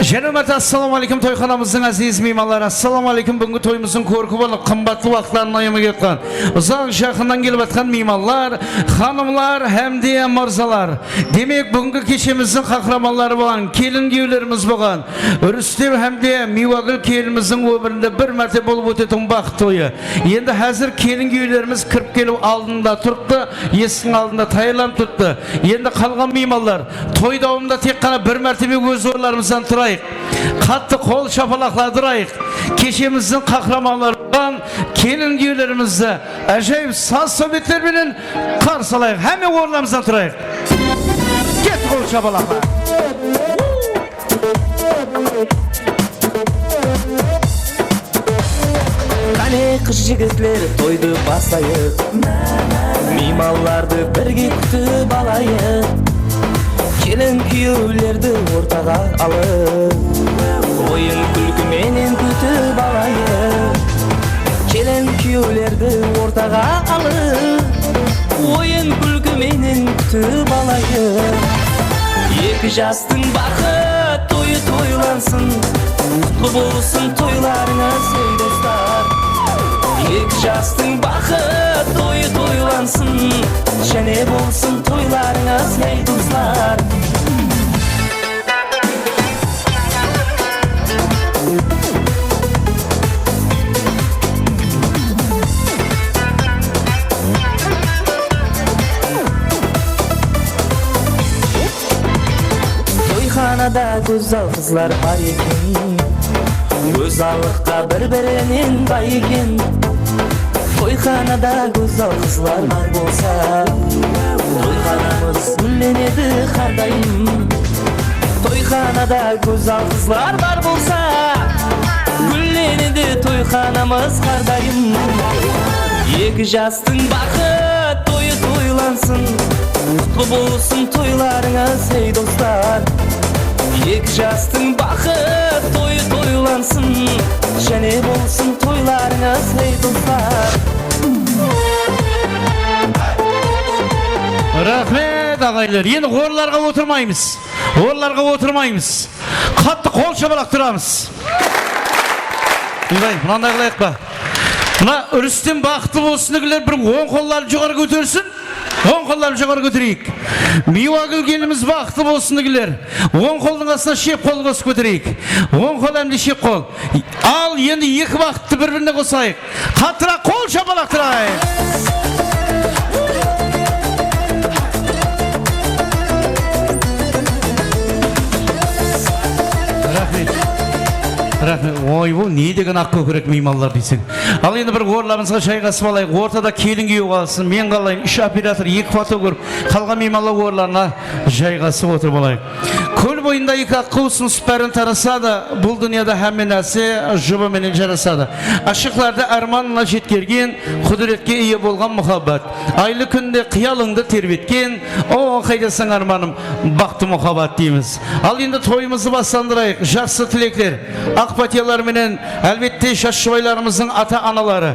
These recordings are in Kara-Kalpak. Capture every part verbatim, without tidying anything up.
Jáne bir márte assalamu aleykum, toyxanamızdıń áziz miymanları. Assalamu aleykum, búgingi toyımızdıń kórki bolıp, qımbatlı waqıtların ayamay atqan, uzaq jaqınnan kelip atqan miymanlar, xanımlar hám de mırzalar. Demek, búgingi keshemizdiń qahramanları bolǵan kelin kúyewlerimiz bolǵan Rústem hám de Miywagúl kelinimizdiń ómirinde bir márte bolıp ótetuǵın baxıt toyı. Endi házir kelin kúyewlerimiz kirip kelip aldında turıptı, esiktiń aldında tayarlanıp turıptı. Endi qalǵan miymanlar toy dawamında tek ǵana bir mártebe óz orınlarımızdan turayıq. Qattı qol shapalaqlar urayıq. Keshemizdiń qahramanları bolǵan kelin kúyewlerimizdi ájayıp saz sáwbetler menen qarsı alayıq. Hámme orınlarımızdan turayıq. Ketti qol shapalaqlar. Qáne, qız-jigitler, toydı baslayıq. Miymanlardı birge kútip alayıq. Kelin-kúyewlerdi ortaǵa alıp, oyın-kúlki menen kútip alayıq. Kelin-kúyewlerdi ortaǵa alıp, oyın-kúlki menen kútip alayıq. Eki jastıń baxıt toyı toylansın, qutlı bolsın toylarıńız, ey dostlar. Eki jastıń baxıt toyı toylansın, jáne bolsın toylarıńız, ey dostlar. Toyxanada gózzal qızlar bar eken, gózzallıqqa bir-birinen bay eken. Toyxanada gózzal qızlar bar bolsa, toyxanamız gúllenedi hár dayım. Toyxanada gózzal qızlar bar bolsa, gúllenedi toyxanamız hár dayım. Eki jastıń baxıt toyı toylansın, qutlı bolsın toylarıńız, ey dostlar. Eki jastıń baxıt toyı toylansın, jáne bolsın toylarıńız, ey dostlar. Raxmet, aǵaylar. Endi orınlarǵa otırmaymız. Orınlarǵa otırmaymız. Qattı qol shapalaq turamız. Mınday, mınanday qılayıq pa? Mına Rústem baxıtlı bolsın degenler bir oń qolların joqarı kótersin. Oń qolların joqarı kótereyik. Miywagúl kelinimiz baxıtlı bolsın degenler oń qoldıń astına shep qol qosıp kótereyik. Oń qol hám de shep qol. Al, endi eki baxıttı bir-birine qosayıq. Qattıraq qol shapalaq turayıq. Raxmet. Raxmet. Oy, bul ne degen aq kókirek miymanlar deyseń. Al, endi bir orınlarımızǵa jayǵasıp alayıq. Ortada kelin kúyew qalsın, men qalayın, úsh operator, eki fotograf, qalǵan miymanlar orınlarına jayǵasıp otırıp alayıq. Kól boyında eki aq quw usınıp bárin tarasadı. Bul dúnyada hámme nárse jubı menen jarasadı. Ashıqlardı ármanına jetkergen, qúdiretke iye bolǵan muhabbat. Aylı kúnde qıyalıńdı terbetken, o, qaydasań, ármanım, baxtı muhabbat deymiz. Al, endi toyımızdı baslandırayıq. Jaqsı tilekler, aq pátiyalar menen, álbette, jas jubaylarımızdıń ata-anaları,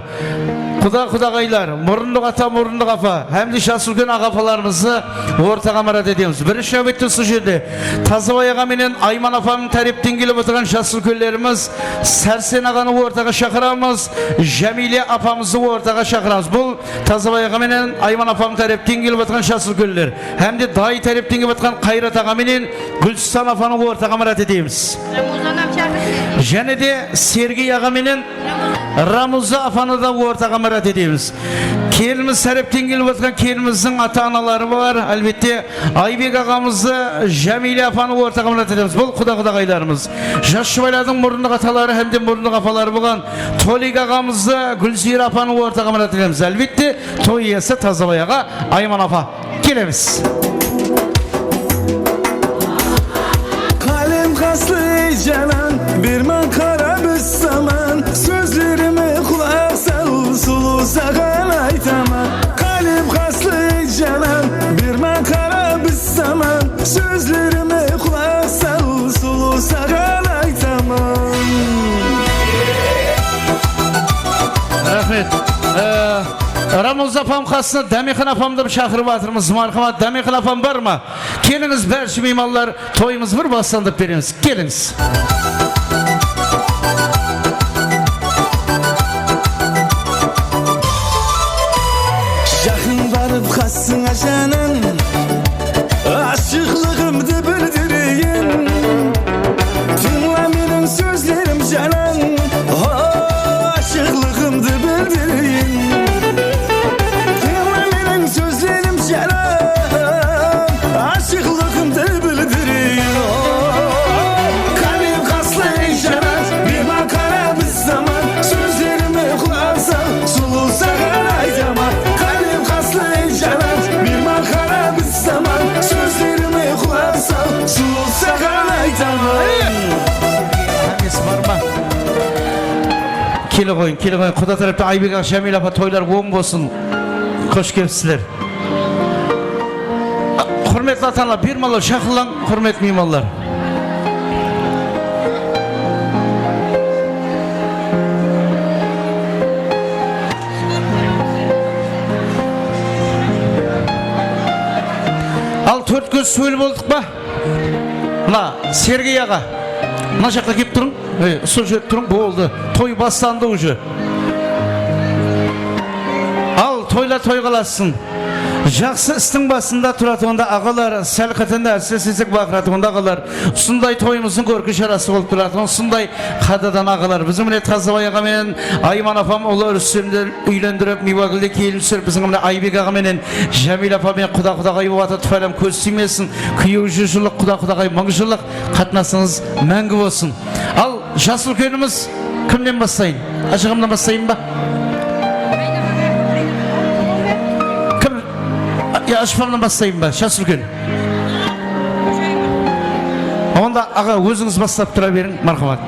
quda-qudaǵaylar, murındıq ata, murındıq apa hám de jas úlken aǵa-apalarımızdı ortaǵa márát etemiz. Birinshi náwbette usı jerde Tazabay aǵa menen Ayman apanıń tárepten kelip otırǵan jas úlkenlerimiz Sársen aǵanı ortaǵa shaqıramız, Jámiyle apamızdı ortaǵa shaqıramız. Bul Tazabay aǵa menen Ayman apanıń tárepten kelip otırǵan jas úlkenler hám de dayı tárepten kelip otırǵan Qayrat aǵa menen Gúlstan apanı ortaǵa márát etemiz. Jáne de Sergey aǵa menen Ramuza apanı da ortaǵa márát etemiz. Kelinimiz tárepten kelip otırǵan kelinimizdiń ata-anaları bar. Álbette, Aybek aǵamızdı, Jámiyle apanı ortaǵa márát etemiz. Bul quda-qudaǵaylarımız. Jas jubaylardıń murındıq ataları hám de murındıq apaları bolǵan Tolik aǵamızdı, Gúlziyra apanı ortaǵa márát etemiz. Álbette, toy iyesi Tazabay aǵa, Ayman apa. Kelemiz. Qálem qaslı janan, berman qara biz zaman. Sózlerime qulaq sal, sulıw, saǵan aytaman. Qálem qaslı janan, berman qara biz zaman. Sózlerime qulaq sal, sulıw, saǵan aytaman. Raxmet. Ee, Ramuz apam qasına Dámexan apamdı shaqırıp atırmız. Marhamat, Dámexan apam bar ma? Kelińiz, bárshe miymanlar, toyımızdı bir baslandırıp beremiz. Kelińiz. Jaqın barıp qasıńa janım, ashıqlıǵımdı bildireyin. Tıńla meniń sózlerim janım, o, ashıqlıǵımdı bildireyin. Tıńla meniń sózlerim janım, ashıqlıǵımdı bildireyin. O, qáne qaslı ey janan, berma qara biz zaman, sózlerime qulaq sal, sulıw saǵan aytaman. Qáne qaslı ey janan, berma qara biz zaman, sózlerime qulaq sal, sulıw saǵan aytaman. Hámmesi bar ma? Kele qoyıń, kele qoyıń. Quda tárepten Aybek aǵa, Jámiyla apa, toylar oń bolsın. Xosh kelipsizler. Húrmetli ata-analar, bermalar shaqırlań, húrmetli miymanlar. Al, tórt kóz sóyil boldıq pa? Mına, Sergey aǵa. Mına jaqqa kelip turıń. Ey, usı jerge turıń, boldı. Toy baslandı uje. Al, toylar toyǵa ılassın. Jaqsı istiń basında turatuǵın da aǵalar, sál qáteńde árse sesek baqıratuǵın da aǵalar. Usınday toyımızdıń kórki sharası bolıp turatuǵın, usınday qádirdan aǵalar. Biziń mine Tazabay aǵa menen Ayman apam ulı Rústemdi úylendirip, Miywagúlde kelin túsirip, biziń mine Aybek aǵa menen Jámiyla apa menen quda-qudaǵay bolıp atır, tufaylam kóz tiymesin. Kúyew júz jıllıq, quda-qudaǵay mıń jıllıq, qatnasıńız máńgi bolsın. Al, jas úlkenimiz kimnen baslayın? Ashıǵamnan baslayın ba? Kim? Ya, ashıǵamnan baslayın ba, jas úlken? Onda, aǵa, ózińiz baslap tura beriń, marhamat.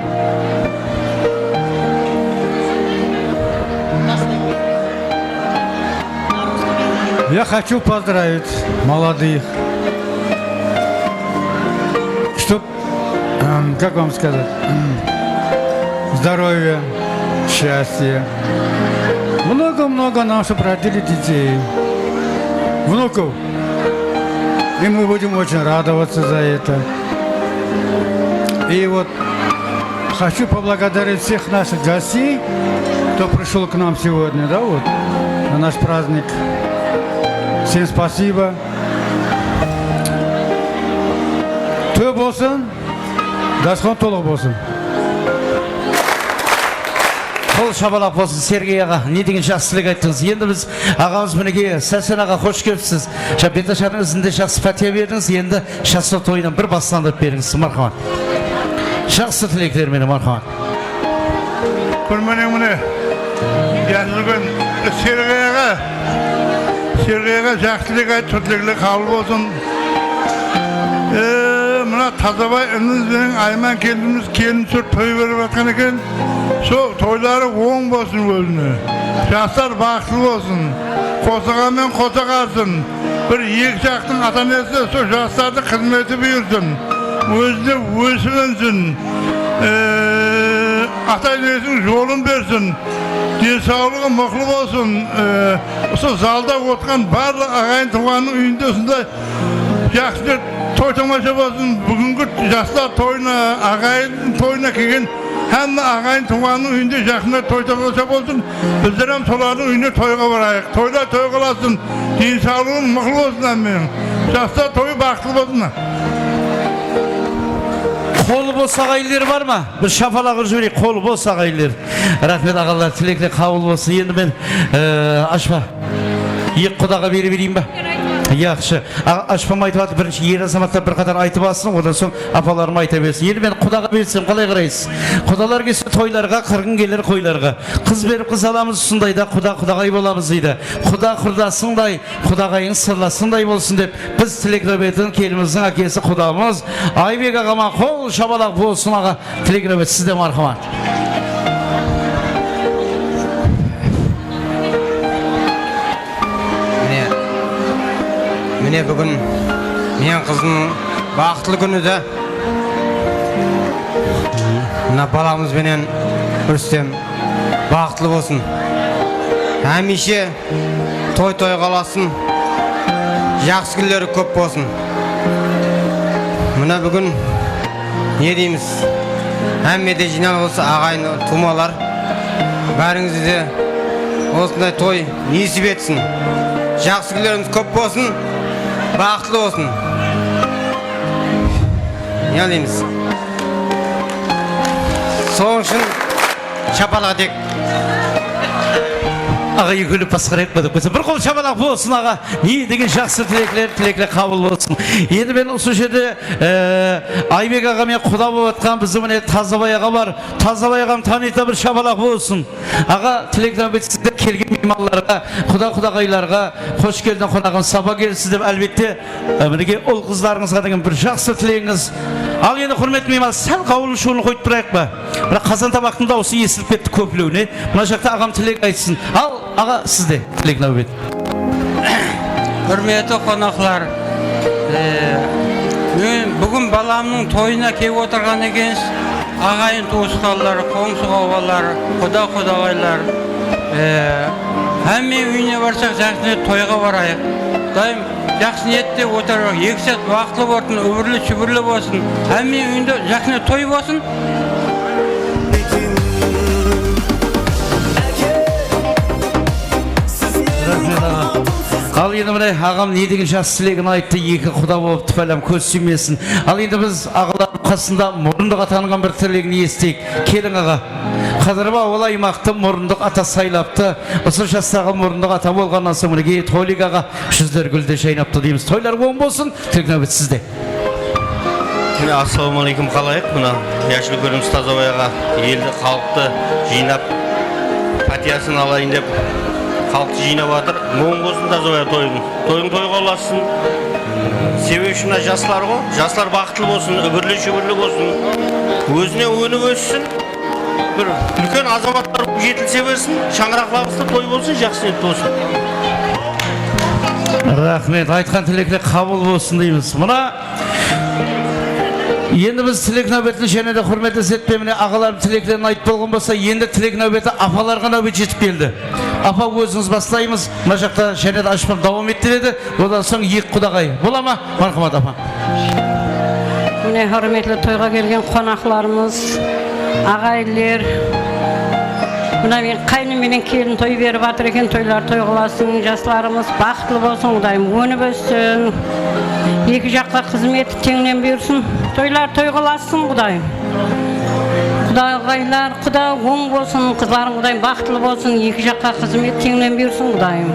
Я хочу поздравить молодых, чтоб, эм, как вам сказать, м, здоровья, счастья. Много-много нам, чтоб родили детей, внуков. И мы будем очень радоваться за это. И вот хочу поблагодарить всех наших гостей, кто пришёл к нам сегодня, да, вот, на наш праздник. Всем спасибо. Toy bolsın, dasturxan tolıq bolsın. Qol shapalaq bolsın, Sergey aǵa. Ne degen jaqsı tilek ayttıńız. Endi biz aǵamız, minekey, Sásen aǵa, xosh kelipsiz. Ja, Betashardıń izinde jaqsı pátiya berdińiz. Endi Jaslar toyınan bir baslandırıp berińiz, marhamat. Jaqsı tilekler menen, marhamat. Kúrmeniń mine, jası úlken Sergey aǵa, Sergey aǵa jaqsı tilek ayttı, tilekler qabıl bolsın. E, mına Tazabay inińiz benen Ayman kelinimiz kelin túsirip toy berip atqan eken. Sol toyları oń bolsın ózine. Jaslar baxıtlı bolsın. Qosaǵan menen qosa qalsın. Bir eki jaqtıń ata-enesi sol jaslardıń xızmeti buyırsın. Ózi de ósip-ónsin. E, ata-enesiniń jolın bersin. Densawlıǵı mıqlı bolsın. E, usı zalda otırǵan barlıq aǵayin tuwǵannıń úyinde usınday jaqsı toy-tamasha bolsın. Búgingi jaslar toyına, aǵayin toyına kelgen hámme aǵayin tuwǵannıń úyinde jaqında toy-tamasha bolsın. Bizler hám solardıń úyine toyǵa barayıq. Toylar toyǵa ulasın. Densawlıǵıń mıqlı bolsın hámmeniń. Jaslar toyı baxıtlı bolsın. Qolı bos aǵayinler bar ma? Bir shapalaq urıp jibereyik, qolı bos aǵayinler. Raxmet, aǵalar, tilekler qabıl bolsın. Endi men, e, ashpa, eki qudaǵa bere bereyin ba? Yaqshı. A-, ashpam aytıp atır, birinshi er azamatlar bir qatar aytıp alsın, odan soń apalarım ayta bersin. Endi men qudaǵa bersem, qalay qaraysız? Qudalar kelse toylarǵa, qırǵın keler qoylarǵa. Qız berip qız alamız, usınday da quda, qudaǵay bolamız deydi. Quda qurdasıńday, qudaǵayıń sırlasıńday bolsın dep, biz tilek náwbetin kelinimizdiń ákesi qudamız Aybek aǵama qol shapalaq bolsın, aǵa. Tilek náwbet sizde, marhamat. Mine, mine, búgin meniń qızımnıń baxıtlı kúni de. Mına balamız benen Rústem baxıtlı bolsın. Hámiyshe toy toyǵa ulasın, jaqsı kúnleri kóp bolsın. Mına búgin ne deymiz? Hámmede jıynalıp otırsa aǵayin tuwmalar. Bárińizde de osınday toy nesip etsin. Jaqsı kúnlerińiz kóp bolsın, baxıtlı bolsın. Ne deymiz? Sonıń ushın shapalaq eteyik. Aǵa, ekewlep basqarayıq pa dep qoysa, bir qol shapalaq bolsın, aǵa. Ne degen jaqsı tilekler, tilekler qabıl bolsın. Endi men usı jerde, e, Aybek aǵa menen quda bolıp atqan biziń mine Tazabay aǵa bar. Tazabay aǵam tanıydı, bir shapalaq bolsın. Aǵa, tilek náwbet sizde, kelgen miymanlarǵa, quda-qudaǵaylarǵa, xosh keldiń, qonaǵım, sapa kelipsiz dep, álbette, e, minekey, ul-qızlarıńızǵa degen bir jaqsı tilegińiz. Al endi, húrmetli miyman, sál qawılın-shuwılın qoyıp turayıq pa? Biraq qazan tabaqtıń dawısı esitilip ketti kóplewine. Mına jaqta aǵam tilek aytsın. Al, aǵa, sizde tilek náwbet. Húrmetli qonaqlar, e, men búgin balamnıń toyına kelip otırǵan ekensiz. Aǵayin tuwısqanlar, qońsı-qobalar, quda-qudaǵaylar, e, hámme úyine barsaq, jaqsı niyet toyǵa barayıq. Qudayım jaqsı niyette otırıp, eki jás baxıtlı bolsın, úbirli-shúbirli bolsın. Hámme úyinde jaqsı niyet toy bolsın. Raxmet, aǵa. Al endi mine, aǵam ne degen jaqsı tilegin ayttı, eki quda bolıp, túpálam kóz súymesin. Al endi biz aǵalardıń qasında murındıq atanıń bir tilegin esiteyik. Keliń, aǵa. Qıdırıp awıl aymaqtı murındıq ata saylaptı. Usı jastaǵı murındıq ata bolǵannan soń, minekey, Toylık aǵa júzleri gúldey jaynaptı deymiz. Toylar oń bolsın, tilek náwbet sizde. Mine, assalamu aleykum, qalayıq? Mına, jashıl kúnimiz Tazabay aǵa eldi, xalıqtı jıynap, pátiyasın alayın dep, xalıqtı jıynap atır. Oń bolsın Tazabay aǵa toyıń. Toyıń toyǵa ulassın. Sebebi mına jaslar ǵo, jaslar baxıtlı bolsın, úbirli-shúbirli bolsın. Ózine ónip óssin. Bir úlken azamatlar bolıp jetilise bersin, shańaraqlarımızda toy bolsın, jaqsı niyet bolsın. Raxmet, aytqan tilekler qabıl bolsın deymiz. Mına, endi biz tilek náwbetin jáne de húrmetli setpe mine aǵalarım tileklerin aytıp bolǵan bolsa, endi tilek náwbeti apalarǵa náwbet jetip keldi. Apa, ózińiz baslaymız. Mına jaqta jáne de ashpan dawam ettiredi. Odan soń eki qudaǵay. Bola ma? Marhamat, apa. Mine, húrmetli toyǵa kelgen qonaqlarımız, aǵayinler. Mına men qáynim menen kelin toy berip atır eken, toylar toy qılasın, jaslarımız baxıtlı bolsın, Qudayım, ónip óssin. Eki jaqqa xızmeti teńnen buyırsın, toylar toy qılasın, Qudayım. Qudaǵaylar, quda oń bolsın, qızlarıń, Qudayım, baxıtlı bolsın, eki jaqqa xızmet teńnen buyırsın, Qudayım.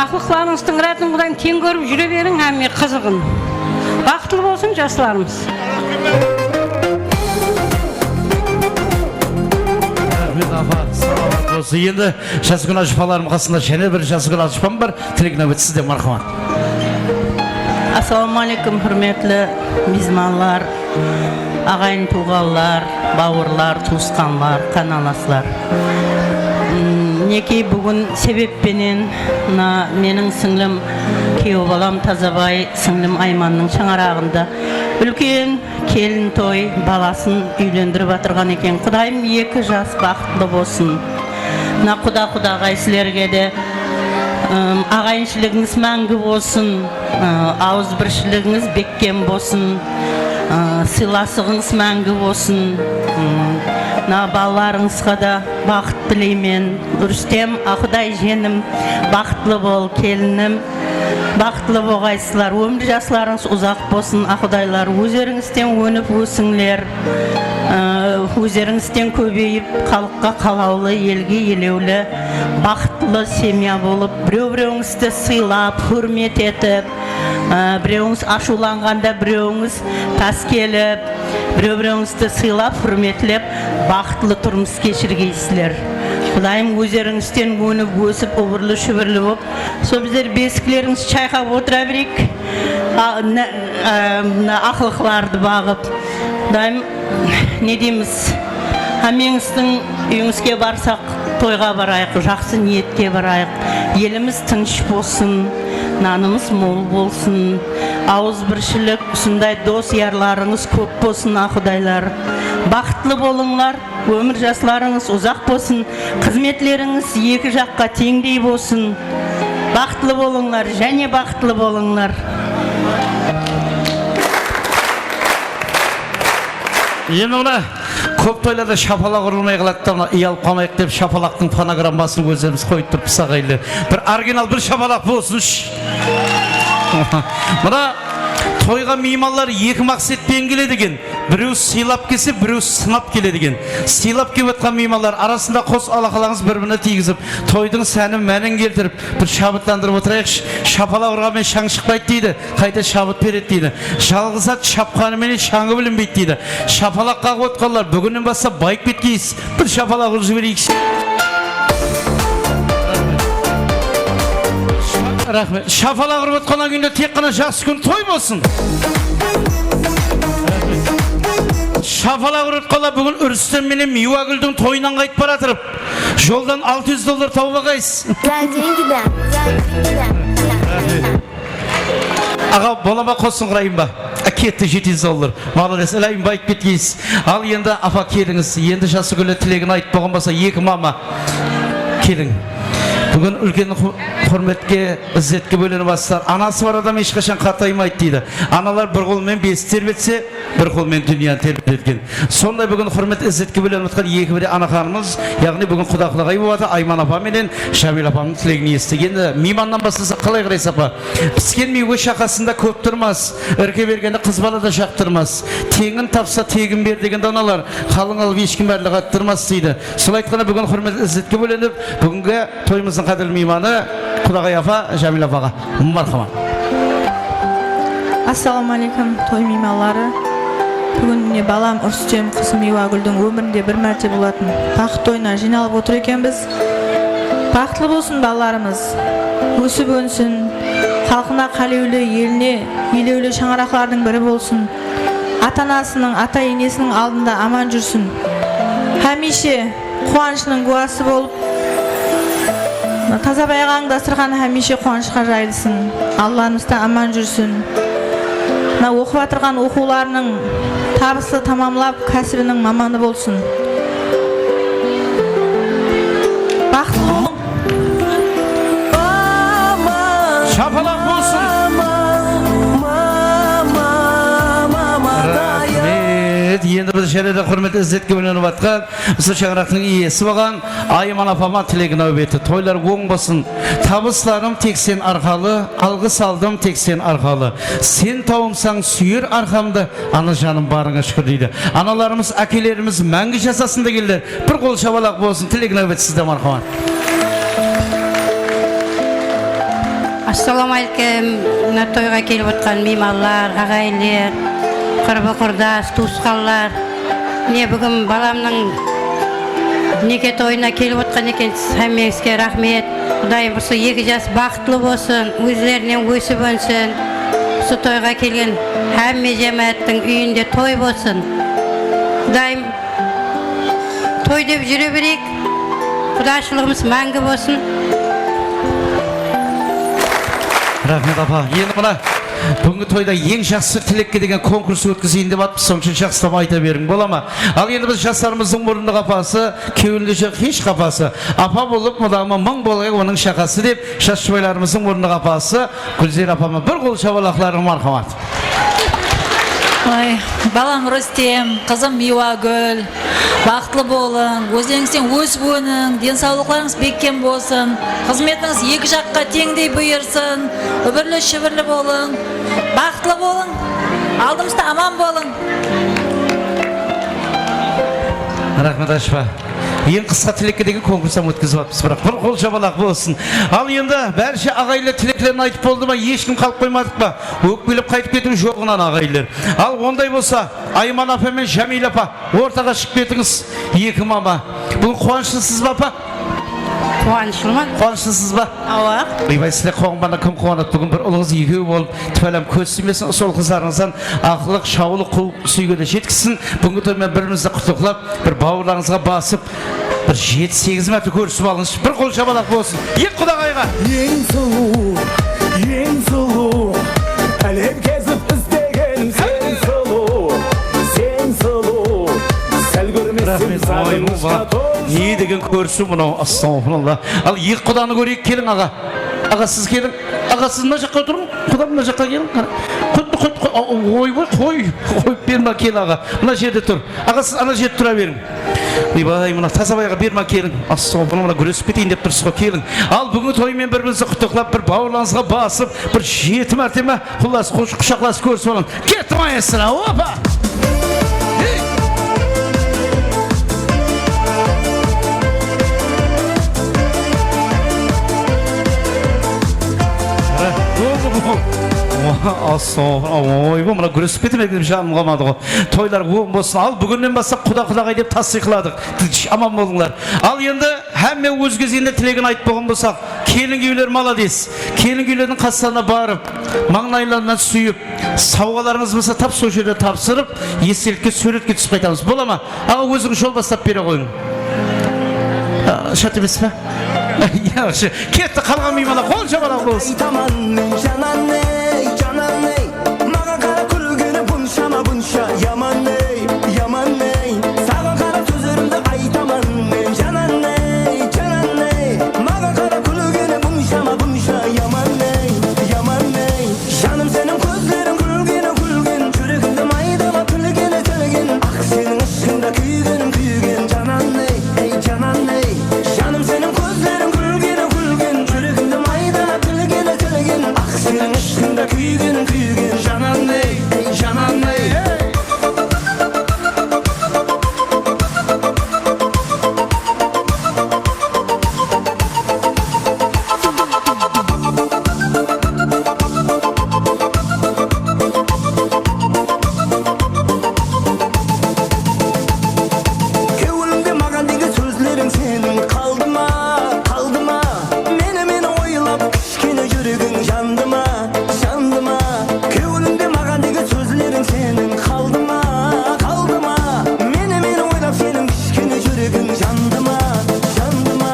Aqlıqlarıńız tıńıratın, Qudayım, teń kórip júre beriń hámme qızıǵın. Baxıtlı bolsın jaslarımız. Raxmet, apa, salamat bolsın. Endi jasıgúl ashpalarım qasında jáne bir jasıgúl ashpam bar. Tilek náwbeti sizde, marhamat. Assalamu aleykum, húrmetli miymanlar, aǵayin-tuwǵanlar, bawırlar, tuwısqanlar, qanalaslar. Mm, minekey, búgin sebep penen mına meniń sińlim, kúyew balam Tazabay, sińlim Aymannıń shańaraǵında úlken kelin toy, balasın úylendirip atırǵan eken. Qudayım, eki jas baxıtlı bolsın. Mına quda-qudaǵay sizlerge de, ım, aǵayinshiliginiz máńgi bolsın, ı, awızbirshiligińiz bekkem bolsın, ı, sıylasıǵıńız máńgi bolsın. Im, mına balalarıńızǵa da baxıt tileymen. Rústem, Aquday jenim, baxıtlı bol, kelinim. Baxıtlı bolǵaysızlar, ómir jaslarıńız uzaq bolsın, aqudaylar, ózlerińizden ónip ósińler, ı, ózlerińizden kóbeyip, xalıqqa qalawlı, elge elewli, baxıtlı semya bolıp, birew-birewińizdi sıylap, húrmet etip, ı, birewińiz ashıwlanǵanda birewińiz tas kelip, birew-birewińizdi sıylap, húrmetlep, baxıtlı turmıs keshirgeysizler. Qudayım ózlerińizden ónip, ósip, ubırlı-shúbirli bolıp, sol bizler besiklerińizdi shayqap otıra bereyik. A, na-, a, mına aqlıqlardı baǵıp. Qudayım, ne deymiz? Hámmeńizdiń úyińizge barsaq, toyǵa barayıq, jaqsı niyetke barayıq. Elimiz tınısh bolsın, nanımız mol bolsın. Awızbirshilik, usınday dos-yarlarıńız kóp bolsın, aqudaylar. Baxıtlı bolıńlar, ómir jaslarıńız uzaq bolsın, xızmetlerińiz eki jaqqa teńdey bolsın. Baxıtlı bolıńlar, jáne baxıtlı bolıńlar. Endi mına kóp toylarda shapalaq urılmay qaladı da, mına uyalıp qalmayıq dep shapalaqtıń fonogrammasın ózlerimiz qoyıp turıppız, aǵayinler. Bir original bir shapalaq bolsınshı. Mına toyǵa miymanlar eki maqset penen keledi eken. Birew sıylap kelse, birew sınap keledi eken. Sıylap kelip atqan miymanlar arasında qos alaqalańız bir-birine tiygizip, toydıń sánin-mánin keltirip, bir shabıtlandırıp otırayıqshı. Shapalaq urǵan menen shań shıqpaydı deydi, qayta shabıt beredi deydi. Jalǵız at shapqanı menen shańı bilinbeydi deydi. Shapalaq qaǵıp otqanlar búginnen baslap bayıp ketkeysiz. Bir shapalaq urıp jibereyikshi. Raxmet. Shapalaq urıp otqannan keyin de tek ǵana jaqsı kún, toy bolsın. Shapalaq urıp otqanlar búgin Rústem menen Miywagúldiń toyınan qaytıp baratırıp, joldan altı júz dollar tawıp alǵaysız. За деньги, да, за деньги, да. Aǵa, bola ma, qosın qurayın ba? A, ketti jeti júz dollar. Molodec, ilayım, bayıp ketkeysiz. Al endi, apa, kelińiz. Endi jası kúnler tilegin aytıp bolǵan bolsa, eki mama. Keliń. Búgin úlken hú-, húrmetke, izzetke bólenip atırlar. Anası bar adam hesh qashan qataymaydı deydi. Analar bir qol menen besti terbetse, bir qol menen dúnyanı terbetedi eken. Sonday búgin húrmet, izzetke bólenip atqan eki birey anaxanımız, yaǵnıy búgin qudaqlaǵay bolıp atır, Ayman apa menen Jamila apamnıń tilegin esitsek. Endi miymannan baslasaq qalay qaraysız, apa? Pisken miywe shaqasında kóp turmas, irke bergende qız bala da jaqtırmas. Teńin tapsa tegin ber degen danalar, qalın alıp eshkim bárlik attırmas deydi. Sol aytqanda búgin húrmet izzetke bólenip, búgingi toyımızdıń qádirli miymanı Qudaǵay apa, Jamila apaǵa. Marhamat. Assalawma áleykum, toy miymanları. Búgin mine balam Rústem, qızım Miywagúldiń ómirinde bir márte bolatın baxıt toyına jıynalıp otır ekenbiz. Baxıtlı bolsın balalarımız. Ósip ónsin, xalqına qálewli, eline elewli shańaraqlardıń biri bolsın. Ata-anasınıń, ata-enesiniń aldında aman júrsin. Hámiyshe quwanıshınıń gúwası bolıp, mına tazabay aǵań dastırxanı hámiyshe quwanıshqa jayılsın. Allanımızda aman júrsin. Mına oqıp atırǵan oqıwlarınıń tabıslı tamamlap, kásibiniń mamanı bolsın. Baxıtlı bolıń. Shapalaq bolsın. Raxmet. Endi biz jáne de húrmet, izzetke bólenip atqan usı shańaraqtıń iyesi bolǵan Ayman apama tileg náwbeti. Toylar oń bolsın. Tabıslarım tek sen arqalı, alǵıs aldım tek sen arqalı. Sen tawımsań súyer arqamdı, ana janım, barıńa shúkir, deydi. Analarımız, ákelerimiz máńgi jasasın degenler. Bir qol shapalaq bolsın, tileg náwbeti sizde, marhamat. Assalawma áleykum, mına toyǵa kelip otqan miymanlar, aǵayinler, qurbı-qurdas, tuwısqanlar. Mine, búgin balamnıń neke toyına kelip otqan ekensiz, hámmeńizge raxmet. Qudayım usı eki jas baxıtlı bolsın, ózlerinen ósip ónsin. Usı toyǵa kelgen hámme jámááttiń úyinde toy bolsın. Qudayım toy dep júre bereyik. Qudashılıǵımız máńgi bolsın. Raxmet, apa. Endi mına búgingi toyda eń jaqsı tilekke degen konkurs ótkizeyin dep atırmız, sonıń ushın jaqsılap ayta beriń, bola ma? Al endi biz jaslarımızdıń murındıq apası, kewlinde joq hesh qapası. Apa bolıp mudamı mıń bolǵay onıń shaqası dep, jas jubaylarımızdıń murındıq apası Gúlziyra apama bir qol shapalaqlarıń, marhamat. Ay, balam Rústem, qızım Miywagúl, baxıtlı bolıń, ózlerińizden ósip óniń, densawlıqlarıńız bekkem bolsın, xızmetińiz eki jaqqa teńdey buyırsın, úbirli-shúbirli bolıń, baxıtlı bolıń, aldımızda aman bolıń. Raxmet, ashpa. Eń qısqa tilekke degen konkurs hám ótkizip atırmız, biraq bir qol shapalaq bolsın. Al endi bárshe aǵayinler tileklerin aytıp boldı ma? Hesh kim qalıp qoymadıq pa? Ókpelep qaytıp ketiw joǵınan, aǵayinler. Al onday bolsa, Ayman apa menen Jámiyla apa ortaǵa shıǵıp ketińiz. Eki mama. Búgin quwanıshlısız ba, apa? Quwanıshlıman. Quwanıshlısız ba? Awa. Oybay, sizler quwanbanda kim quwanadı? Búgin bir ulıńız ekew bolıp, tipalem kóz tiymesin, usı ul-qızlarıńızdan aqlıq, shawlıq, qul súyge de jetkizsin. Búgingi toy menen birimizdi qutlıqlap, bir bawırlarıńızǵa basıp, bir jeti-segiz márte kórisip alıńız. Bir qol shapalaq bolsın. Eń qudaǵayǵa. Eń sulıw, eń sulıw, álem kezip izlegen sen sulıw, sen sulıw, Kórsiń mınaw, astagfirullah. Al, eki qudanı kóreyik, keliń, aǵa. Aǵa, siz keliń. Aǵa, siz mına jaqqa turıń. Qudam, mına jaqqa keliń. Qara. Qoy, qoy, qoy, oy, qoy, qoy. Qoyıp berme, kel, aǵa. Mına jerde tur. Aǵa, siz ana jerde tura beriń. Oybay, mına Tasabay aǵa, berme, keliń. Astagfirullah, mına gúresip keteyin dep tursız ǵoy, keliń. Al, búgingi toy menen bir-birimizdi qutlıqlap, bir bawırlarıńızǵa basıp, bir jeti mártebe, qullası, qush-, qushaqlasıp kórisip alıń. Ketti, maestro, opa! Hey! Astagfirullah, oy, bu mına gúresip ketip janım qalmadı ǵoy. Toylar oń bolsın. Al, búginnen baslap quda-qudaǵay dep tastıyıqladıq. Tinch, aman bolıńlar. Al, endi hámme óz gezeginde tilegin aytıp bolǵan bolsaq, kelinge úyler malades. Kelinge úylerdiń qaslarına barıp, mańlaylarınan súyip, sawǵalarıńız bolsa tap sol jerde tapsırıp, estelikke, súwretke túsip qaytamız. Bola ma? Aǵa, ózińiz jol baslap bere ǵoyıń. A, shárt emes pe? Yaqshı. Ketti, qalǵan miymanlar qol shabalaq bolsın. Aytaman men, janan ey, janan ey, maǵan qara kúlgeni bunshama, bunsha yaman ey, yaman ey. Saǵan qara sózlerimdi aytaman men, janan ey, janan ey, maǵan qara kúlgeni bunshama, bunsha yaman ey, yaman ey. Janım, seniń kózleriń kúlgeni kúlgen, júregimdi maydalap tilgeni tilgen, aq, seniń ıshqıńda kúygen kúygen, janan ey, ey, janan ey. Janım, seniń kózleriń kúlgeni kúlgen, júregimdi maydalap tilgeni tilgen, aq, seniń ıshqıńda kúygen kúygen, janan ey, ey, janan ey, ey. Kewlińde maǵan degen sózleriń seniń qaldı ma, qaldı ma? Meni, meni oylap kishkene júregiń jandı ma, jandı ma? Kewlińde maǵan degen sózleriń seniń qaldı ma, qaldı ma? Meni, meni oylap seniń kishkene júregiń jandı ma, jandı ma?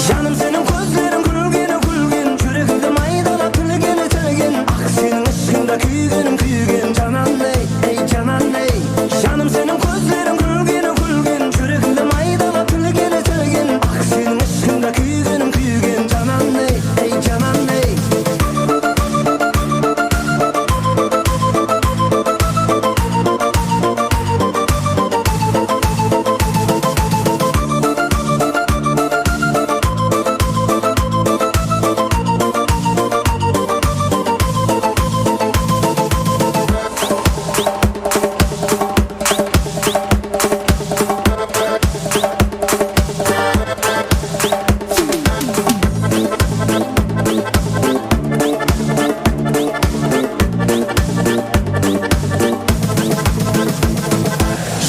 Janım, seniń kózleriń kúlgeni kúlgen, júregimdi maydalap tilgeni tilgen, aq, seniń ıshqıńda kúygenim kúygen, janan ey, ey, janan ey. Janım, seniń kózleriń kúlgeni kúlgen, júregimdi maydalap tilgeni tilgen, aq, seniń ıshqıńda kúygenim kúygen, janan ey, ey, janan ey.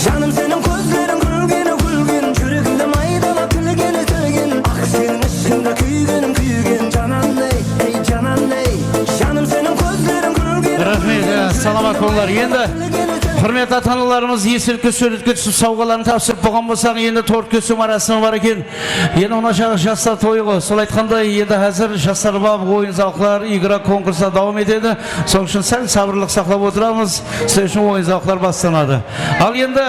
Janım, seniń kózleriń kúlgeni kúlgen, júregimdi maydalap tilgeni tilgen, aq, seniń ıshqıńda kúygenim kúygen, janan ey, ey, janan ey. Janım, seniń kózleriń kúlgeni kúlgen, júregimdi maydalap tilgeni tilgen. Raxmet, e, salamat bolıńlar. Endi húrmetli ata-analarımız estelikke, súwretke túsip, sawǵaların tapsırıp bolǵan bolsa, endi tort kesiw márasimi bar eken. Endi mına jaǵı jaslar toyı ǵoy. Sol aytqanday, endi házir jaslar bap oyın-zawıqlar, igra konkurslar dawam etedi. Sonıń ushın sál sabırlıq saqlap otıramız. Sizler ushın oyın-zawıqlar baslanadı. Al endi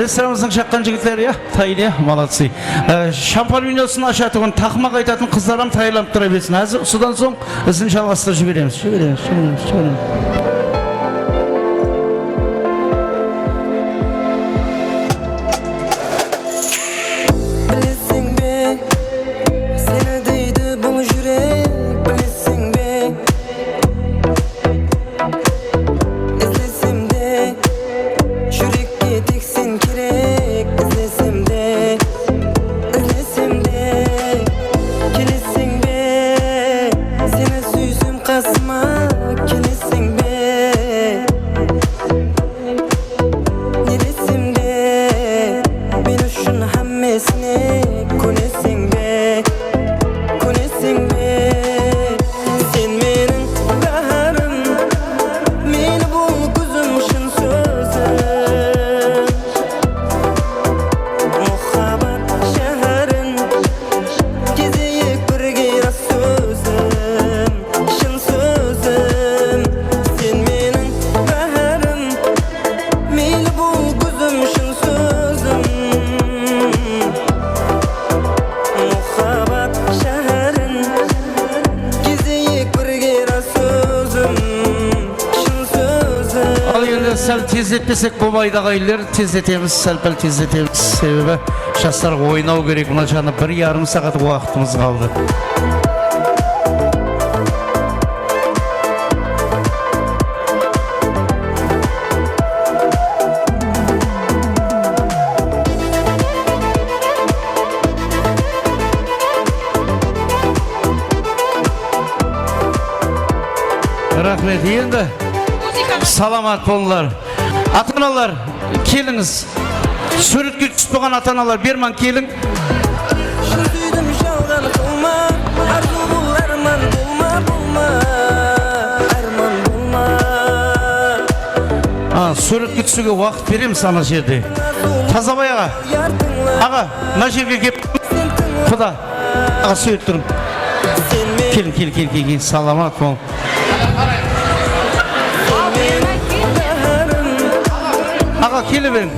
restoranımızdıń shaqqan jigitleri, ya, tayın, ya, молодцы. E, shampan vinosın ashatuǵın, taqmaq aytatın qızlar hám tayarlanıp tura bersin. Házir usıdan soń izin jalǵastırıp jiberemiz, jiberemiz, jiberemiz, jiberemiz. Bileseń be, seni deydi bul júrek, bileseń be? Izlesem de, júrekke tek sen kerek, izlesem de, izlesem de, keleseń be? Seni súysem qasıma, keleseń be? Sál tezletpesek bolmaydı, aǵayinler, tezletemiz, sál-pál tezletemiz. Sebebi jaslar oynaw kerek, mına janı bir yarım saat waqtımız qaldı. Raxmet. Endi salamat bolıńlar. Ata-analar, kelińiz. Súwretke túsip bolǵan ata-analar, berman keliń. Shın súydim, jalǵan qılma, arzıw bul, árman bolma, bolma, árman bolma. A, súwretke túsiwge waqıt beremiz ana jerde. Tazabay aǵa. Aǵa, mına jerge kelip, quda. Aǵa, súwret turıń. Keliń, keliń, keliń, keliń, keliń. Salamat bolıń. Aǵa, kele beriń.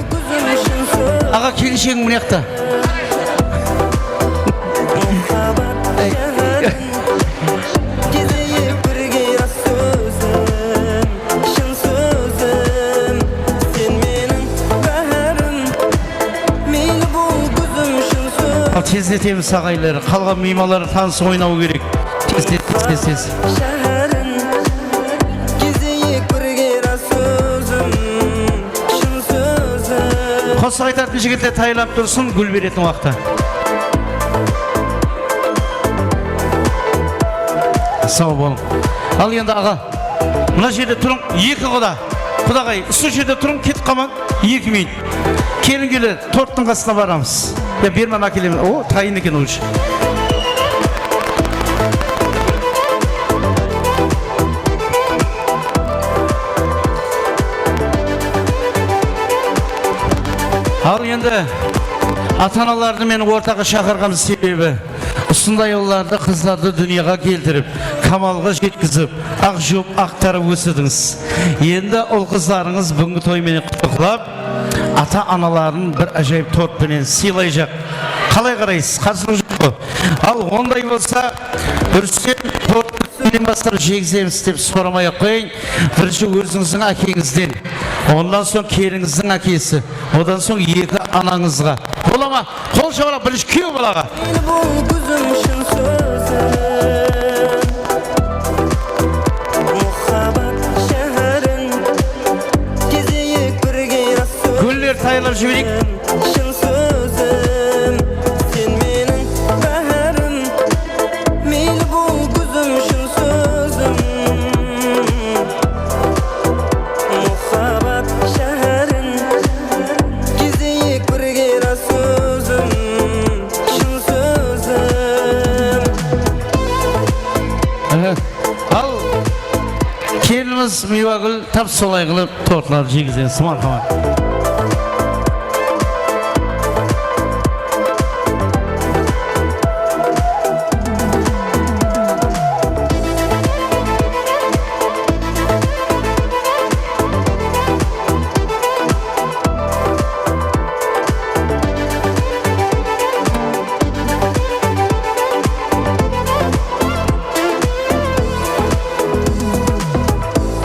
Aǵa, kelishegim mına jaqta. Gezeyik birge ras sózim, shın sózim, sen meniń bárim, meyli bul gúzim, shın sózim. Al, tezletemiz, aǵayinler. Qalǵan miymanlar tanıs oynawı kerek. Tez, tez, tez, tez, tez. Shaharın, gezeyik birge ras sózim, shın sózim. Qosıq aytatın jigitler tayarlanıp tursın, gúl beretin waqtı. Saw bolıń. Al endi aǵa, mına jerde turıń, eki quda. Qudaǵay, usı jerde turıń, ketip qalmań, eki minut. Kelin kewler, torttıń qasına baramız. Ya, berman ákelemen. O, tayın eken, o ish. Al endi, ata-analardı men ortaǵa shaqırǵan sebebi, usınday ullardı, qızlardı dúnyaǵa keltirip, kamalǵa jetkizip, aq juwıp, aq tarıp óstirdińiz. Endi ul-qızlarıńız búgingi toy menen qutlıqlap, ata-anaların bir ájayıp tort penen sıylayjaq. Qalay qaraysız? Qarsılıq joq pa? Al, onday bolsa, Rústem, torttı kimnen baslap jegizemiz dep soramay-aq qoyayın. Birinshi ózińizdiń ákeńizden, onnan soń kelińizdiń ákesi, odan soń eki anańızǵa. Bola ma? Qol shabalaq, birinshi kúyew balaǵa. Meyli bul gúzim, shın sózim, muhabbat shaharın gezeyik birge ras sózim. Gúller tayarlap jibereyik. Shın sózim, sen meniń bárim, meyli bul gúzim, shın sózim, muhabbat shaharın gezeyik birge ras sózim. Shın sózim. Aha. Al, kelinimiz Miywagúl tap solay qılıp tortlardı jeygizemiz. Marhamat.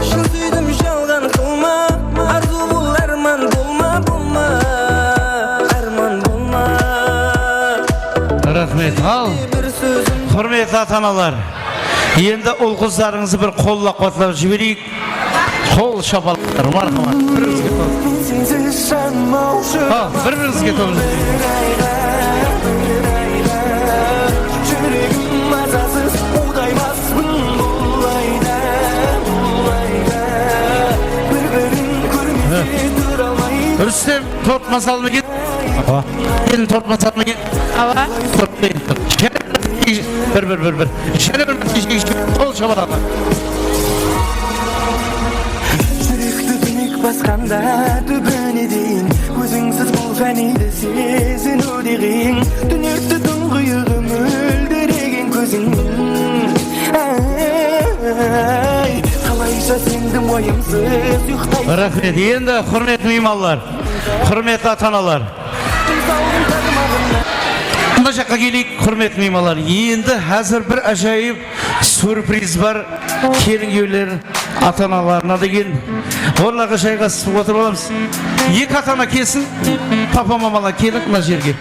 Shın súydim, jalǵan qılma, arzıw bul, árman bolma, bolma, árman bolma. Raxmet. Al, bir sózim. Húrmetli ata-analar, endi ul-qızlarıńızdı bir qollap-quwatlap jibereyik. Qol shapalaqlar, marhamat. Bir-birimizge toq. Ha, bir-birimizge toq. Júregim mazasız, uwdaymaspın bul ayda, bul ayda. Bir-birin kórmese tura almaydı. Rústem, tort masalma ket. Apa. Kelin, tort masalma ket. Awa. Tort, tort. Bir, bir, bir, bir. Jáne bir, qol shabalaqlar. Júrekti dúnek basqanda túbine deyin, kózińsiz bul fániydi seziniw de qıyın. Dúnerdi tuńǵıyıǵı móldiregen kóziń. Ay, qalayja sendim wayımsız uyıqtaysań. Raxmet. Endi, húrmetli miymanlar, húrmetli ata-analar, mına jaqqa keleyik, húrmetli miymanlar. Endi házir bir ájayıp syurpriz bar. Kelin kewler, Ata-analarına degen orınlarǵa jayǵasıp otırıp alamız. Eki ata-ana kelsin, papa-mamalar keliń mına jerge.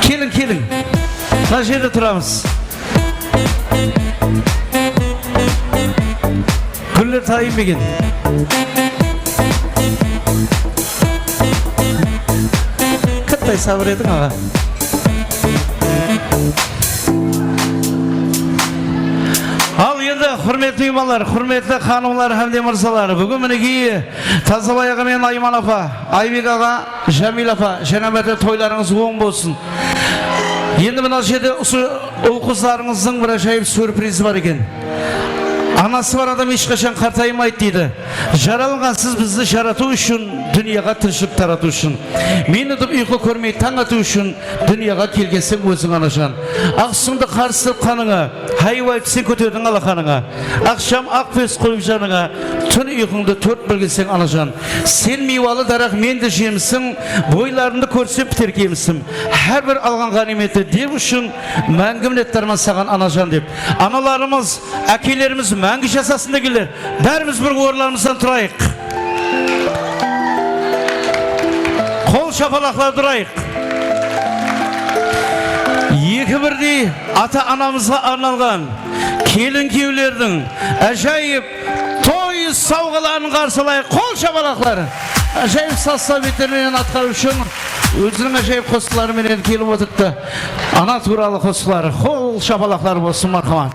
Keliń, keliń. Mına jerde turamız. Gúller tayınbegen. Qıttay sabır etiń, aǵa. Al endi, húrmetli miymanlar, húrmetli xanımlar hám de mırzalar, búgin minekey Tazabay aǵa menen Ayman apa, Aybek aǵa, Jámil apa, jáne márte toylarıńız oń bolsın. Endi mına jerde usı ul-qızlarıńızdıń bir ájayıp syurprizi bar eken. Anası bar adam hesh qashan qartaymaydı deydi. Jaralanǵansız bizdi jaratıw ushın, dúnyaǵa tiriship taratıw ushın. Men utıp uyqı kórmey tań atıw ushın, dúnyaǵa kelgenseń óziń, anajan. Aq súńdi qarısırıp qanıńa, háy wayp sen kóterdiń alaqanıńa. Aqsham aq pes quyıp janıńa, tún uyqıńdı tórt bólgenseń, anajan. Sen miywalı daraq, men de jemisiń, boylarımdı kórsem piter kemisim. Hár bir alǵan ǵániymetti dep ushın, máńgi minnetdarman saǵan, anajan, dep. Analarımız, ákelerimiz máńgi jasasın degenler, bárimiz bir orınlarımızdan turayıq. Qol shapalaqlardı urayıq. Eki birdey ata-anamızǵa arnalǵan kelin-kúyewlerdiń ájayıp toy sawǵaların qarsı alayıq. Qol shapalaqlar. Ájayıp saz-sáwbetler menen atqarıp ushın óziniń ájayıp qosıqları menen kelip otırıptı. Ana tuwralı qosıqları. Qol shapalaqlar bolsın, marhamat.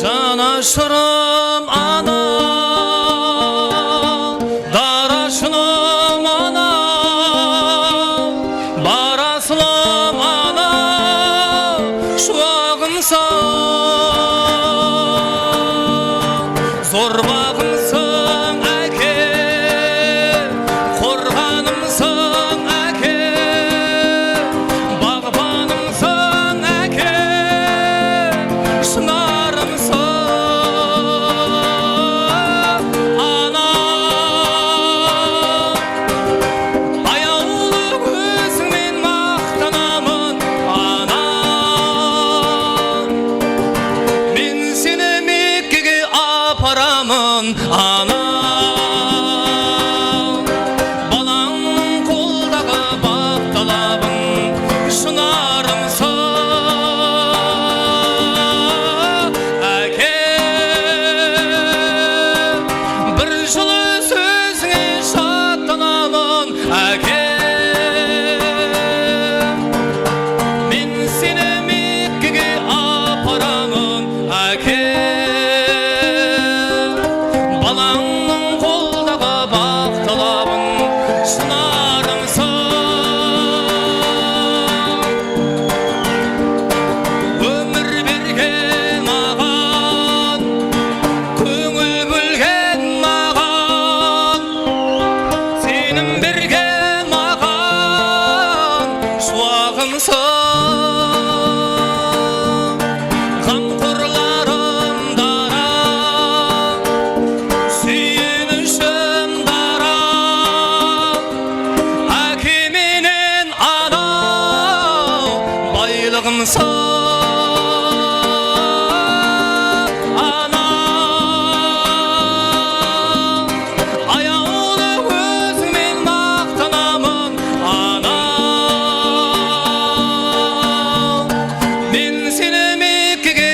Janashırım ana, darashınım ana, barasılım ana, shuwaǵımsań, zor baǵımsań, áke, qorǵanımsań, áke, baǵbanımsań, áke, shınarımsań, ana. Ayawlı kózińmen maqtanaman, ana. Men seni Mekkege aparamın, ana. Balańnıń qoldaǵı baǵ talabın shınarımsań, áke. Bir jıllı sózińe shattanaman, áke. Men seni Mekkege aparamın, áke. Balańnıń qoldaǵı baǵ talabın shınarımsań. Ómir bergen maǵan, kóńil bólgen maǵan, senim bergen maǵan shuwaǵımsań. Ǵamxorlarım dara, súyinishim dara, áke menen ana baylıǵımsań, ana. Ayawlı kózińmen maqtanaman, ana. Men seni Mekkege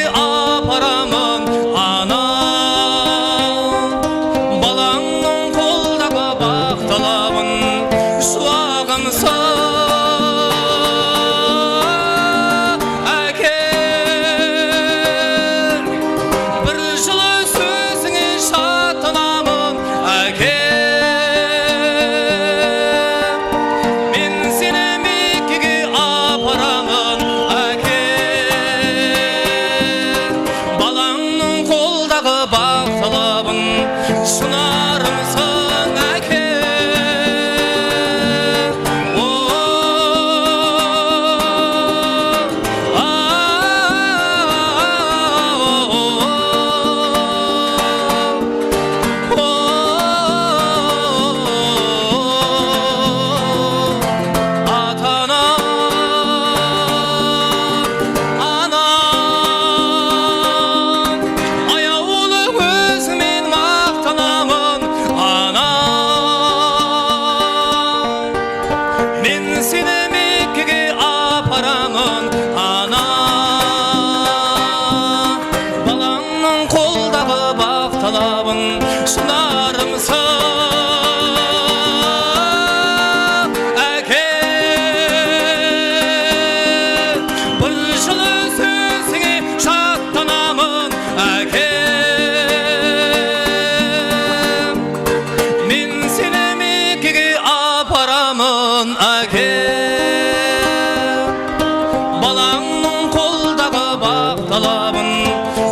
Labın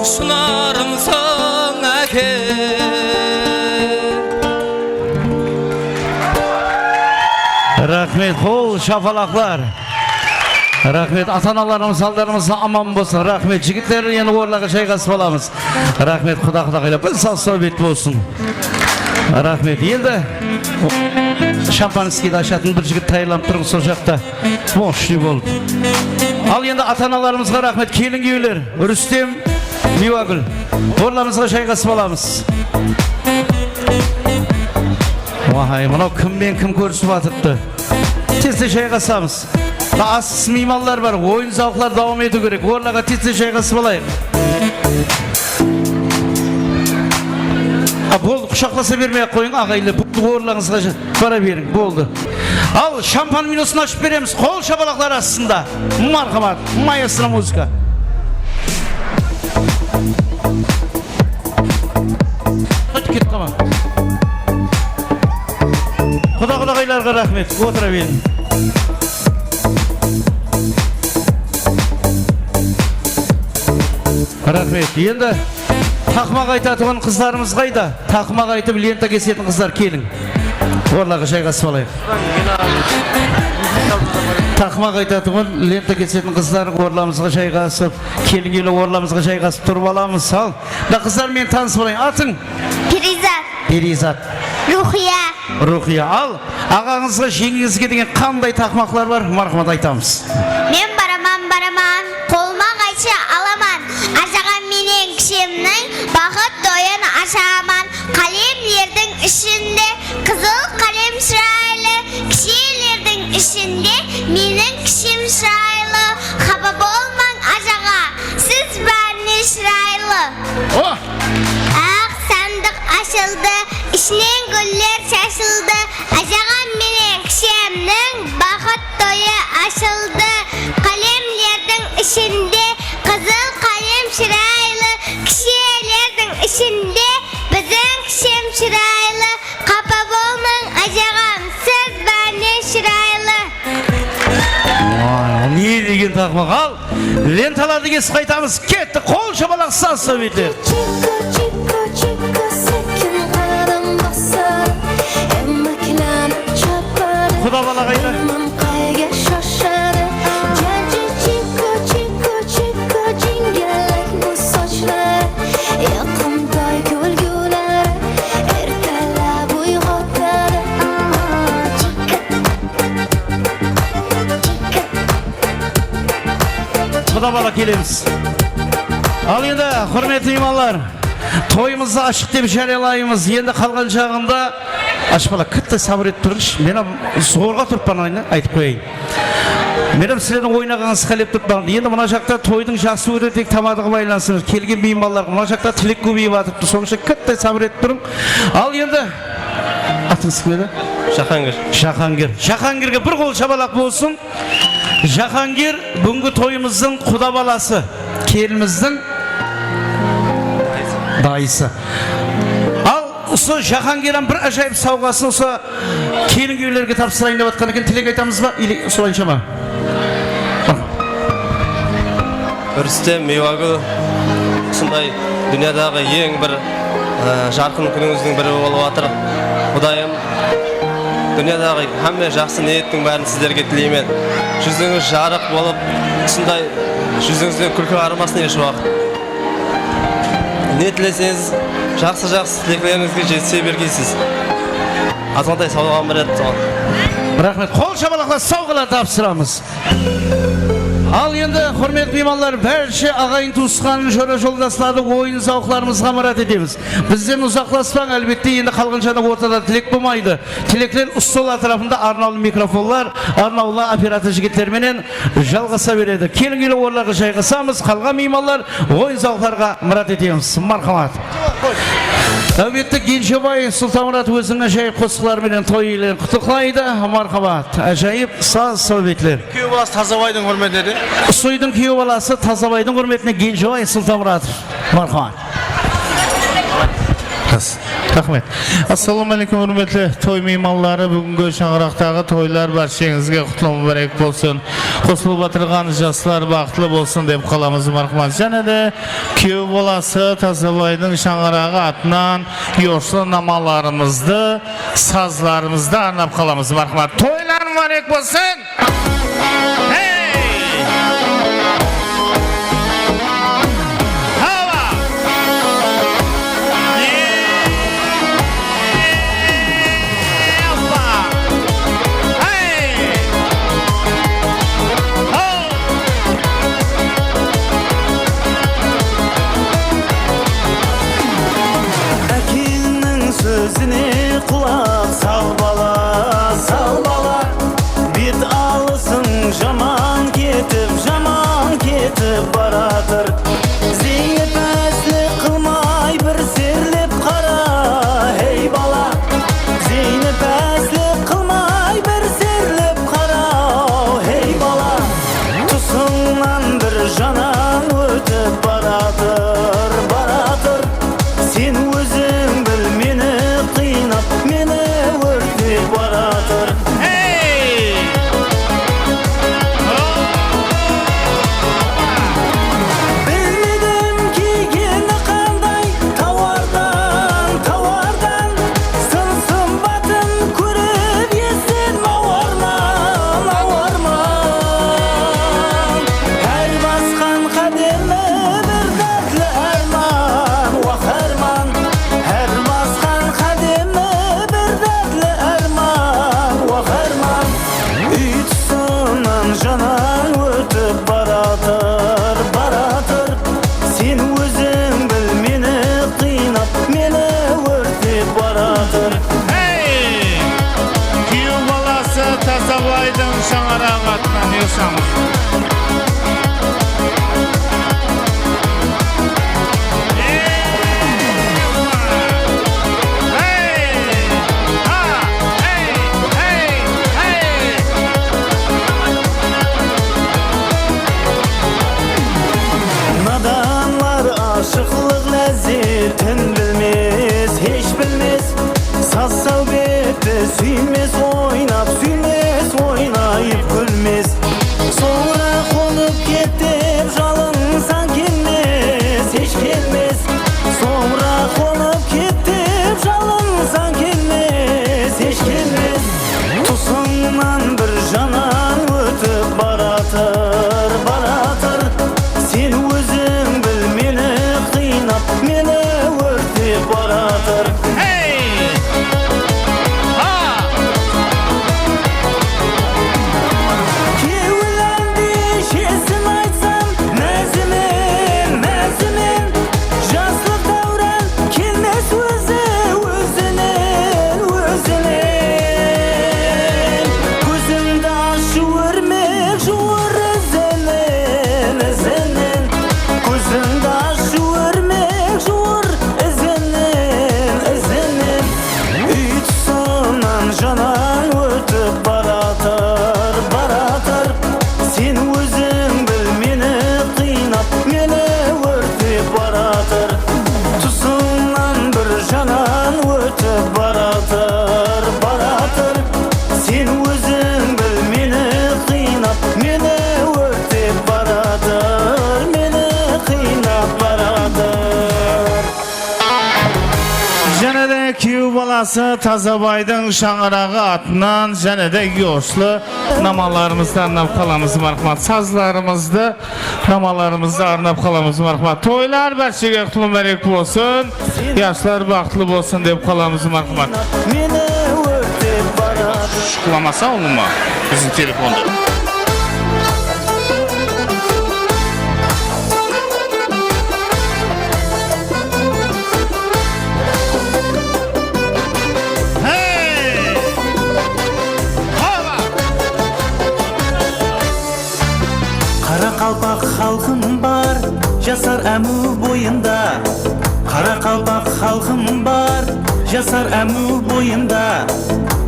sınarımsań, áke. Raxmet, qol shapalaqlar. Raxmet, ata-analarımız, aldarımız aman bolsın. Raxmet, jigitler, endi orınlarǵa jayǵasıp alamız. Raxmet, quda-quda qayla, bir sawıt-sáwbet bolsın. Raxmet, endi shampanskiydi ashatın bir jigit tayarlanıp turıń sol jaqta. Moshniy boldı. Al endi ata-analarımızǵa raxmet, kelin kúyewler, Rústem, Miywagúl. Orınlarımızǵa jayǵasıp alamız. Wahay, mınaw kim menen kim kórisip atırıptı. Tez-tez jayǵasamız. Mına asıqsız miymanlar bar, oyın-zawıqlar dawam etiw kerek. Orınlarǵa tez-tez jayǵasıp alayıq. A, boldı, qushaqlasa bermey-aq qoyıń, aǵayinler. Boldı, orınlarıńızǵa ja-, bara beriń, boldı. Al, shampan menyusın ashıp beremiz, qol shapalaqlar astında. Marhamat, maestro muzıka. Qaytıp ketip qalma. Quda-qudaǵıylarǵa raxmet, otıra beriń. Raxmet. Endi taqmaq aytatuǵın qızlarımız qayda? Taqmaq aytıp, lenta kesetin qızlar, keliń. Orınlarǵa jayǵasıp alayıq. Taqmaq aytatuǵın, lenta kesetin qızlar, orınlarımızǵa jayǵasıp, kelin kúyewler orınlarımızǵa jayǵasıp turıp alamız. Al, mına qızlar menen tanısıp alayın. Atıń? Periyzat. Periyzat. Ruwxıya. Ruwxıya. Al, aǵańızǵa, jeńgeńizge degen qanday taqmaqlar bar? Marhamat, aytamız. Men baraman, baraman, qolıma qaytsha alaman. Ajaǵam menen kishemniń baxıt toyın ashaman. Qálemlerdiń ishinde qızıl qálem shıraylı, kishelerdiń ishinde meniń kishim shıraylı. Qapa bolmań, ajaǵa, siz bárinen shıraylı. Oh! Aq sandıq ashıldı, ishinen gúller shashıldı. Ajaǵam menen kishemniń baxıt toyı ashıldı. Qálemlerdiń ishinde qızıl qálem shıraylı, kishelerdiń ishinde biziń kishim shıraylı. Qapa bolmań, ajaǵam, siz bárinen shıraylı. Vay, ne degen taqmaq, al. Lentalardı kesip qaytamız. Ketti, qol shapalaq, saz sáwbetler. Chiko, chiko, chiko, sekin qadam basar. Emmaklanıp chapar. Quda bala qayda? Mırman qayǵa shoshadı. Jaji chiko, chiko, chiko, jingalak bu sochlar. Yoqimtoy kúlgileri ertalab uyg'otadi. Quda bala kelemiz. Al endi, húrmetli miymanlar, toyımızdı ashıq dep járiyalaymız. Endi qalǵan jaǵında, ashıq bala, kitti sabır etip turıńshı. Men hám zorǵa turıppan, aytıp qoyayın. Men hám sizlerdiń oynaǵanıńızdı qálep turıppan. Endi mına jaqta toydıń jaqsı ótedi, tek tamadıǵa baylanıslı. Kelgen miymanlarǵa mına jaqta tilek kóbeyip atırıptı. Sonıń ushın kitti sabır etip turıń. Al endi, atıńız kim edi? Jahangir. Jahangir. Jahangirge bir qol shapalaq bolsın. Jahangir búgingi toyımızdıń quda balası, kelinimizdiń dayısı. Al, usı Jahangir hám bir ájayıp sawǵasın usı kelin kúyewlerge tapsırayın dep atqan eken. Tilek aytamız ba? Ili solayınsha ma? Rústem, Miywagúl, usınday dúnyadaǵı eń bir, e, jarqın kúnińizdiń biri bolıp atır. Qudayım, dúnyadaǵı hámme jaqsı niyettiń bárin sizlerge tileymen. Júzińiz jarıq bolıp, usınday júzińizden kúlki arimasın hesh waqıt. Ne tileseńiz, jaqsı-jaqsı tileklerińizge jetise bergeysiz. Azǵantay sawǵam bar edi soǵan. Raxmet. Qol shapalaqlar, sawǵalar tapsıramız. Al endi, húrmetli miymanlar, bárshe aǵayin-tuwısqan, jora-joldaslardı oyın-zawıqlarımızǵa mırat etemiz. Bizden uzaqlaspań, álbette, endi qalǵan jaǵda ortada tilek bolmaydı. Tilekler stol átirapında arnawlı mikrofonlar, arnawlı operator jigitler menen jalǵasa beredi. Kelin kúyewler orınlarǵa jayǵasamız, qalǵan miymanlar oyın-zawıqlarǵa mırat etemiz. Marhamat. Álbette, Genjebay Sultanmurat óziniń ájayıp qosıqları menen toy iyelerin qutlıqlaydı. Marhamat. Ájayıp saz sáwbetler. Kúyew balası Tazabaydıń húrmetine de. Usı úydiń kúyew balası Tazabaydıń húrmetine Genjebay Sultanmuratov. Marhamat. Ras. Raxmet. Assalawma áleykum, húrmetli toy miymanları. Búgingi shańaraqtaǵı toylar bársheńizge qutlı múbárek bolsın. Qosılıp atırǵan jaslar baxıtlı bolsın dep qalamız, marhamat. Jáne de kúyew balası Tazabaydıń shańaraǵı atınan yoshlı namalarımızdı, sazlarımızdı arnap qalamız, marhamat. Toylar múbárek bolsın! Hey! Hawa! Ye! Hoppa! Hey! Ho! Ákeńniń sózine qulaq sal, bala, sal, bala. Bet alısıń jaman ketip, jaman ketip baratır. Zeynep, páslik qılmay bir serlep qara, hey, bala. Zeynep, páslik qılmay bir serlep qara, hey, bala. Tusıńnan bir janań ótip baratır, baratır. Sen óziń bil, meni qıynap, meni órtep baratır. Hey! Bilmedim, kiygeni qanday tawardan, tawardan. Sın-sımbatın kórip, esten mawarman, mawarman. Hár basqan qádemi bir dártli árman, wah, árman. Hár basqan qádemi bir dártli árman, wah, árman. Úy tusınan janań ótip baratır, baratır. Sen óziń bil, meni qıynap, meni órtep baratır. Hey! Kúyew balası Tazabaydıń shańaraǵı atınan yoshlı. Hey! Ha! Hey! Hey! Hey! Nadanlar ashıqlıq lázzetin bilmes, hesh bilmes. Saz-sáwbetti súymes, oynap súymes, oynayıp kúlmes. Sońıra qonıp ket dep jalınsań kelmes, hesh kelmes. Sońıra qonıp ket dep jalınsań kelmes, hesh kelmes. Tusıńnan bir janań ótip baratır, baratır. Sen óziń bil, meni qıynap, meni órtep baratır. Hey! Ha! Kewil ándeshesin aytsam, mázimen, mázimen. Jaslıq dáwran kelmes ózi ózinen, ózinen. Kózińdi ashıp órmek juwır izinen, izinen. Kózińdi ashıp órmek juwır izinen, izinen. Úy tusınan janań ótip baratır, baratır. Sen óziń bil, meni qıynap, meni órtep baratır. Tusıńnan bir janań ótip baratır, baratır. Sen óziń bil, meni qıynap, meni órtep baratır, meni qıynap baratır. Jáne de kúyew balası Tazabaydıń shańaraǵı atınan jáne de yoshlı namalarımızdı arnap qalamız, marhamat. Sazlarımızdı, namalarımızdı arnap qalamız, marhamat. Toylar bárshege qutlı múbárek bolsın, yashlar baxıtlı bolsın dep qalamız, marhamat. Meni órtep baratır. Shuqlamasa ulıwma biziń telefondı. Hey! Hava! Qaraqalpaq xalqım bar, jasar ámiw boyında. Qaraqalpaq xalqım bar, jasar ámiw boyında.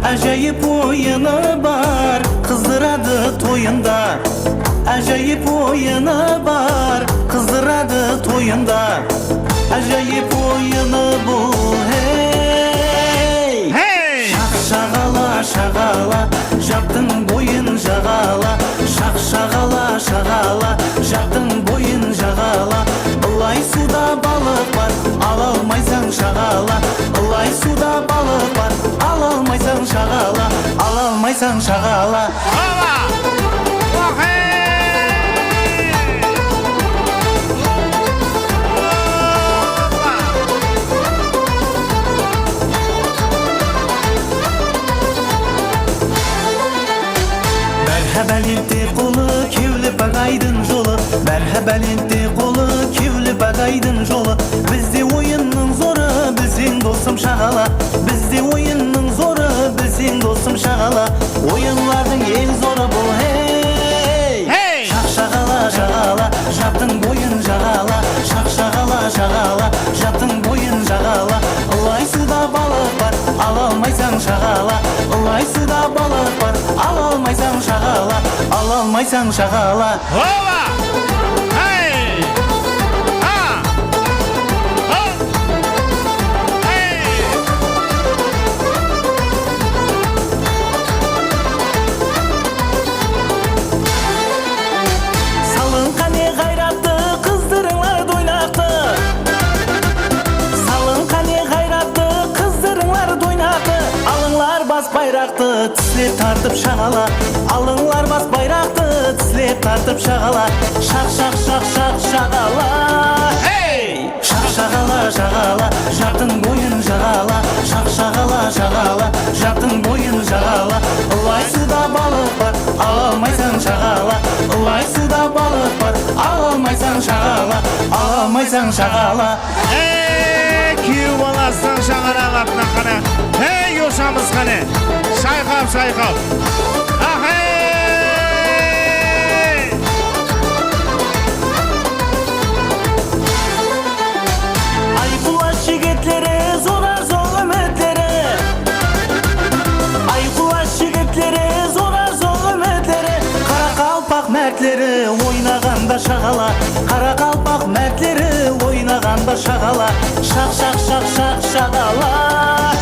Ájayıp oyını bar, qızdıradı toyında. Ájayıp oyını bar, qızdıradı toyında. Ájayıp oyını bul, hey. Sań shaǵala. Oba! Ohe! Oba! Bárha bálentte qulı, kewli pák aydın jolı. Bárha bálentte qulı, kewli pák aydın jolı. Bizde oyınnıń zorı, bilseń dosım shaǵala. Bizde oyınnıń zorı, bilseń dosım shaǵala. Oyınlardıń eń zorı bul, hey! Hey! Shaq shaǵala, shaǵala, japtıń boyın jaǵala. Shaq shaǵala, shaǵala, japtıń boyın jaǵala. Ilay suwda balıq bar, ala almaysań shaǵala. Ilay suwda balıq bar, ala almaysań shaǵala. Ala almaysań shaǵala. Oba! Hey! Ha! Ho! Hey! Salıń qáne ǵayrattı, qızdırıńlar doynaqtı. Salıń qáne ǵayrattı, qızdırıńlar doynaqtı. Alıńlar bas bayraqtı, tislep tartıp shaǵala. Alıńlar bas bayraqtı, tislep tartıp shaǵala. Shaq, shaq, shaq, shaq, shaǵala. Hey! Shaq shaǵala, shaǵala, japtıń boyın jaǵala. Shaq shaǵala, shaǵala, japtıń boyın jaǵala. Ilay suwda balıq bar, ala almaysań shaǵala. Ilay suwda balıq bar, ala almaysań shaǵala. Ala almaysań shaǵala. Ey, kúyew balasınıń shańaraǵı atına qáne. Hey, yoshamız qáne. Shayqap, shayqap. Ahey! Ay quwash jigitleri, zorar zor úmitleri. Ay quwash jigitleri, zorar zor úmitleri. Qaraqalpaq mártleri oynaǵanda shaǵala. Qaraqalpaq mártleri oynaǵanda shaǵala. Shaq, shaq, shaq, shaq, shaǵala.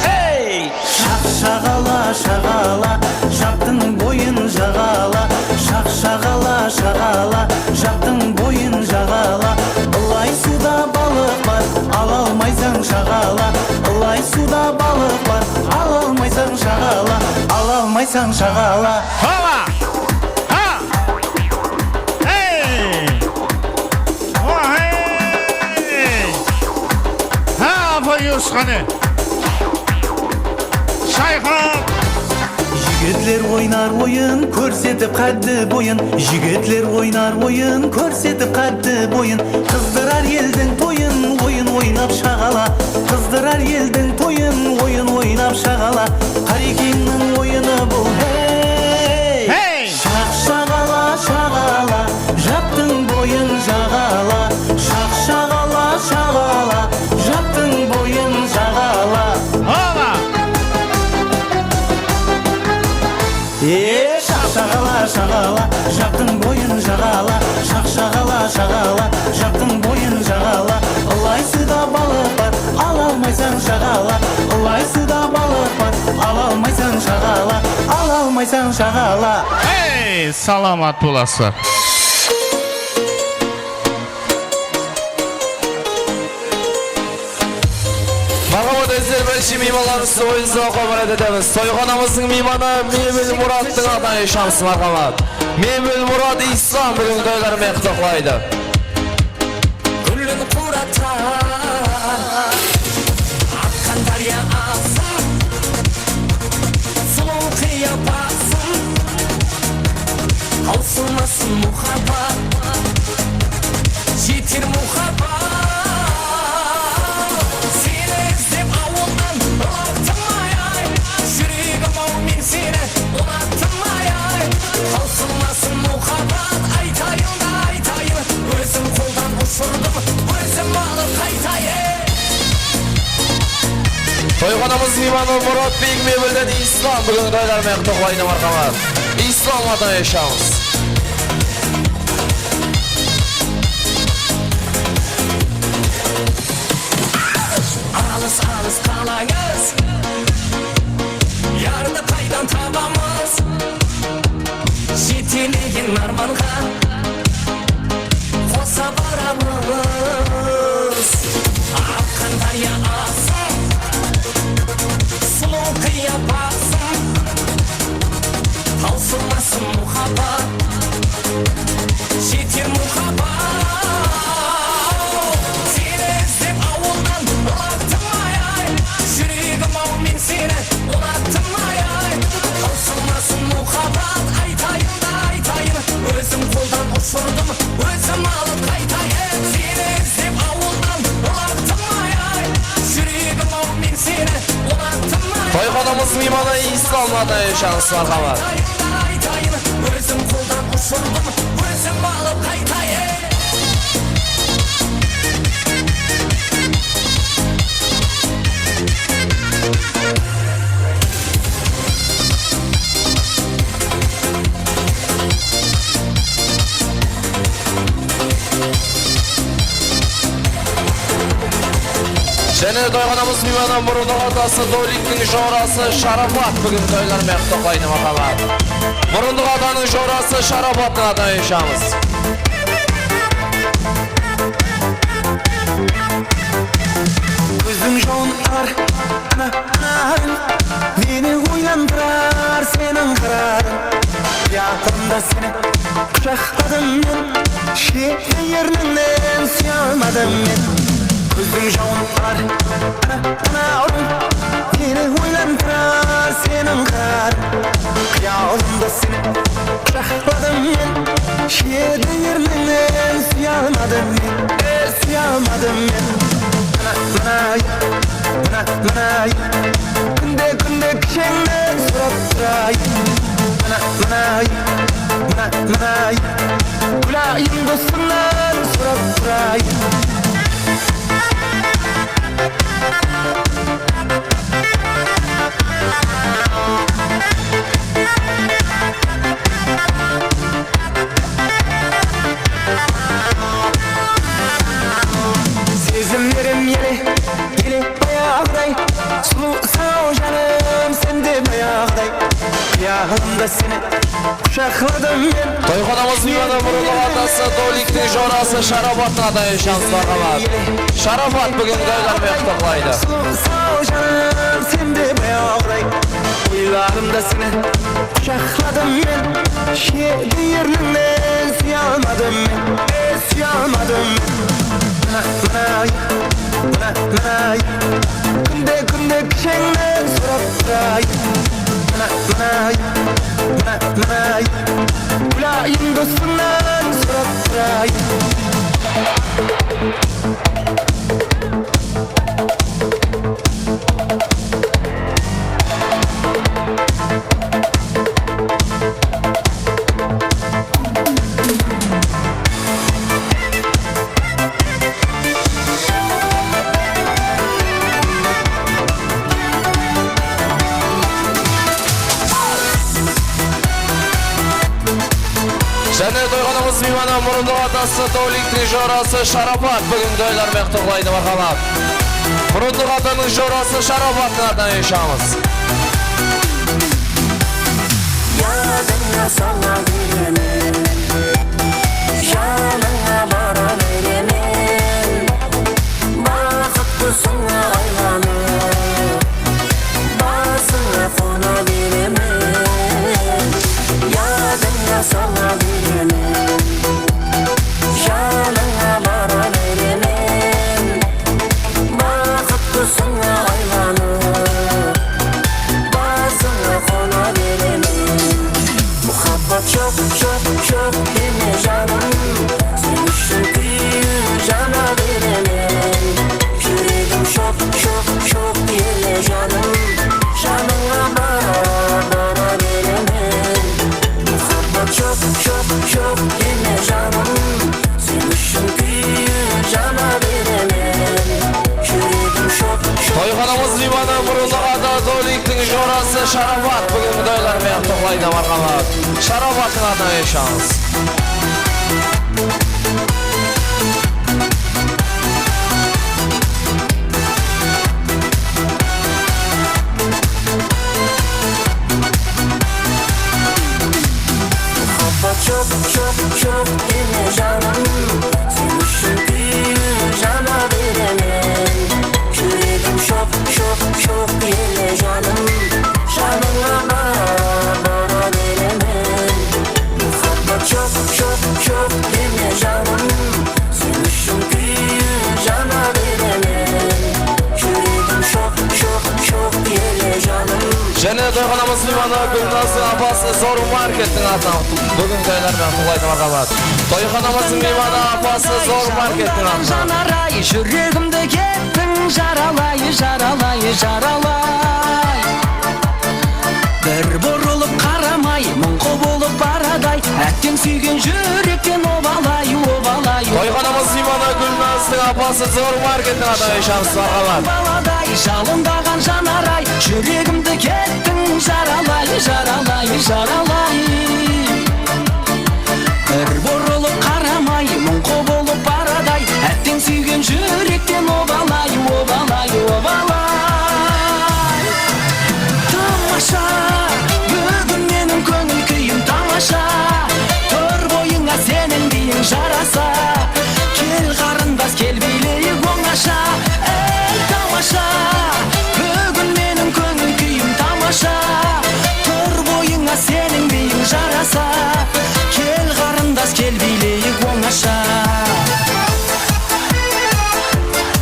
Hey! Shaq shaǵala, shaǵala, japtıń boyın jaǵala. Shaq shaǵala, shaǵala, japtıń boyın jaǵala. Ilay suwda balıq bar, ala almaysań shaǵala. Ilay suwda balıq bar, ala almaysań shaǵala. Ala almaysań shaǵala. Hoba! Ha! Hey! Ohe! Ha, apa, yos qáne. Shayqap! Jigitler oynar oyın, kórsetip qáddi boyın. Jigitler oynar oyın, kórsetip qáddi boyın. Qızdırar eldiń toyın, oyın oynap shaǵala. Qızdırar eldiń toyın, oyın oynap shaǵala. Qarekeńniń oyını bul, hey! Hey! Shaq shaǵala, shaǵala, japtıń boyın jaǵala. Shaq shaǵala, shaǵala, japtıń boyın jaǵala. Hoba! E, shaq shaǵala, shaǵala, japtıń boyın jaǵala. Shaq shaǵala, shaǵala, japtıń boyın jaǵala. Ilay suwda balıq bar, ala almaysań shaǵala. Ilay suwda balıq bar, ala almaysań shaǵala. Ala almaysań shaǵala. Hey, salamat bolasızlar. Marhamat, ózler birinshi miymanlarımızdı oyınızǵa qomırap etemiz. Toyxanamızdıń miymanı Mebel Murattıń atına eshamız, marhamat. Mebel Murat, Islam búgin toylar menen qutlaqlaydı. Gúlin qurata aqqan dárya aǵsın, sulıw qıyapatın, tawsılmasın muhabbat, jeter muhabbat. Seni izlep awıldan ılattım ay-ay, júregim-aw, men seni unattım ay-ay. Tawsılmasın muhabbat, aytayın da aytayın, ózim qoldan ushırdım, ózim alıp qaytayın. Toyxanamız miymanı Muratbek Mebelden Islam búgin toylar menen qutlaqlaydı, marhamat. Islam atına eshamız. Alıs-alıs qalańız, yardı qaydan tabamız? Jetelegen armanǵa qosa baramız. Aqqan dárya aǵsın, sulıw qıyapatın, Miymanı Islamladan Eshanov, marhamat. Ózim qoldan ushırdım, ózim alıp qaytayın. Jáne toyxanamız miymanı murındıǵı atası Doliktiń jorası Sharapat búgin toylarmenen qutlıqlaydı, marhamat. Murındıǵı atanıń jorası Sharapattıń atına eshamız. Kózdiń jawın aǵar, ana, ana, meni oylandırar seniń qıradıń. Qıyalımda seni qushaqladım men, shete ernińnen súye almadım men. Kózdiń jawın aǵar, ana, ana, seni oylandırar seniń qıradıń. Qıyalımda seni qushaqladım men, shete ernińnen súye almadım men, e, súye almadım men. Mına, mına, mına, mına, kúnde, kúnde kisheńnen sorap turayın. Mına, mına, mına, mına, Gúlayım dosıńnan sorap turayın. Sezimlerim ele, ele bayaǵıday. Sulıw, saw janım, sen de bayaǵıday. Qıyalımda seni qushaqladım men. Toyxanamız miymanı murındıǵı atası Doliktiń jorası Sharapattıń atına eshamız, marhamat. Sharapat búgin toylarmenen qutlıqlaydı. Sulıw, saw janım, sen de bayaǵıday. Oylarımda seni qushaqladım men. Shete ernińnen súye almadım men, e, súye almadım men. Mına, mına, mına, mına, kúnde, kúnde kisheńnen sorap turayın. Mına, mına, mına, mına, Gúlayım dosıńnan sorap turayın. Jáne toyxanamız miymanı murındıǵı atası Doliktiń jorası Sharapat búgin toylarmenen qutlıqlaydı, marhamat. Murındıǵı atanıń jorası Sharapattıń atına eshamız. Yadıńa sala beremen, janıńa bara beremen. Baxıt qusıńa aylanıp, basıńa qona beremen. Yadıńa sala beremen, janıńa bara beremen. Baxıt qusıńa aylanıp, basıńa qona beremen. Muhabbat joq, joq, joq deme janım, sen ushın kúyip jana beremen. Júregim shoq, shoq, shoq ele janım, janıńa bara, bara beremen. Muhabbat joq, joq, joq deme janım, sen ushın kúyip jana beremen. Júregim shoq, shoq. Toyxanamız miymanı murındıǵı atası Doliktiń jorası Sharapat búgin toylarmenen qutlıqlaydı, marhamat. Sharapattıń atına eshamız. Muhabbat joq, joq, joq deme janım, sen ushın kúyip jana beremen. Júregim shoq, shoq, shoq ele janım, janıńa bara, bara beremen. Muhabbat joq, joq, joq deme janım, sen ushın kúyip jana beremen. Júregim shoq, shoq, shoq ele janım. Jáne toyxanamız miymanı Gúlnazdıń apası Zor Markettiń atına búgin toylarmenen qutlıqlaydı, marhamat. Toyxanamızdıń miymanı apası Zor Markettiń atına. Júregimdi kettiń jaralay, jaralay, jaralay. Súygen júrekten obalay, obalay. Toyxanamız miymanı Gúlnazdıń apası, Zor markettiń adayı, shamsız marhamat. Baladay jalındaǵan janaray, júregimdi kettiń jaralay, jaralay, jaralay. Bir burılıp qaramay, muńqı bolıp baraday, átteń súygen júrekten obalay, obalay, obalay. Tamasha, búgin meniń kóńil kúyim tamasha. Tur boyıńa seniń biyiń jarasa. Kel, qarındas, kel, biyleyik ońasha. Ey, tamasha, búgin meniń kóńil kúyim tamasha. Tur boyıńa seniń biyiń jarasa. Kel, qarındas, kel, biyleyik ońasha.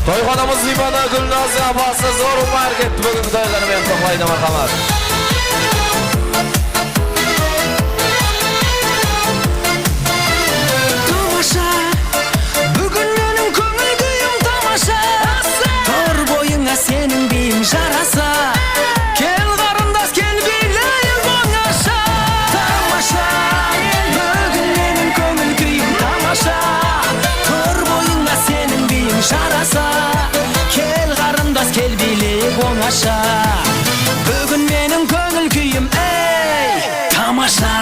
Toyxanamız miymanı Gúlnazdıń apası, Zor market búgingi toyları menen qutlıqlaydı, marhamat. Tamasha, búgin meniń kóńil kúyim tamasha. Tur boyıńa seniń biyiń jarasa. Kel, qarındas, kel, biyleyik ońasha. Tamasha, búgin meniń kóńil kúyim tamasha. Tur boyıńa seniń biyiń jarasa. Kel, qarındas, kel, biyleyik ońasha. Búgin meniń kóńil kúyim, ey, tamasha.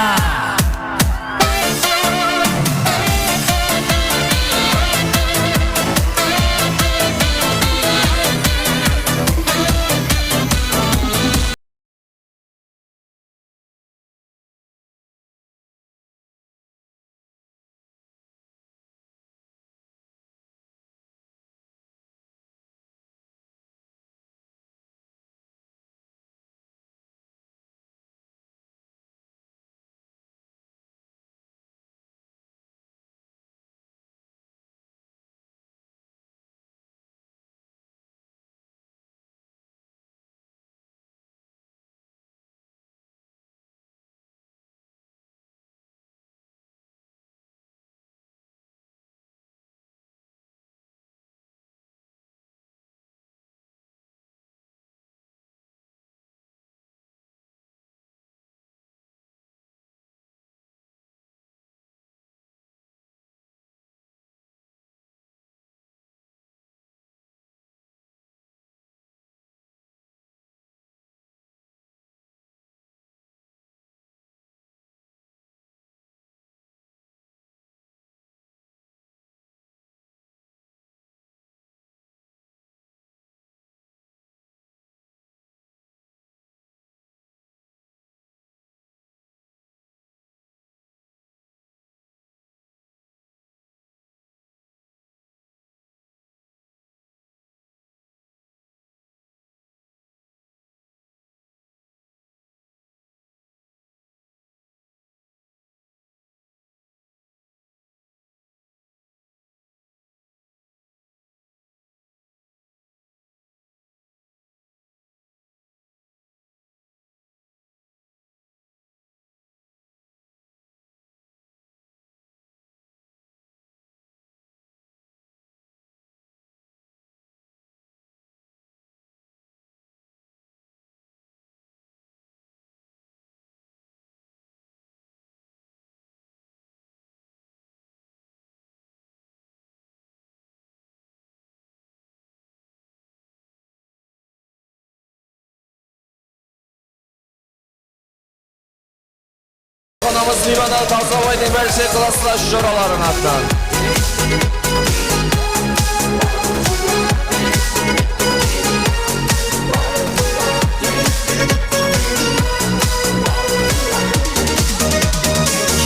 Anamız Livanı Tazabaydıń bálshe klasslası joralarıń atınan.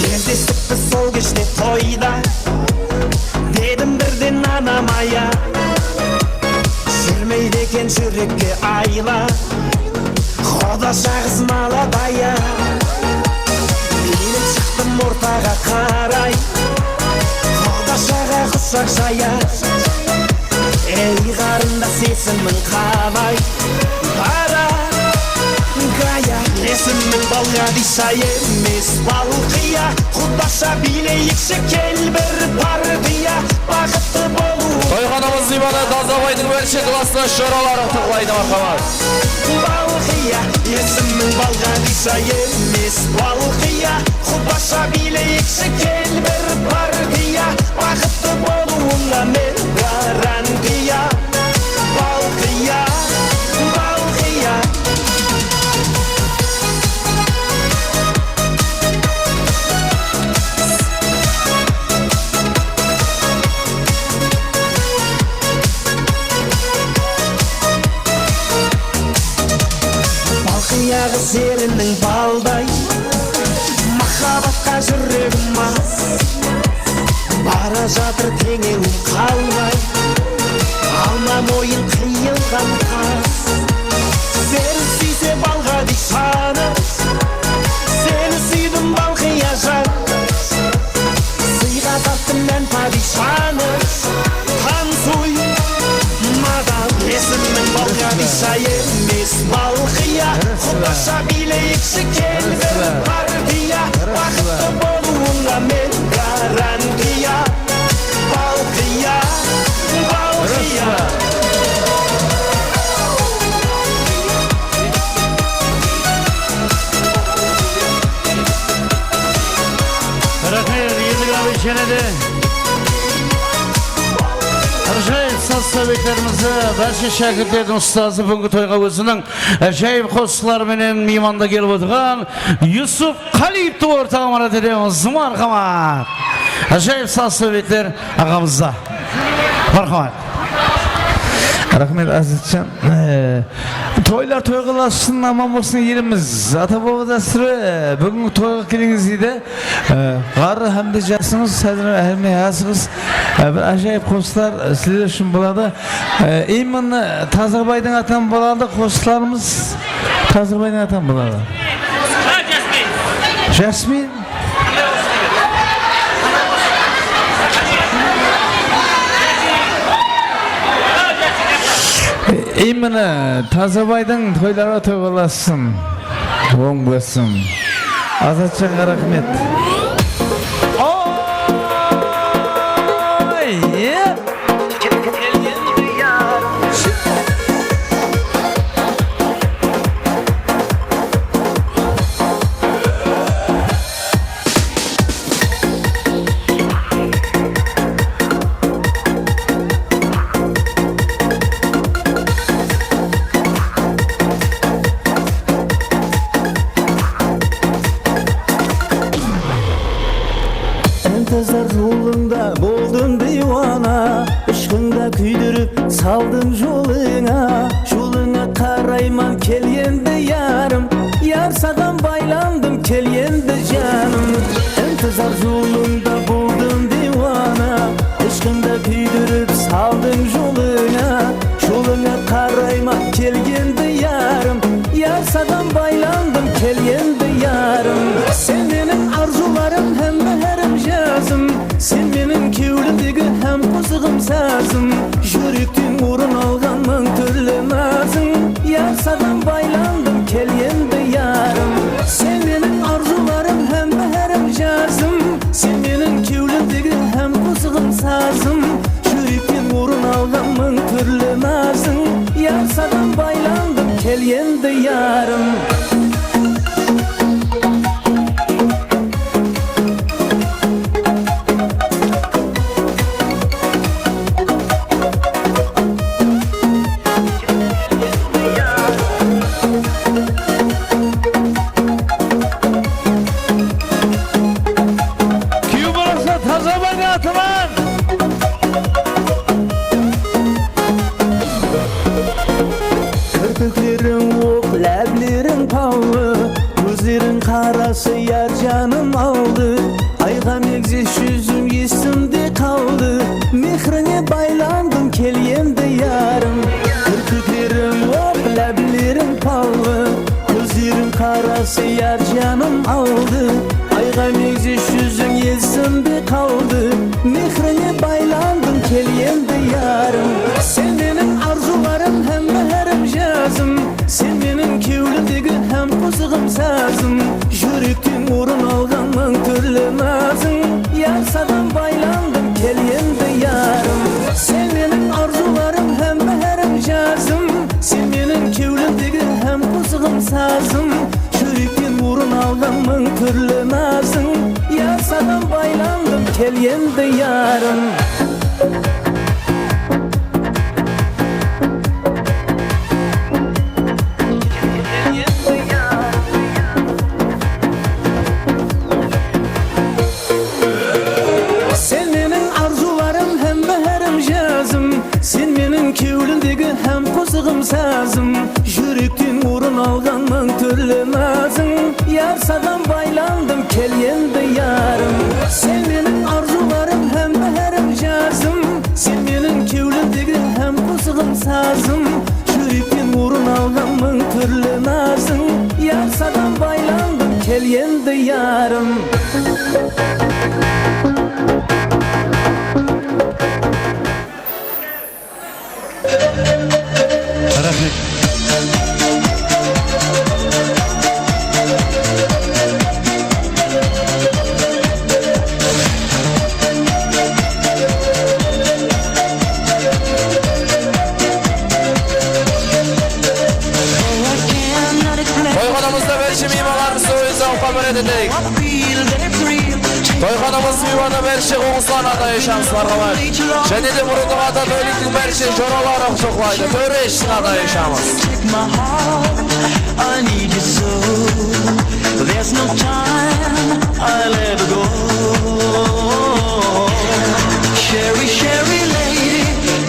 Gezdesikpiz sol keshte toyda, dedim birden anam aya. Júrmeydi eken júrekke ayla, qudasha qız maladaya. Menen shıqtım ortaǵa qaray, qudashaǵa qushaq jaya. Ey, qarındas, esimiń qalay? Bara gaya. Esimniń Balǵadisha emes, Balqıya. Qudasha biyleyikshi, kel bir partiya. Baxıtlı bolıw Toyxanamız miymanı Tazabaydıń bárshe klasslı joraları tıqlaydı, marhamat. Balqıya, esimiń Balǵadisha emes, Balqıya, qubasha biyleyikshi kel bir partiya, baxıtlı bolıwıńa men garantiya. Balqıya, Balqıya. Balqıya qız eriniń balday, mahabbatqa júregim as. Bara jatır teńewim qalmay, alma moyın qıyılǵan qas. Sizler súyse Balǵadishanı, seni súydim, Balqıyajan. Sıyǵa taptım men padishanı, tansuy, madam. Esimiń Balǵadisha emes, Balqıya, qubasha biyleyikshi kel bir partiya, baxıtlı bolıwıńa men garantiya. Balqıya, Balqıya. Raxmet, Endi Grábich jáne de. Ájayıp saz sáwbetlerimizdi, bárshe shákirtlerdiń ustazı, búgingi toyǵa óziniń ájayıp qosıqları menen miymanda kelip otırǵan Yusuf Qáliyevti ortaǵa marat etemiz. Marhamat. Ájayıp saz sáwbetler aǵamızda. Marhamat. Raxmet, Azizjan. Ee, toylar toyǵa ulasın, aman bolsın elimiz. Ata-baba dástúri, ee, búgingi toyǵa kelińiz deydi. Ee, ǵarrı hám de jasıńız, házir hám de jasıńız. Ee, bir ájayıp qosıqlar, ee, sizler ushın boladı. Ee, именно Tazabaydıń atınan boladı qosıqlarımız. Tazabaydıń atınan boladı. Jasmin. Именно Tazabaydıń toyları toy bolasın. Oń bolsın. Azatjanǵa raxmet. Oy, e! Intizar jolıńda boldım diywana, ıshqıńda kúydirip saldım jolıńa. Jolıńa qarayman, kel endi yarım, yar, saǵan baylandım, kel endi janım. Intizar jolıńda boldım diywana, ıshqıńda kúydirip saldım jolıńa. Jolıńa qarayman, kel endi yarım, yar, saǵan baylandım, kel endi yarım. Sen meniń arzularım hám báhárim, jazım, sen meniń kewlimdegi hám qosıǵım, sazım. Júrekten orın alǵan mıń túrli nazıń, yar, saǵan baylandım, kel endi yarım. Sen meniń arzularım hám báhárim, jazım, sen meniń kewlimdegi hám qosıǵım, sazım. Júrekten orın alǵan mıń túrli nazıń, yar, saǵan baylandım, kel endi yarım. Kúyew balası Tazabaydıń atınan. Kírpikleriń oq, lábleriń pallı, kózleriń qarası, yar, janım aldı. Ayǵa megzes júziń esimde qaldı, mehrińe baylandım, kel endi yarım. Kírpikleriń oq, lábleriń pallı, kózleriń qarası, yar, janım aldı. Ayǵa megzes júziń esimde qaldı, mehrińe baylandım, kel endi yarım. Sen meniń arzularım hám báhárim, jazım, sen meniń kewlimdegi hám qosıǵım, sazım. Júrekten orın alǵan Túrli nazıń, yar saǵan baylandım, kel endi yarım. Sen meniń arzıwlarım hám báhárım, jazım. Sen meniń kewlimdegi hám qosıǵım, sazım. Júrekten orın alǵan mıń túrli nazıń, yar saǵan baylandım, kel endi yarım. Sen meniń arzıwlarım hám báhárım, jazım. Sen meniń kewlimdegi hám qosıǵım, sazım. Júrekten orın alǵan mıń túrli nazıń, yar saǵan baylandım, kel endi yarım. Raxmet. Toyxanamızda bárshe miymanlarımızdı óyinsiz alıp xabar eteyik. Toyxanamız miymanı bárshe qońsılarına atay ashamız, marhamat. Jáne de murındıq ata tóliktiń bárshe joraları qutıqlaydı. Tóre ishsin atay ashamız. Take my heart, I need you so. There's no time I'll ever go. Sherry, Sherry lady,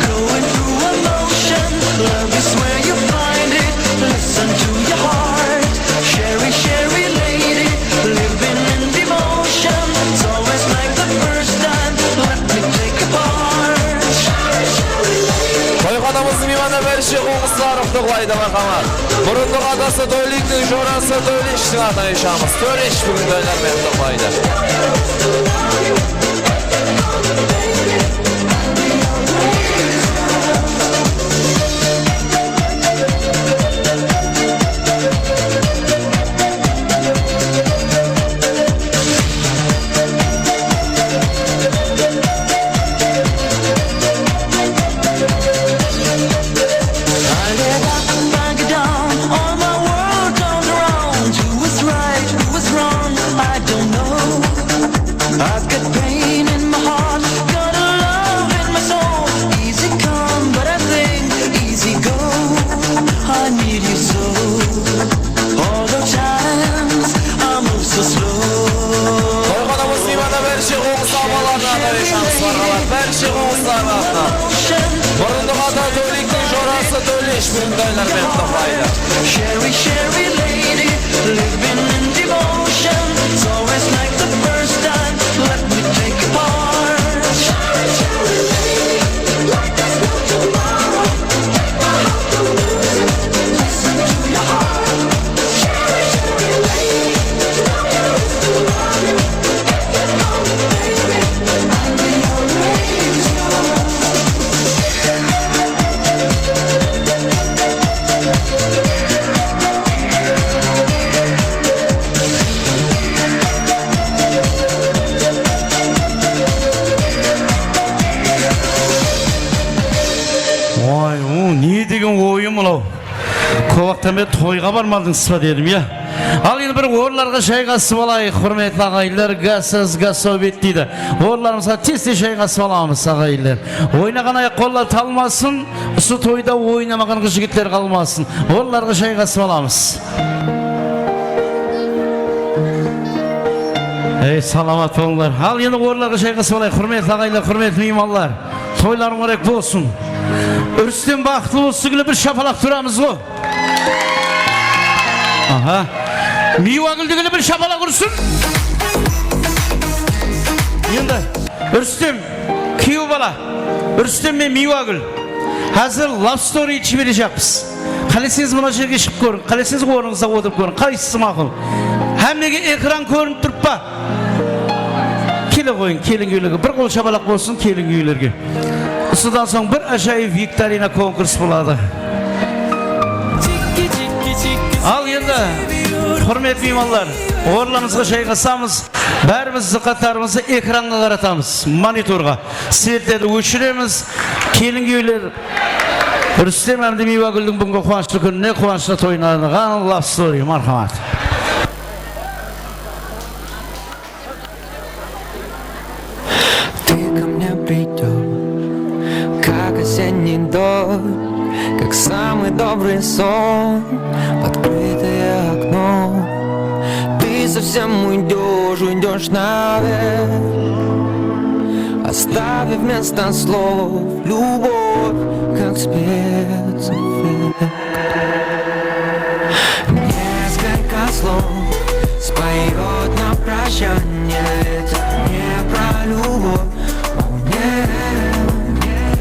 going through emotion. Love is where you find it. Listen to your heart. Sherry, Sherry lady, living in devotion. It's always like the first time. Let me take a part. Sherry, Sherry lady. Toyxanamızdıń miymanı bárshe qońsıları qutıqlaydı, marhamat. Murındıq atası Tóliktiń jorası Tólesh atay ashamız. Tólesh búgin toylarınan qutıqlaydı. I get up and I get down, all my world turns around. Who is right, who is wrong, I don't know. I've got pain in my heart, got a love in my soul. Easy come, but I think easy go. I need you so. All the times I move so slow. Toyxanamız miymanı bárshe qońsı aǵalarına atay ashamız, marhamat, bárshe qońsılarına. Murındıq ata Tóliktiń jorası Tólesh búgin toylarınan qutıqlaydı. Sherry, Sherry lady, living in devotion. It's always like the first time. Let me take a part. Sherry, Sherry lady, like there's no tomorrow. Take my heart and lose it. Listen to your heart. Oy, o ne degen oyın mınaw? Kóp waqıttan beri toyǵa barmadıńız ba dedim, ya. Al, endi bir orınlarǵa jayǵasıp alayıq, húrmetli aǵayinler. Gazsız gaz sáwbet deydi. Orınlarımızǵa tez-tez jayǵasıp alamız, aǵayinler. Oynaǵan ayaq-qollar talmasın, usı toyda oynamaǵan qız-jigitler qalmasın. Orınlarǵa jayǵasıp alamız. Ey, salamat bolıńlar. Al, endi orınlarǵa jayǵasıp alayıq, húrmetli aǵayinler, húrmetli miymanlar. Toylar múbarek bolsın. Rústem baxıtlı bolsın, bir shapalaq uramız ǵo. Aha. Miywagúl degili bir shapalaq ursın. Endi Rústem, kúyew bala. Rústem menen Miywagúl. Házir love story jiberejaqpız. Qáleseńiz mına jerge shıǵıp kóriń, qáleseńiz ornıńızda otırıp kóriń. Qaysısı maqul? Hámmege ekran kórinip turıp pa? Kele qoyıń, kelin kúyewlerge. Bir qol shapalaq bolsın kelin kúyewlerge. Usıdan soń bir ájayıp viktorina, konkurs boladı. Al endi, húrmetli miymanlar, orınlarımızǵa jayǵasamız. Bárimiz dıqqatlarımızdı ekranǵa qaratamız, monitorǵa. Svetlerdi óshiremiz. Kelin kúyewler, Rústem hám de Miywagúldiń búgingi quwanıshlı kúnine, quwanıshlı toyına arnalǵan love story, marhamat. Как самый добрый сон, открытое окно. Ты совсем уйдёшь, уйдёшь навек, оставив вместо слов любовь, как спецэффект. Несколько слов споёт на прощание ветер, не про любовь, о, нет, нет.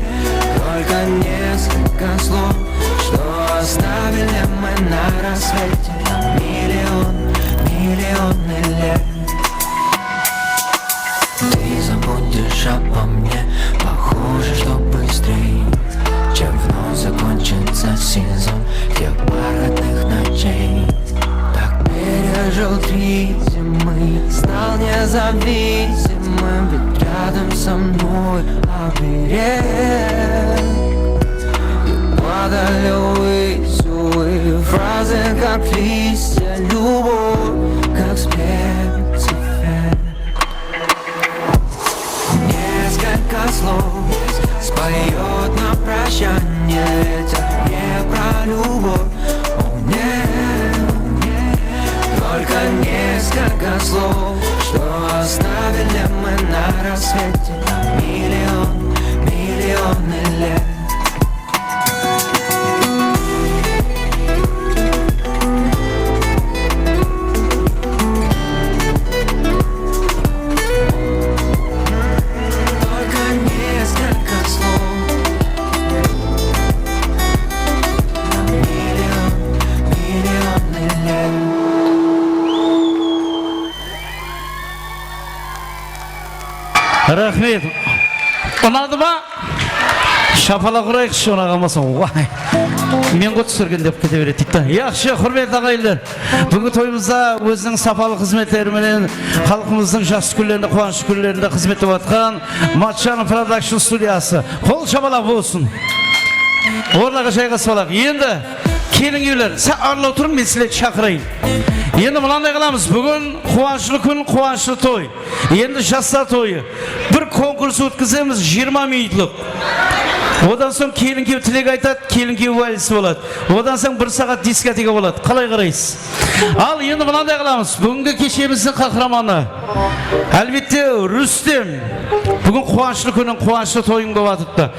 Только несколько слов, что оставили мы на рассвете. Миллион, миллионы лет. Ты забудешь обо мне, похоже, что быстрей, чем вновь закончится сезон тех бархатных ночей. Так пережил три зимы, стал независимым, ведь рядом со мной оберег. И падали ввысь, увы, фразы, как листья, любовь, как спецэффект. Несколько слов споёт на прощание ветер, не про любовь, о, нет, нет. Только несколько слов, что оставили мы на рассвете. Миллион, миллионы лет. Только несколько слов на миллион, миллионы лет. Raxmet. Unadı ma? Shapalaq urayıqshı, unaǵan bolsa. Way. Men ǵo túsirgen dep kete beredi deydi da. Yaqshı, húrmetli aǵayinler. Búgingi toyımızda óziniń sapalı xızmetleri menen xalqımızdıń jaqsı kúnlerinde, quwanıshlı kúnlerinde xızmet etip atqan Matchanov Production studiyası. Qol shapalaq bolsın. Orınlarǵa jayǵasıp alayıq. Endi kelingiler, sál arlaw turıń, men sizlerdi shaqırayın. Endi mınanday qılamız. Búgin quwanıshlı kún, quwanıshlı toy. Endi jaslar toyı. Bir konkurs ótkizemiz, jigirma minutlıq. Odan soń kelin-kúyew tilek aytadı, kelin-kúyew valisi boladı. Odan soń bir saat diskoteka boladı. Qalay qaraysız? Al, endi mınanday qılamız. Búgingi keshemizdiń qahramanı, álbette, Rústem. Búgin quwanıshlı kúniń, quwanıshlı toyıń bolıp atırıptı.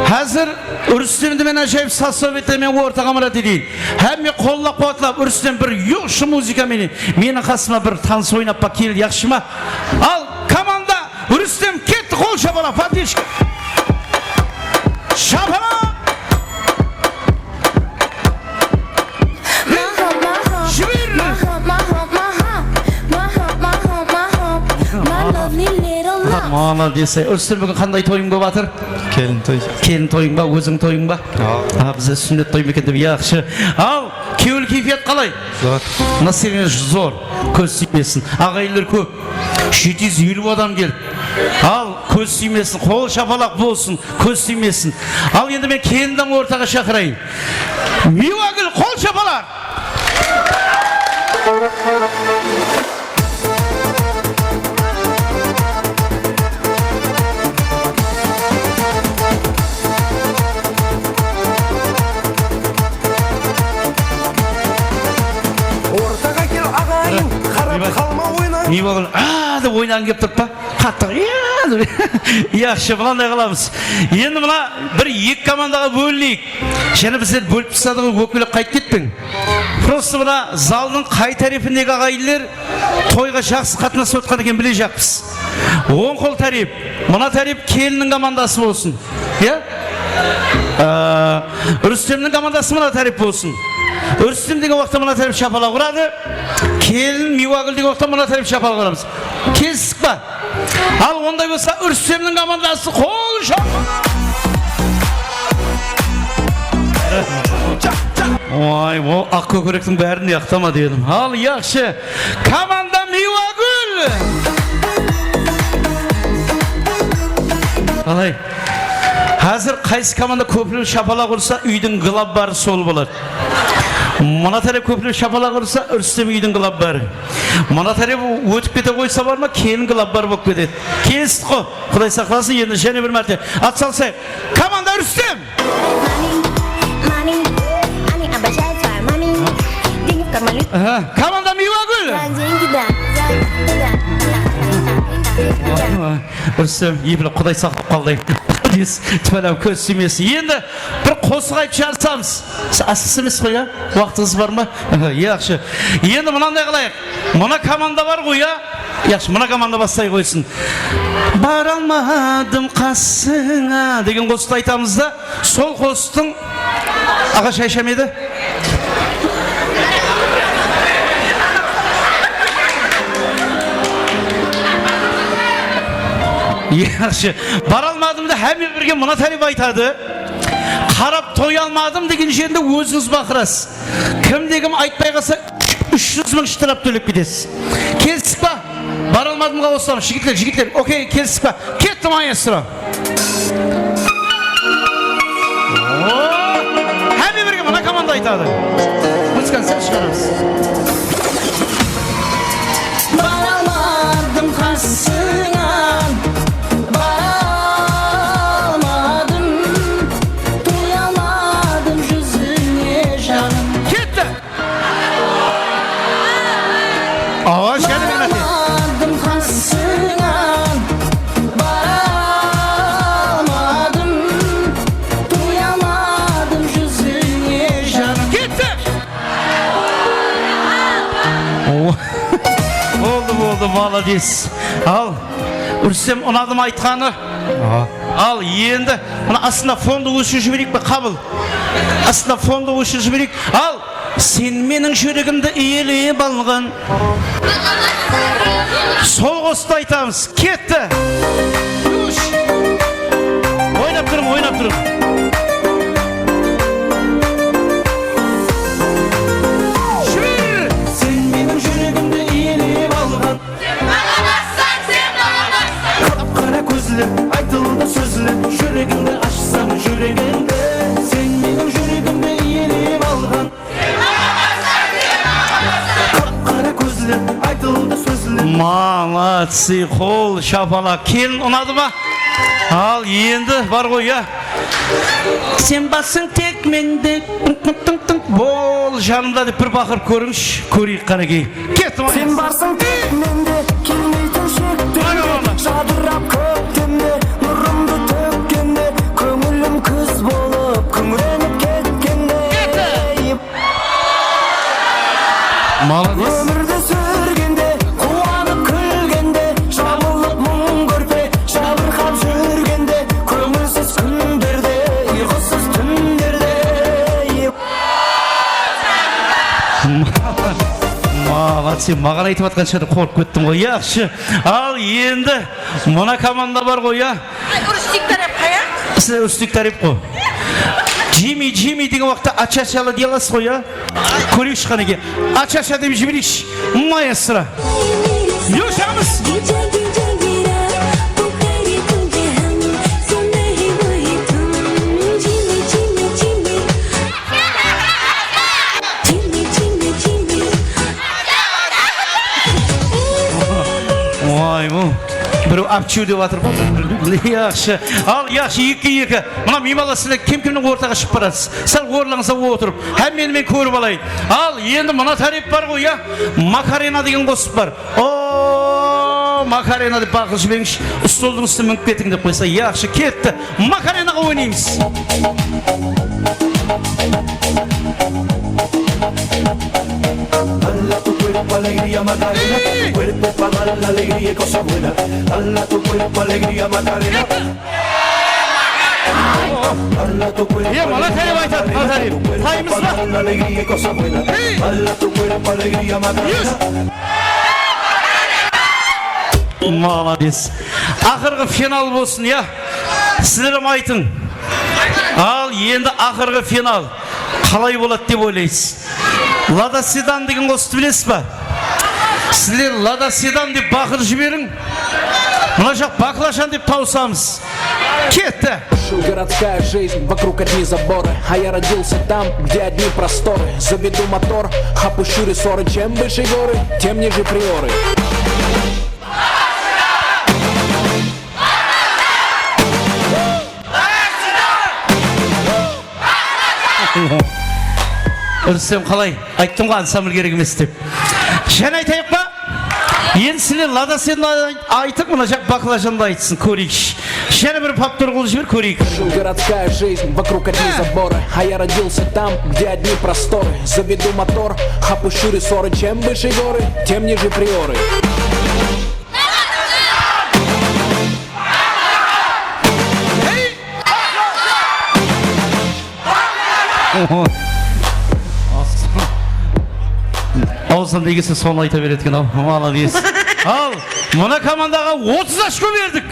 Házir Rústemdi men ájayıp saz-sáwbetler menen ortaǵa mırat eteyin. Hámme qollap-quwatlap, Rústem bir yoqshı muzıka menen meniń qasıma bir tanıs oynap ba, kel, yaqshı ma? Al, komanda Rústem ketti, qol shapalaq, поддержка. Shapalaq! Jiber! Молодец. Rústem, búgin qanday toyıń bolıp atır? Kelin toy. Kelin toyıń ba, óziń toyıń ba? Awa. A, bizde súnnet toy ma eken dep, yaqshı. Al, kewil keypiyat qalay? Zor. Настроение zor. Kóz tiymesin. Aǵayinler kóp. Jeti júz eliw adam keldi. Al, kóz tiymesin. Qol shapalaq bolsın. Kóz tiymesin. Al, endi men kelindiń ortaǵa shaqırayın. Miywagúl, qol shapalaq. Ortaǵa kel, aǵayin, qarap qalma, oyna. Miywagúl, a dep oynaǵıń kelip turıp pa? Qattı, ya dep. Yaqshı, mınanday qılamız. Endi mına bir eki komandaǵa bólineyik. Jáne bizler bólip tasladıń, ókpelep qaytıp ketpeń. Prosto mına zaldıń qay tárepindegi aǵayinler toyǵa jaqsı qatnasıp otqan eken, bilejaqpız. Oń qol tárep, mına tárep kelinniń komandası bolsın. Ya? Á, Rústemniń komandası mına tárep bolsın. Rústem degen waqıtta mına tárep shapalaq uradı. Kelin, Miywagúl degen waqıtta mına tárep shapalaq uramız. Kelistik pa? Al, onday bolsa, Rústemniń komandası qol shapalaq. Oy, o aq kókirektiń bárin yaqtama dedim. Al, yaqshı. Komanda Miywagúl. Qalay? Házir qaysı komanda kóplep shapalaq ursa, úydiń glabbarı sol boladı. Mına tárep kóplep shapalaq ursa, Rústem úydiń glabbarı. Mına tárep ótip kete qoysa bar ma, kelin glabbar bolıp ketedi. Kelistik qo. Quday saqlasın, endi jáne bir márte at salsayıq. Komanda Rústem! Aha, komanda Miywagúl. Rústem, epile Quday saqlap qaldı. Tupalap kóz tiymesin. Endi bir qosıq aytıp jarısamız. Asıqsız emes ǵoy, ya? Waqtıńız bar ma? Aha, yaqshı. Endi mınanday qılayıq. Mına komanda bar ǵoy, ya? Yaqshı, mına komanda baslay qoysın. Bara almadım qasıńa degen qosıqtı aytamız da, sol qosıqtıń, aǵa, shay ishem edi? Yaqshı. Bara almadım da hámme birge mına tárep aytadı. Qarap toya almadım degen jerinde ózińiz baqırasız. Kimde-kim aytpay qalsa, úsh júz mıń shtraf tólep ketesiz. Kelistik pa? Bara almadımǵa qosılamız, jigitler, jigitler. Okey, kelistik pa? Ketti, maestro. Oo, hámme birge mına komanda aytadı. Muzıkanı sál shıǵaramız. Bara almadım qasıńa, bara almadım, toya almadım júzińe, janım. Ketti! Awa, jáne bir márte. Bara almadım qasıńa, bara almadım, toya almadım júzińe, janım. Ketti! Boldı, boldı, molodec. Al, Rústem, unadı ma aytqanı? Al, endi mına astına fondı óshirip jibereyik pe? Qabıl. Astına fondı óshirip jibereyik. Al, sen meniń júregimdi iyelep alǵan. Sol qosıqtı aytamız. Ketti. Oynap turıń, oynap turıń. Júr! Sen meniń júregimdi iyelep alǵan. Sen maǵan bassań, sen maǵan bassań. Qap-qara kózler, aytıldı sózler, júregimdi ashsam, júregimdi. Sen meniń júregimdi iyelep alǵan. Qara kózler, aytıldı sózler. Молодцы, qol shapalaq. Kelin, unadı ma? Al, endi bar ǵoy, ya. Sen barsıń tek mende, tınq, tınq, tınq, tınq, bol janımda dep bir baqırıp kórińshi, kóreyik qánekey. Ketti, молодец. Sen barsıń tek mende, kelmeytin shekten de, jadırap kóktemde, nurımdı tókkende, kóńilim kúz bolıp kúńirenip ketkendey. Молодец. Ómirdi súrgende, quwanıp kúlgende, jamılıp muń kórpe, jabırqap júrgende, kóńilsiz kúnlerde, uyqısız túnlerde. Молодцы, maǵan aytıp atqan shıǵar, qorqıp kettim ǵoy. Yaqshı. Al, endi mına komanda bar ǵoy, ya? Ay, Rustik tárep qaya? Sizler Rustik tárep ǵoy. Jimmy, Jimmy degen waqıtta acha-achalı deya alasız ǵoy, ya? Kóreyikshi qánekey. Acha-acha dep jibereyikshi. Maestro. Yushamız. Oy, bu birew apchu dep atır. Yaqshı. Al, yaqshı, ekige eki. Mına, miymanlar, sizler kim-kimniń ortaǵa shıǵıp barasız. Sál orınlarıńızda otırıp, hámmeni men kórip alayın. Al, endi mına tárep bar ǵoy, ya? Makarena degen qosıq bar. O, Makarena dep baqırıp jiberińshi, stoldıń ústine minip ketiń dep qoysa, yaqshı, ketti. Makarenaǵa oynaymız. Dala tu cuerpo alegría, Macarena. Tu cuerpo pa dar la alegría y cosa buena. Dala tu cuerpo alegría, Macarena. Dala tu cuerpo alegría, Macarena. Tu cuerpo pa dar la alegría y cosa buena. Dala tu cuerpo alegría, Macarena. Молодец. Aqırǵı final bolsın, ya. Sizler hám aytıń. Al, endi aqırǵı final. Qalay boladı dep oylaysız? Lada sedan degen qosıqtı bilesiz ba? Sizler Lada sedan dep baqırıp jiberiń. Mına jaq baklashan dep tawısamız. Ketti. Городская жизнь, вокруг одни заборы. А я родился там, где одни просторы. Заведу мотор, опущу рессоры. Чем выше горы, тем ниже приоры. Rústem, qalay? Ayttım ǵoy, ansambl kerek emes dep. Jáne aytayıq pa? Endi sizler Lada sen aytıp, mına jaq baklajandı aytsın, kóreyikshi. Jáne bir повтор qılıp jiber, kóreyik. Городская жизнь, вокруг одни заборы. А я родился там, где одни просторы. Заведу мотор, опущу рессоры. Чем выше горы, тем ниже приоры. Awzında egese sonı ayta beredi eken-aw, молодец. Al, mına komandaǵa otız ochko berdik.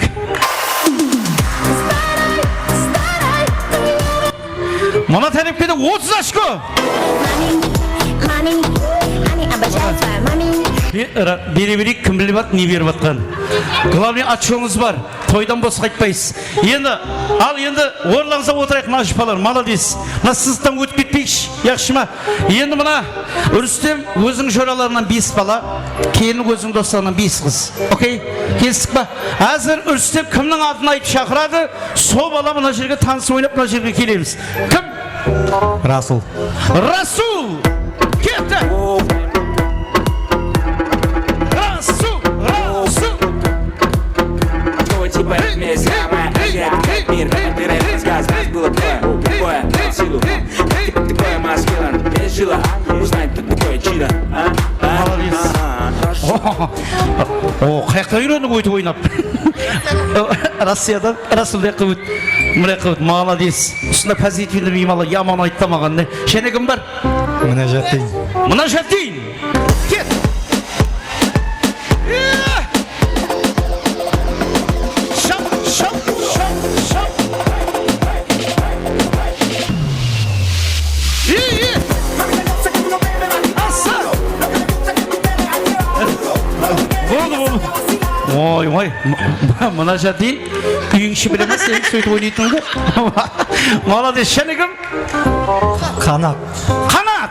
Mına tárepke de otız ochko. Be-, ra-, bere bereyik, kim bilip at, ne berip atqanın. Главный, ochkońız bar. Toydan bos qaytpaysız. Endi, al endi orınlarıńızda otırayıq, mına jupalar, молодец. Mına sızıqtan ótip ketpeyikshi, yaqshı ma? Endi mına Rústem óziniń joralarınan bes bala, keyin óziniń doslarınan bes qız. Okey? Kelistik pa? Házir Rústem kimniń atın aytıp shaqıradı, sol bala mına jerge tanısıp oynap mına jerge kelemiz. Kim? Rasul. Rasul! Ketti! Rasul! Rasul! Кто тебя вместе, самая азиатская мир. Ты рассказ, нас было двое, двое, силу. Ты такой маскилан, без жила. Узнай, кто такой чида. А? А? Молодец. А? А? O, qayaqta úyrendiń óytip oynap? Rossiyadan, Rasul, mıyaqqa ót. Mıyaqqa ót, молодец. Usında pozitivniy miymanlar yaman ayttı maǵan, ne? Jáne kim bar? Mına jatdin. Mına jatdin. Ket. Shap, shap, shap, shap. Ey, ey. Asa. Boldı, boldı. Oy, oy. Mına jatdin. Úyiń iship bilemen, sen sóytip oynaytuǵındı. Молодец, jáne kim? Qanat. Qanat!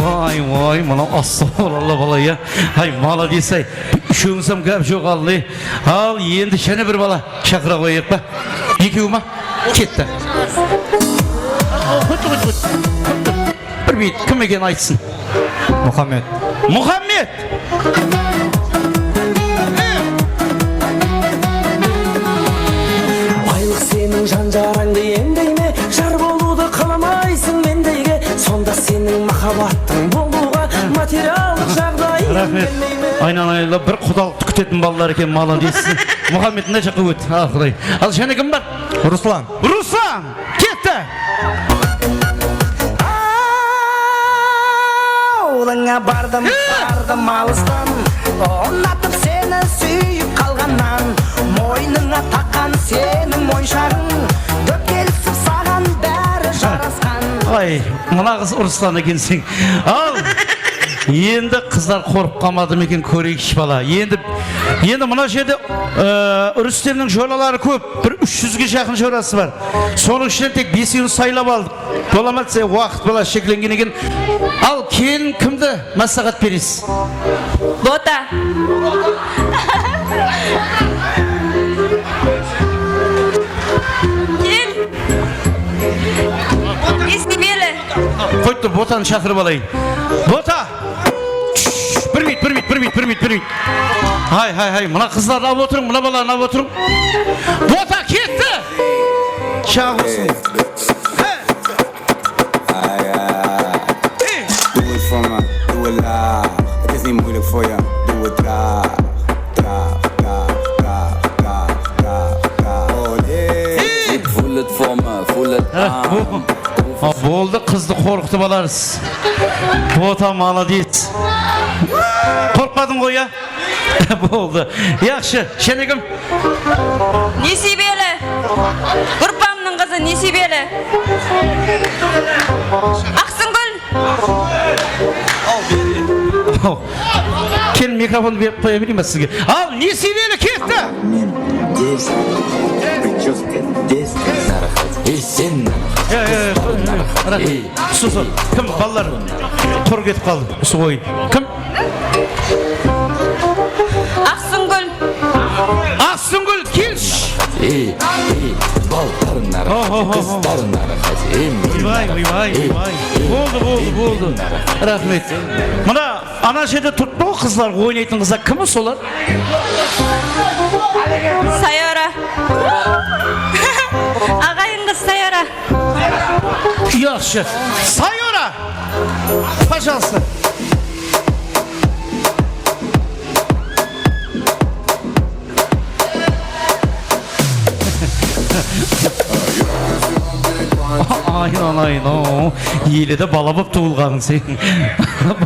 Vay, vay, mına astagfirullah bala ya. Hay, молодец, ay. Úshewińiz hám gáp joq, al, ne? Al, endi jáne bir bala shaqıra qoyayıq pa? Ekewi ma? Ketti. Bir beyt, kim ekenin aytsın. Muhammed. Muhammed! Baylıq seniń jan-jarańdı emdey me? Jar bolıwdı qalamaysıń mendeyge? Sonda seniń mahabbattıń bolıwǵa materiallıq jaǵdayıń kelmey me? Raxmet. Aynanaylar bir qudalıq kútetin balalar eken, молодец. Muhammed, mına jaqqa ót. Al, Quday. Al, jáne kim bar? Ruslan. Ruslan, ketti. Awılıńa bardım, bardım alıstan. Unatıp seni súyip qalǵannan. Moynıńa taqqan seniń monshaǵıń. Dópkelisip saǵan bári jarasqan. Ay, mına qız Ruslan ekenseń. Al. Endi qızlar qorqıp qalmadı ma eken, kóreyikshi bala. Endi, endi mına jerde, e, Rústemniń joraları kóp. Bir úsh júzge jaqın jorası bar. Sonıń ishinen tek besewin saylap aldıq. Bola ma, dese, waqıt bala sheklengen eken. Al, kelin kimdi másláhát beresiz? Bota. Kel. Nesibeli. Qoyıp tur, Botanı shaqırıp alayın. Bota! Bir minut, bir minut, bir minut, bir minut, bir minut. Hay, hay, hay, mına qızlardı alıp otırıń, mına balalardı alıp otırıń. Bota ketti! Sağ olsun. He. Ay, ay. He. Do it for me, do it loud. Het is niet moeilijk voor je, doe het traag. Traag, traag, traag, traag, traag, traag. Oh, yeah. Hey. Voel het voor me, voel het aan. Ha, boldı, qızdı qorqıtıp alarız. Bota, молодец. Qorqpadıń ǵoy, ya? Boldı. Yaqshı, jáne kim? Nesibeli. Grupamnıń qızı Nesibeli. Aqsıngúl. Kelin, mikrofondı berip qoya bereyin ba sizge? Al, nesiybeli ketti! Men des, прическа des, narahat. Ey, sen narahat. Ya, ya, ya, ya, ya. Sol, sol. Kim, balalar? Qur ketip qaldı usı oyın. Kim? Aqsúngúl. Aqsúngúl, kelshi. Ey, ey, ballar narahat, qızlar narahat. Ey, men narahat. Oybay, oybay, oybay. Boldı, boldı, boldı. Raxmet. Mına, ana jerde turıptı ǵoy qızlar, oynaytın qızlar. Kim solar? Sayora. Aǵayin qız Sayora. Yaqshı. Sayora! Пожалуйста. Aynalayın-aw, ele de bala bolıp tuwılǵanıń sen.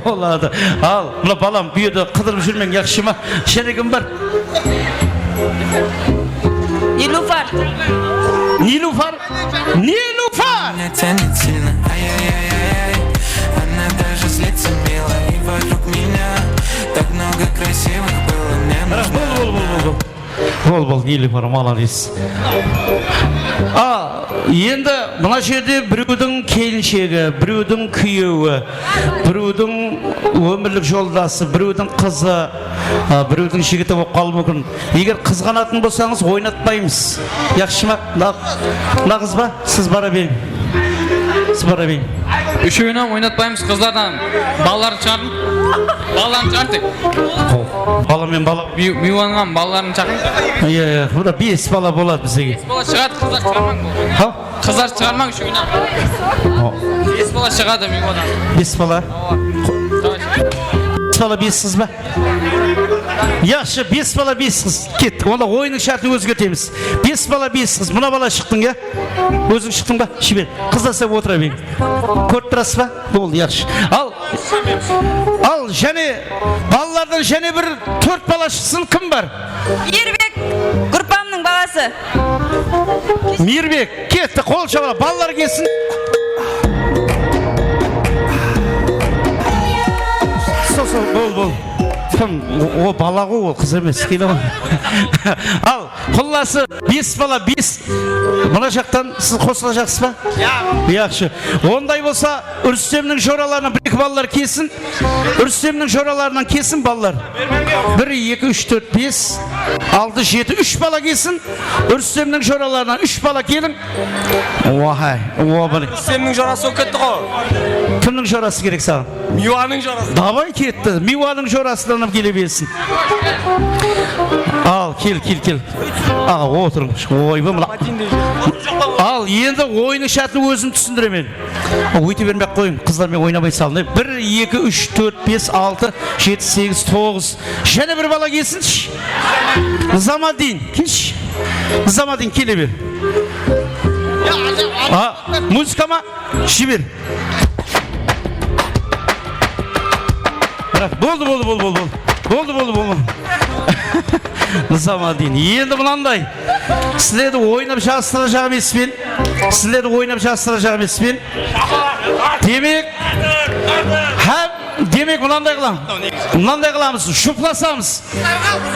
Boladı. Al, mına balam, bu jerde qıdırıp júrmeń, yaqshı ma? Jáne kim bar? Nilufar. Nilufar? Nilufar! Меня тянет сильно, ай-яй-яй-яй. Она даже злится мило, и вокруг меня так много красивых было. Мне нужна. Bol, bol, bol, bol, bol. Bol, bol, Nilufar, молодец. A, endi mına jerde birewdiń kelinshegi, birewdiń kúyewi, birewdiń ómirlik joldası, birewdiń qızı, a, birewdiń jigiti bolıp qalıwı múmkin. Eger qızǵanatın bolsańız, oynatpaymız. Yaqshı ma? Mına, mına qız ba? Siz bara beriń. Siz bara beriń. Úshewin hám oynatpaymız qızlardan. Balalardı shıǵardıń. Balalardı shıǵar tek. Bala men bala. Miy-, Miywanıń hám balaların shaqırıń. Iya, iya, bunda bes bala boladı bizge. Bes bala shıǵadı, qızlar shıǵarmań. Ha? Qızlar shıǵarmań úshewin hám. Bes bala shıǵadı Miywanıń. Bes bala? Awa. Bes bala, bes qız ba? Yaqshı, bes bala, bes qız. Kettik. Onda oyınnıń shártin ózgertemiz. Bes bala, bes qız. Mına bala shıqtıń, ya? Óziń shıqtıń ba? Sheber. Qızlar, sizler otıra beriń. Kórip turasız ba? Boldı, yaqshı. Al, al, jáne balalardan jáne bir tórt bala shıqsın. Kim bar? Miyirbek, gruppamnıń balası. Miyirbek. Ketti, qol shabala, balalar kelsin. Sol, sol, bol, bol. Kim? O, o bala ǵoy, ol qız emes, qıynaw. Al, qullası, bes bala, bes. Mına jaqtan siz qosılajaqsız ba? Yaqshı. Onday bolsa, Rústemniń joralarınan bir-eki balalar kelsin. Rústemniń joralarınan kelsin balalar. Bir, eki, úsh, tórt, bes, altı, jeti, úsh bala kelsin. Rústemniń joralarınan úsh bala keliń. Ohay, oba. Rústemniń jorası bolıp ketti ǵo. Kimniń jorası kerek saǵan? Miywanıń jorası. Davay ketti. Miywanıń jorasınan hám kele bersin. Al, kel, kel, kel. Aǵa, otırıń. Oyba, mına. Al, endi oyınnıń shártin ózim túsindiremen. Óyte bermey-aq qoyıń, qızlar, men oynamay salın. Bir, eki, úsh, tórt, bes, altı, jeti, segiz, toǵız. Jáne bir bala kelsinshi. Nızamaddin, kelshi. Nızamaddin, kele ber. A, muzıka ma? Sheber. Raxmet. Boldı, boldı, boldı, boldı, boldı. Boldı, boldı, boldı. Nızamaddin, endi mınanday. Sizlerdi oynap jarıstırajaq emespen. Sizlerdi oynap jarıstırajaq emespen. Demek, hám, demek, mınanday qılamız. Mınanday qılamız, juplasamız.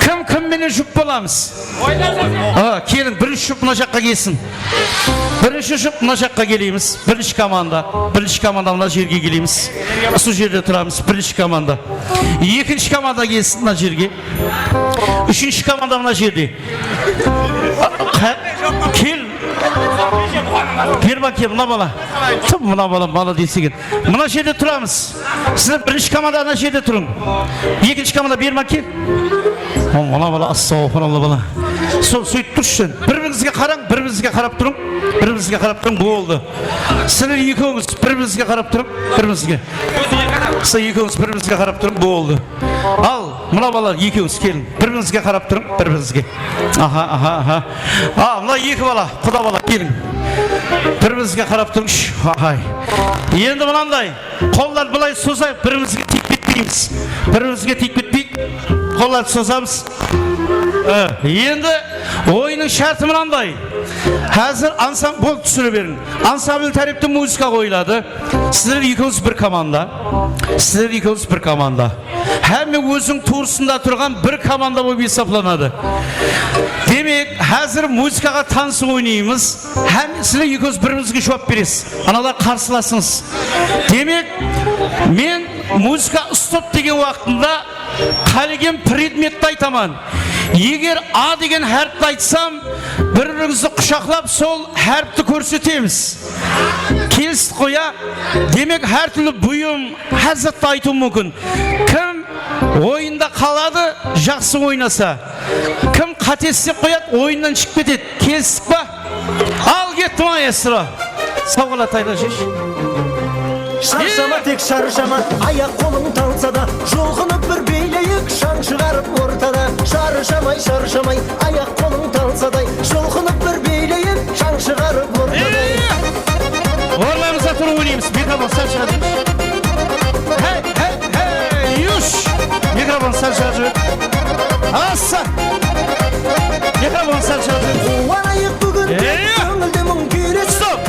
Kim kim menen jup bolamız? A, keliń, birinshi jup mına jaqqa kelsin. Birinshi jup mına jaqqa kelemiz. Birinshi komanda. Birinshi komanda mına jerge kelemiz. Usı jerde turamız. Birinshi komanda. Ekinshi komanda kelsin mına jerge. Úshinshi komanda mına jerde. Qa-, kel. Berman, kel, mına bala. Tım, mına bala, bala desegen. Mına jerde turamız. Sizler birinshi komanda ana jerde turıń. Ekinshi komanda berman, kel. O, mına bala, astagfirullah, bala. Sol, sóytip turshı sen. Bir-birińizge qarań, bir-birińizge qarap turıń. Bir-birińizge qarap turıń, boldı. Sizler ekewińiz bir-birińizge qarap turıń, bir-birińizge. Sizler ekewińiz bir-birińizge qarap turıń, boldı. Al, mına balalar ekewińiz keliń. Bir-birińizge qarap turıń, bir-birińizge. Aha, aha, aha. A, mına eki bala, quda bala, keliń. Bir-birińizge qarap turıńshı. Ahay. Endi mınanday, qollardı bılay sozayıq, bir-birimizge tiyip ketpeymiz. Bir-birimizge tiyip ketpeyik. Qollardı sozamız. E, endi oyınnıń shárti mınanday. Házir ansam-, bol, túsire beriń. Ansambl tárepten muzıka qoyıladı. Sizler ekewińiz bir komanda. Sizler ekewińiz bir komanda. Hámme óziniń tuwrısında turǵan bir komanda bolıp esaplanadı. Demek, házir muzıkaǵa tansıw oynaymız. Hámme sizler ekewińiz bir-birimizge juwap beresiz. Analar, qarsılasıńız. Demek, men muzıka stop degen waqtında qálegen predmetti aytaman. Eger A degen háripti aytsam, bir-birińizdi qushaqlap, sol háripti kórsetemiz. Kelistik ǵoy, ya? Demek, hár túrli buyım, hár zattı aytıw múmkin. Kim oyında qaladı, jaqsı oynasa. Kim qáte islep qoyadı, oyınnan shıǵıp ketedi. Kelistik pa? Al, ketti, maestro. Sawǵalat ayla, jesh. Sharshama, tek sharshama, ayaq-qolıń talsa da, julqınıp bir biyleyik, shań shıǵarıp ortada. Sharshamay, sharshamay, ayaq-qolıń talsa da, julqınıp bir biyleyik, shań shıǵarıp ortada. Orınlarımızda turıp oynaymız. Mikrofon sál shıǵarıp. Hey, hey, hey, yush! Mikrofon sál shıǵarıp. Assa! Mikrofon sál shıǵarıp. Quwanayıq búgin, kóńilde muń kúyresi. Stop!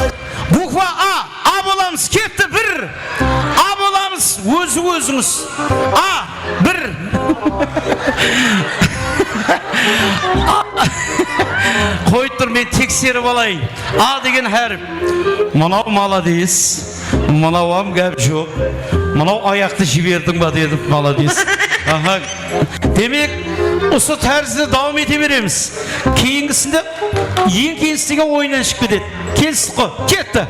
Bukva A. A bolamız, ketti, bir. A bolamız, ózi-ózińiz. A, bir. A. Qoyıp tur, men tekserip alayın. A degen hárip. Mınaw malades. Mınawam gáp joq. Mınaw ayaqtı jiberdiń ba dedim, malades. Aha. Demek, usı tárizde dawam ete beremiz. Keyingisinde eń keyingisi degen oyınnan shıǵıp ketedi. Kelistik ǵoy. Ketti.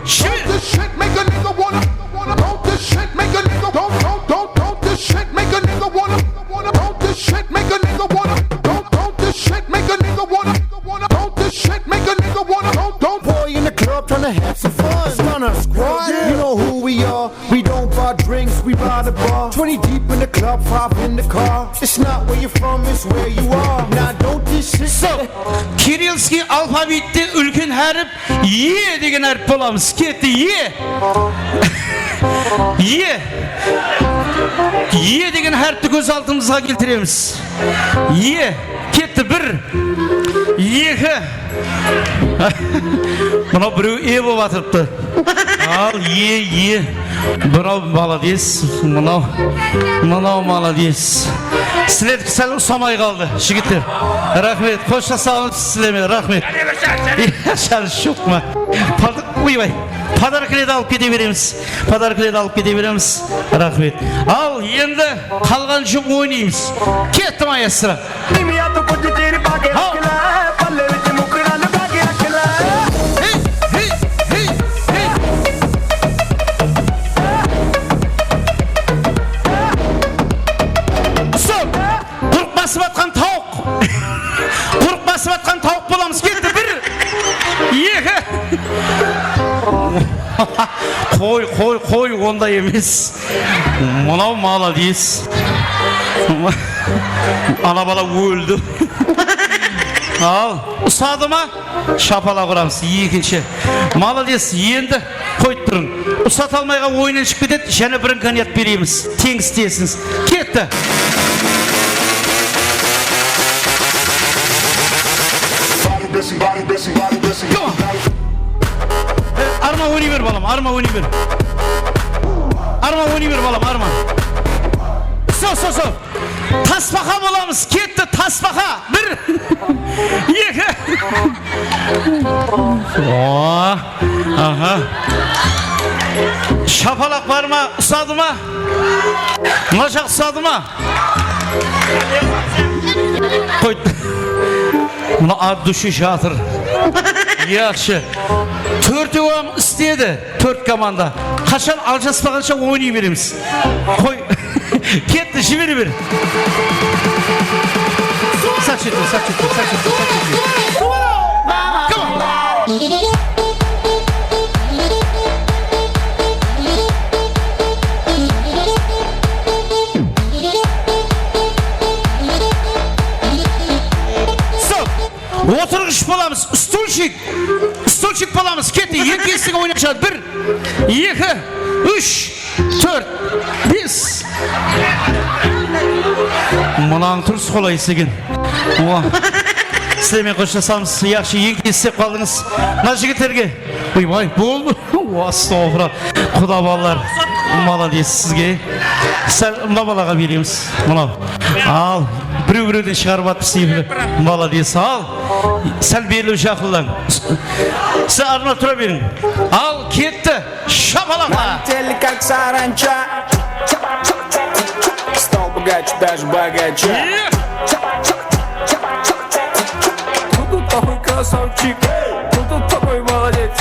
Shıbır. Don't this shit make a nigga wanna, wanna, don't this shit make a nigga, don't, don't, don't, don't this shit make a nigga wanna, wanna, don't this shit make a nigga wanna, don't, don't this shit make a nigga wanna, wanna, don't this shit make a nigga wanna, don't, don't. Boy in the club tryna have some fun. Stunna Squad, you know who we are. We don't buy drinks, we buy the bar. Twenty deep in the club, five in the car. It's not where you're from, it's where you are. Now don't this shit. So, kirillskiy alfavitte úlken hárip E degen hárip bolamız. Ketti, E. E. E degen háripti kóz aldımızǵa keltiremiz. E. Ketti, bir. Eki. Mınaw birew E bolıp atırıptı. Al, E, E. Mınaw malades, mınaw, mınaw malades. Sizlerdiki sál usamay qaldı, jigitler. Raxmet, xoshlasawmız sizlermen, raxmet. Shans joq ma? Oybay, podaroklerdi alıp kete beremiz. Podaroklerdi alıp kete beremiz. Raxmet. Al, endi qalǵan jup oynaymız. Ketti, maestro. Stop! Qurıq basıp atqan tawıq. Qurıq basıp atqan tawıq bolamız. Ketti, bir, eki. Qoy, qoy, qoy, onday emes. Mınaw malades. Ana bala óldi. Al, usadı ma? Shapalaq uramız. Ekinshi. Malades, endi qoyıp turıń. Usata almayǵan oyınnan shıǵıp ketedi. Jáne bir imkaniyat beremiz. Teńis tiyesińiz. Ketti. Come on. Arman, oynay ber, balam, Arman, oynay ber. Arman, oynay ber, balam, Arman. So, so, so. Tasbaqa bolamız, ketti, tasbaqa. Bir, eki. O, aha. Shapalaq bar ma? Usadı ma? Mına jaq usadı ma? Qoy. Mına at dushi jatır. Yaqshı. Tórtewam istedi. Tórt komanda. Qashan aljaspaǵansha oynay beremiz. Qoy. Ketti, jibere ber. Sál shetle, sál shetle, sál shetle, sál shetle. Come on. Stop. Otırǵısh bolamız. Stulchik. Stulchik bolamız. Ketti. Eń keyingisige oynayshı. Bir, eki, úsh, tórt, bes. Mınań turıs qolaysız eken. Owa. Sizler menen xoshlassamız. Yaqshı, endi istep qaldıńız. Mına jigitlerge. Oybay, boldı. Astagfirullah. Quda balalar. Malades sizge. Sál mına balaǵa beremiz. Mınaw. Al. Birew-birewden shıǵarıp atır sıyırdı. Malades. Al. Sál beriliw jaqınlań. Siz arnap tura beriń. Al, ketti. Shapalaqla. Мантель как саранча. Стал богаче, даже богаче. Кто тут такой красавчик? Кто тут такой молодец?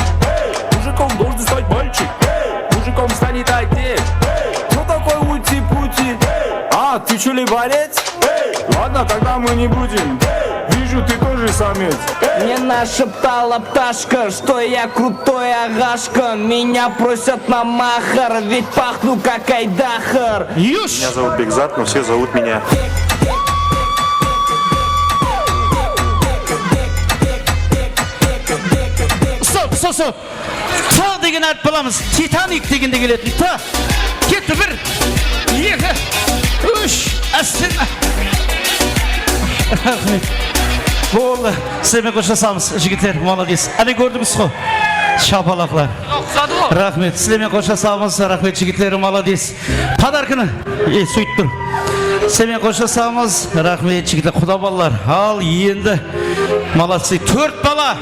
Мужиком должен стать мальчик. Мужиком станет отец. Кто такой ути-пути? А, ты чё ли борец? Ладно, тогда мы не будем. Вижу, ты тоже самец. Мне нашептала пташка, что я крутой агашка. Меня просят на махар, ведь пахну как айдахар. Юш! Меня зовут Бекзат, но все зовут меня. Stop, stop, stop. T degen hárip alamız. Titanik degende keletin. T. Ketti, bir, eki, úsh. Ásten. Raxmet. Boldı. Sizler menen xoshlassamız, jigitler, malades. Áne, kórdińiz ǵo. Shapalaqlar. Raxmet. Sizler menen xoshlassamız. Raxmet, jigitler, malades. Podarkanı, e, sóytip tur. Sizler menen xoshlassamız. Raxmet, jigitler, quda balalar. Al, endi. Молодцы. Tórt bala.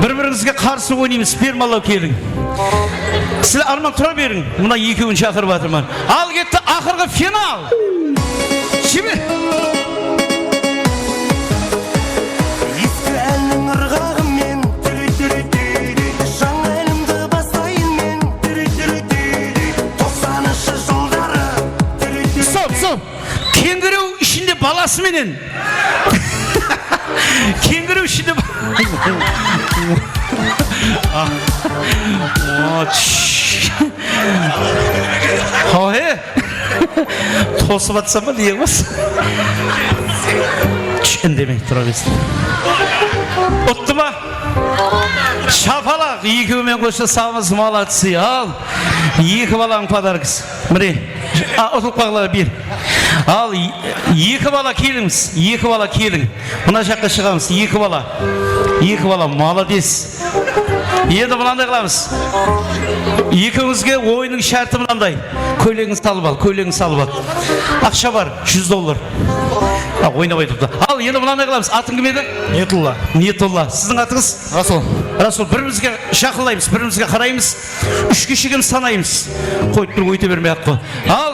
Bir-birińizge qarsı oynaymız, spermalaw keliń. Sizler arnap tura beriń, mına ekewin shaqırıp atırman. Al ketti, aqırǵı final! Shime! Eski ánniń ırǵaǵı men, jańa ilimdi baslayın men, toqsanınshı jıldarı. Stop, stop! Keńgirew ishinde balası menen. Keńgirew ishinde ba-, Ah. O, tsh. Hawa, he? Tosıp atsa ma, ne qılmasın? Tsh, indemey tura bersin. Uttı ma? Shapalaq, ekewi menen xoshlassamız, молодцы. Al, eki balańıń podarkası. Mine, a, utılıp qalǵanlarǵa ber. Al, e-, eki bala kelińiz, eki bala keliń. Mına jaqqa shıǵamız, eki bala. Eki bala, молодец. Endi mınanday qılamız. Ekewińizge oyınnıń shárti mınanday. Kóylegińdi salıp al, kóylegińdi salıp al. Aqsha bar, júz dollar. A, oynamay turıptı. Al, endi mınanday qılamız. Atıń kim edi? Niyetulla. Niyetulla. Siziń atıńız? Rasul. Rasul, bir-birimizge jaqınlaymız, bir-birimizge qaraymız. Úshke shekem sanaymız. Qoyıp turıp óyte bermey-aq qoy. Al,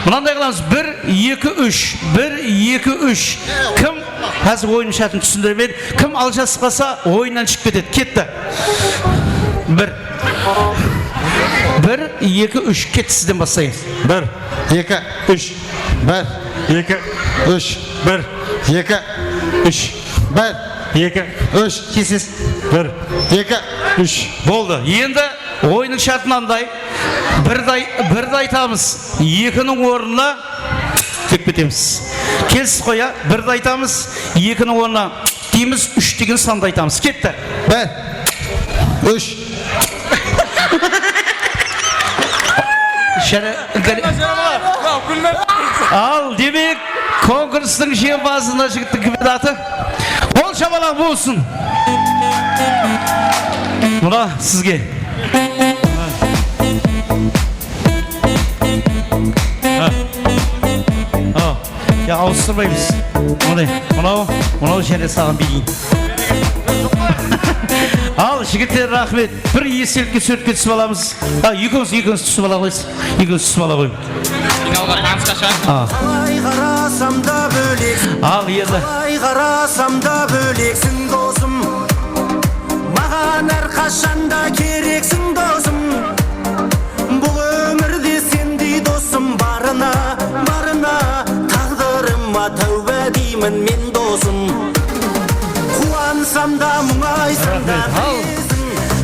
mınanday qılamız. Bir, eki, úsh. Bir, eki, úsh. Kim? Házir oyın shártin túsindiremen. Kim aljasıp qalsa, oyınnan shıǵıp ketedi. Ketti. Bir. Bir, eki, úsh. Ketti, sizden baslayın. Bir, eki, úsh. Bir, eki, úsh. Bir, eki, úsh. Bir, eki, úsh. Kesiz. Bir, eki, úsh. Boldı. Endi oyınnıń shárti mınanday. Birdi ay-, birdi aytamız, ekiniń ornına dep ketemiz. Kelisiz ǵoy, ya? Birdi aytamız, ekiniń ornına deymiz, úsh degen sandı aytamız. Ketti. Bir, úsh. Jáne, jáne. Al, demek, konkurstıń jeńimpazı mına jigittiń kim edi atı? Qol shapalaq bolsın. Mına sizge. Ha. Ha. Ya, awıstırmaymız. Mine, mınaw, mınaw jáne saǵan bereyin. Al, jigitler, raxmet. Bir estelikke súwretke túsip alamız. Ha, ekewińiz, ekewińiz túsip ala ǵoyıńız. Ekewińiz túsip ala ǵoyıń. Finalǵa tanısqa shıǵar. Ha. Qalay qarasam da bóleksiń. Al, endi. Qalay qarasam da bóleksiń, dosım. Maǵan hár qashan da kereksiń, dosım. Bul ómirde sendey dosım barına, barına. Táǵdirime táwbe deymen men, dosım. Quwansam da, muńaysam da, raxmet.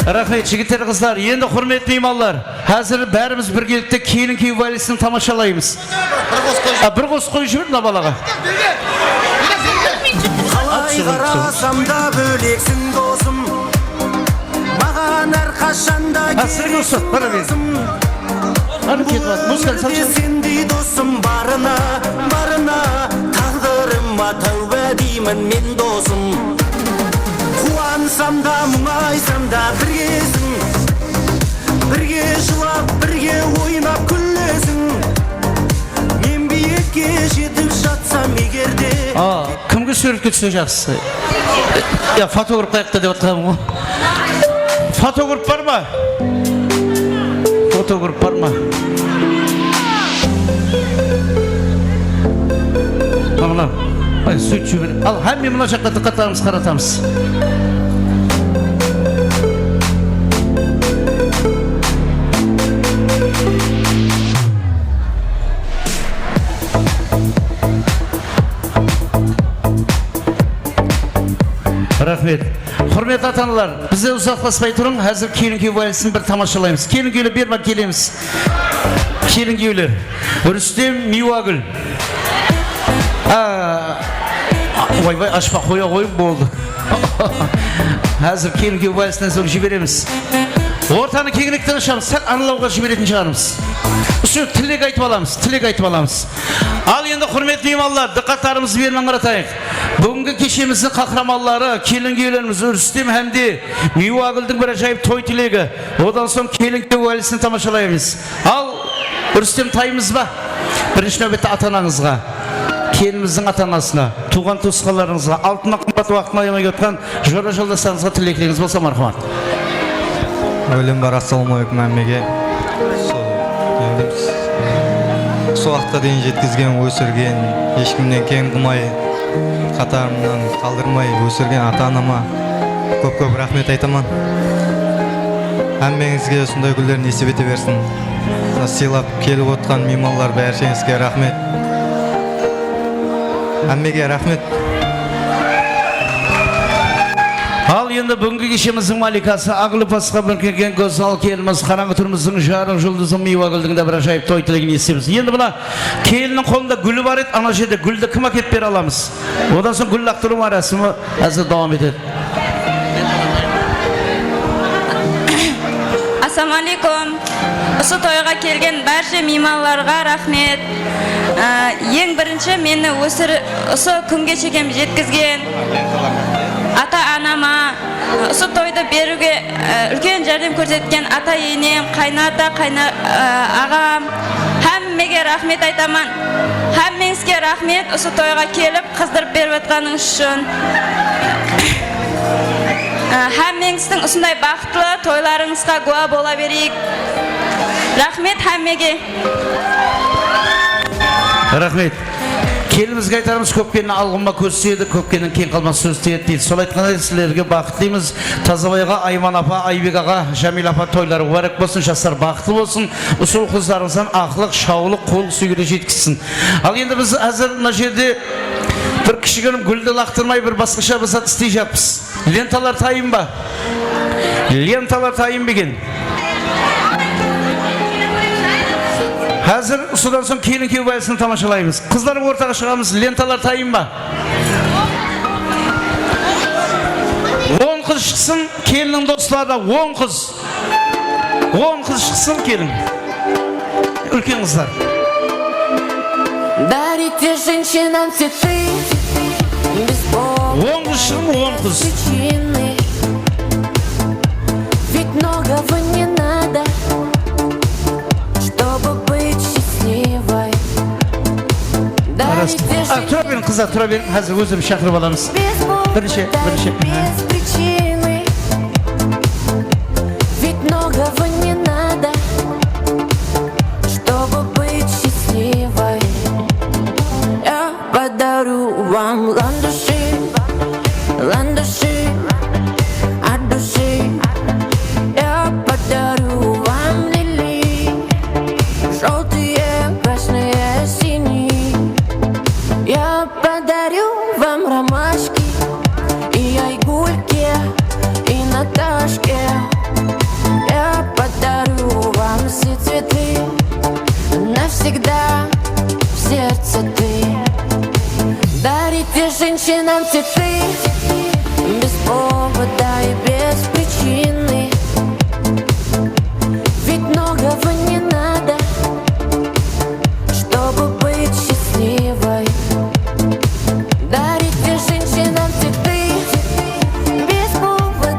Al. Raxmet, jigitler, qızlar. Endi, húrmetli miymanlar, házir bárimiz birgelikte kelin kúyew valsin tamashalaymız. A, bir qosıq qoyıp jiber mına balaǵa. Qalay qarasam da bóleksiń, dosım. Maǵan hár qashan da kereksiń, dosım. Bul ómirde sendey dosım barına, barına. Táǵdirime táwbe deymen men, dosım. Muńaysam da, muńaysam da birgesiń. Birge jılap, birge oynap kúlesiń. Men biyikke jetip jatsam eger de. A, kimge súwretke tússe jaqsı? Ya, fotograf qayaqta dep atqanım ǵoy. Fotograf bar ma? Fotograf bar ma? Mına, ay, sóytip jiber. Al, hámme mına jaqqa dıqqatlarımızdı qaratamız. Raxmet. Húrmetli ata-analar, bizde uzaqlaspay turıń, házir kelin-kúyew valsin bir tamashalaymız. Kelin-kúyewler, beri bak, kelemiz. Kelin-kúyewler. Rústem, Miywagúl. A, oybay, ashpa qoya ǵoy, boldı. Házir kelin-kúyew valsinen soń jiberemiz. Ortanı keńirek ashamız, sál aralawǵa jiberetin shıǵarmız. Usı tilek aytıp alamız, tilek aytıp alamız. Al endi, húrmetli miymanlar, dıqqatlarımızdı bermen qaratayıq. Búgingi keshemizdiń qahramanları, kelin-kúyelerimiz Rústem hám de Miywagúldiń bir ájayıp toy tilegi. Odan soń kelin-kúyew valsin tamashalaymız. Al, Rústem tayımız ba? Birinshi náwbette ata-anańızǵa, kelinimizdiń ata-anasına, tuwǵan-tuwısqanlarıńızǵa, altınnan qımbat waqtın ayamay otırǵan jora-joldaslarıńızǵa tileklerińiz bolsa, marhamat. Áwelem bar, assalamu aleykum hámmege. Sol, ne deymiz, usı waqıtqa deyin jetkizgen, ósirgen, hesh kimnen kem qılmay, qatarımnan qaldırmay ósirgen ata-anama kóp-kóp raxmet aytaman. Hámmeńizge usınday kúnler nesip ete bersin. Mına sıylap kelip otırǵan miymanlar, bársheńizge raxmet. Hámmege raxmet. Al endi búgingi keshemizdiń malikası, aq lipasqa búrkengen gózzal kelinimiz, qarańǵı túnimizdiń jarıq juldızı Miywagúldiń de bir ájayıp toy tilegin esitemiz. Endi mına kelinniń qolında gúli bar edi, ana jerde gúldi kim ákep bere alamız? Odan soń gúl laqtırıw márasimi házir dawam etedi. Assalamu aleykum. Usı toyǵa kelgen bárshe miymanlarǵa raxmet. Á, eń birinshi meni ósir-, usı kúnge shekem jetkizgen ata-anama, usı toydı beriwge, á, úlken járdem kórsetken ata-enem, qaynata, qayna-, á, aǵam, hámmege raxmet aytaman. Hámmeńizge raxmet, usı toyǵa kelip, qızdırıp berip atqanıńız ushın. Á, hámmeńizdiń usınday baxıtlı toylarıńızǵa gúwa bola bereyik. Raxmet hámmege. Raxmet. Kelinimizge aytarımız, kóp kelin alǵıma kóz súyedi, kóp kelin keń qalmas sóz tiyedi deydi. Sol aytqanday, sizlerge baxıt tileymez. Tazabayǵa, Ayman apa, Aybek aǵa, Jamil apa toyları múbárek bolsın, jaslar baxıtlı bolsın. Usı ul-qızlarıńızdan aqlıq, shawlıq, qullıq súygeler jetkizsin. Al endi biz házir mına jerde bir kishigirim gúldi laqtırmay, bir basqasha bir zat isteyjaqpız. Lentalar tayın ba? Lentalar tayın ba eken? Házir usıdan soń kelin-kúyew valsin tamashalaymız. Qızlar ortaǵa shıǵamız, lentalar tayın ba? On qız shıqsın, kelinniń dosları da on qız. On qız shıqsın, kelin. Úlken qızlar. Дарите женщинам цветы без повода, on qız shıǵın, on qız. Причины. Ведь многого не надо, чтобы быть счастливой. Darite женщинам. A, tura beriń, qızlar, tura beriń. Házir ózimiz shaqırıp alamız. Birinshi, birinshi. Без причины. Ведь многого не надо, чтобы быть счастливой. Я подарю вам ландыши, ландыши от души. Я подарю вам лилии, жёлтые, красные, синие. Я подарю вам ромашки и айгульки, и Наташки. Я подарю вам все цветы, навсегда в сердце ты. Дарите женщинам цветы без повода и без причины. Ведь многого не надо, чтобы быть счастливой. Дарите женщинам цветы без повода.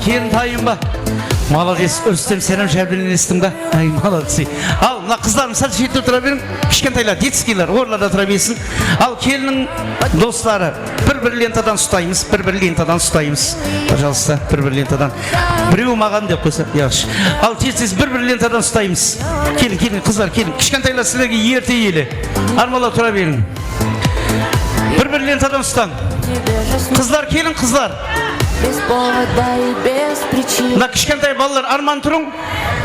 Kelin tayın ba? Malades, Rústem, sen hám járbelenistiń ba? Ay, malades. Al, mına qızlarım sál shette tura beriń. Kishkentaylar, detskiyler, orlarda tura bersin. Al, kelinniń dosları, bir-bir lentadan ustaymız, bir-bir lentadan ustaymız. Пожалуйста, bir-bir lentadan. Birewi maǵan dep qoysa, yaqshı. Al, tez-tez bir-bir lentadan ustaymız. Keliń, keliń, qızlar, keliń. Kishkentaylar, sizlerge erte ele. Armanlar, tura beriń. Bir-bir lentadan ustań. Qızlar, keliń, qızlar. Без повода и без причины. Mına kishkentay balalar, arman turıń.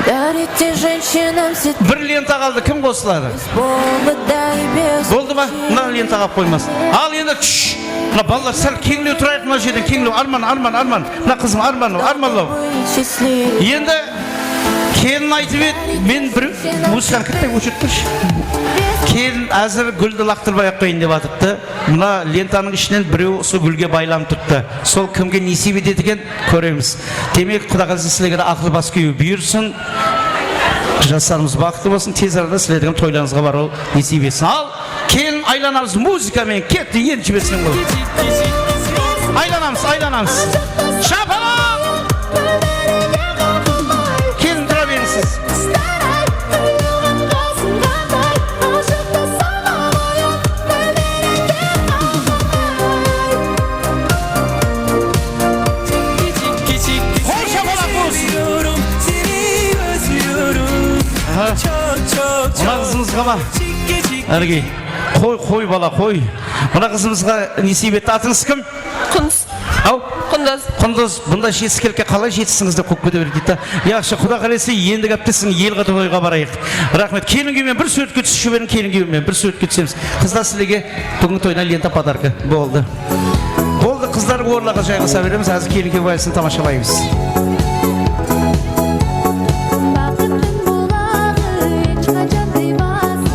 Дарите женщинам все. Bir lenta qaldı, kim qosıladı? Без повода и без причины. Boldı ma? Mına lentaǵa alıp qoymas. Al endi, shsh. Mına balalar, sál keńlew turayıq mına jerden, keńlew. Arman, arman, arman. Mına qızım, arman, armanlaw. Endi kelin aytıp edi, men bir muzıkanı kitpey óshirip turshı. Kelin házir gúldi laqtırıp ayaq qoyayın dep atırıptı. Mına lentanıń ishinen birew usı gúlge baylanıp turıptı. Sol kimge nesiybe etedi eken, kóremiz. Demek, Quda qálese, sizlerge de aqıl bas kúyew buyırsın. Jaslarımız baxıtlı bolsın, tez arada sizlerdiń toylarıńızǵa barıw nesiybe etsin. Al, kelin aylanamız, muzıka menen ketti, endi jibersin bul. Aylanamız, aylanamız. Shapalaq! Kelin, tura beriń siz. Qol shapalaq bolsın. Aha. Mına qızımızǵa ma? Háligi. Qoy, qoy, bala, qoy. Mına qızımızǵa nesiybe etti. Atıńız kim? Qundız. Aw? Qundız. Qundız, bunday jetiskelikke qalay jetistińiz dep qoyıp kete beredi da. Yaqshı, Quda qálese, endigi hápte siziń elǵa toyǵa barayıq. Raxmet. Kelin kúyew menen bir súwretke túsip jiberiń, kelin kúyew menen bir súwretke túsemiz. Qızlar, sizlerge búgingi toyına lenta, podarka. Boldı. Boldı, qızlar, orınlarǵa jayǵasa beremiz. Házir kelin kúyew valisin tamashalaymız. Baqıttıń bulaǵı hesh qashan tıymasın,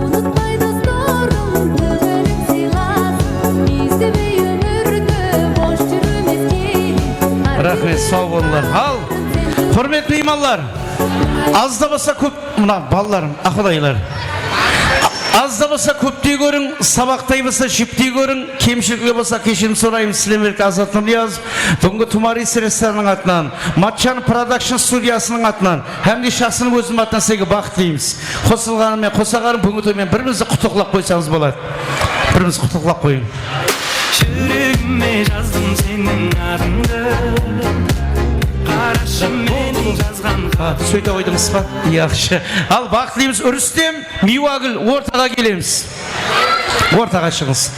unıtpay dostlarım, túgilik sıylasın. Miyizlemey ómirdi bosh júrmes kelin. Raxmet, saw boldılar. Al, húrmetli miymanlar, az da bolsa kóp, mına balalarım, aqılaylar. Az da bolsa kóptey kóriń, sabaqtay bolsa jiptey kóriń, kemshilikler bolsa keshirim soraymız. Sizler menen birge Azat Nurniyazov, búgingi Tumaris restoranınıń atınan, Matchan Production studiyasınıń atınan hám de shaxsınıń ózim atınan sizlerge baxıt tileymiz. Qosılǵanı menen qosa qarıń, búgingi toy menen bir-birimizdi qutlıqlap qoysańız boladı. Bir-birimizdi qutlıqlap qoyıń. Júregime jazdım seniń atıńdı. Qarashı meniń jazǵan xatımdı. Ha, sóyte qoydıńız ba? Yaqshı. Al, baxıt tileymiz. Rústem, Miywagúl, ortaǵa kelemiz. Ortaǵa shıǵıńız.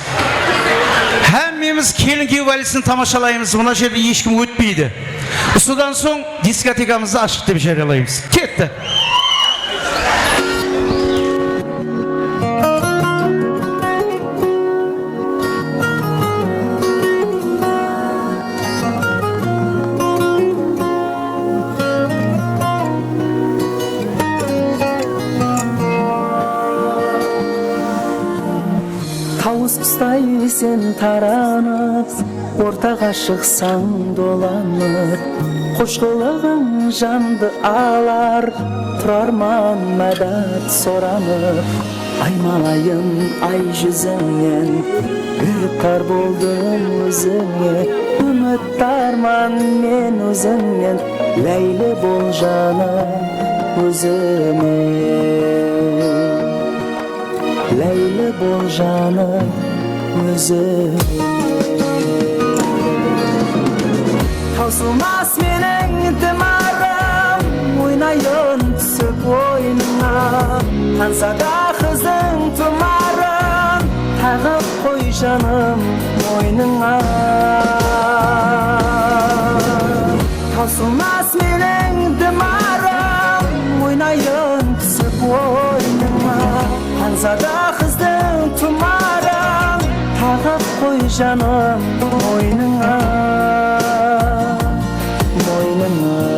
Hámmemiz kelin kúyew valisin tamashalaymız. Mına jerde hesh kim ótpeydi. Usıdan soń diskotekamızdı ashtıq dep jariyalaymız. Ketti. Tawıs qustay sen taranıp, ortaǵa shıqsań dolanıp, xosh qılıǵıń jandı alar, turarman mádat soranıp. Aymalayın ay júzińnen, giriftar boldım ózińe. Úmittarman men ózińnen, láyli bol janım ózime. Láyli bol janım ózime. Tawsılmas meniń dimarım, oynayın túsip oyınıńa. Xanzada qızdıń tumarın taǵıp qoy, janım, moynıńa. Tawsılmas meniń dimarım, oynayın túsip oyınıńa. Xanzada qızdıń tumarın taǵıp qoy, janım, moynıńa, moynıńa.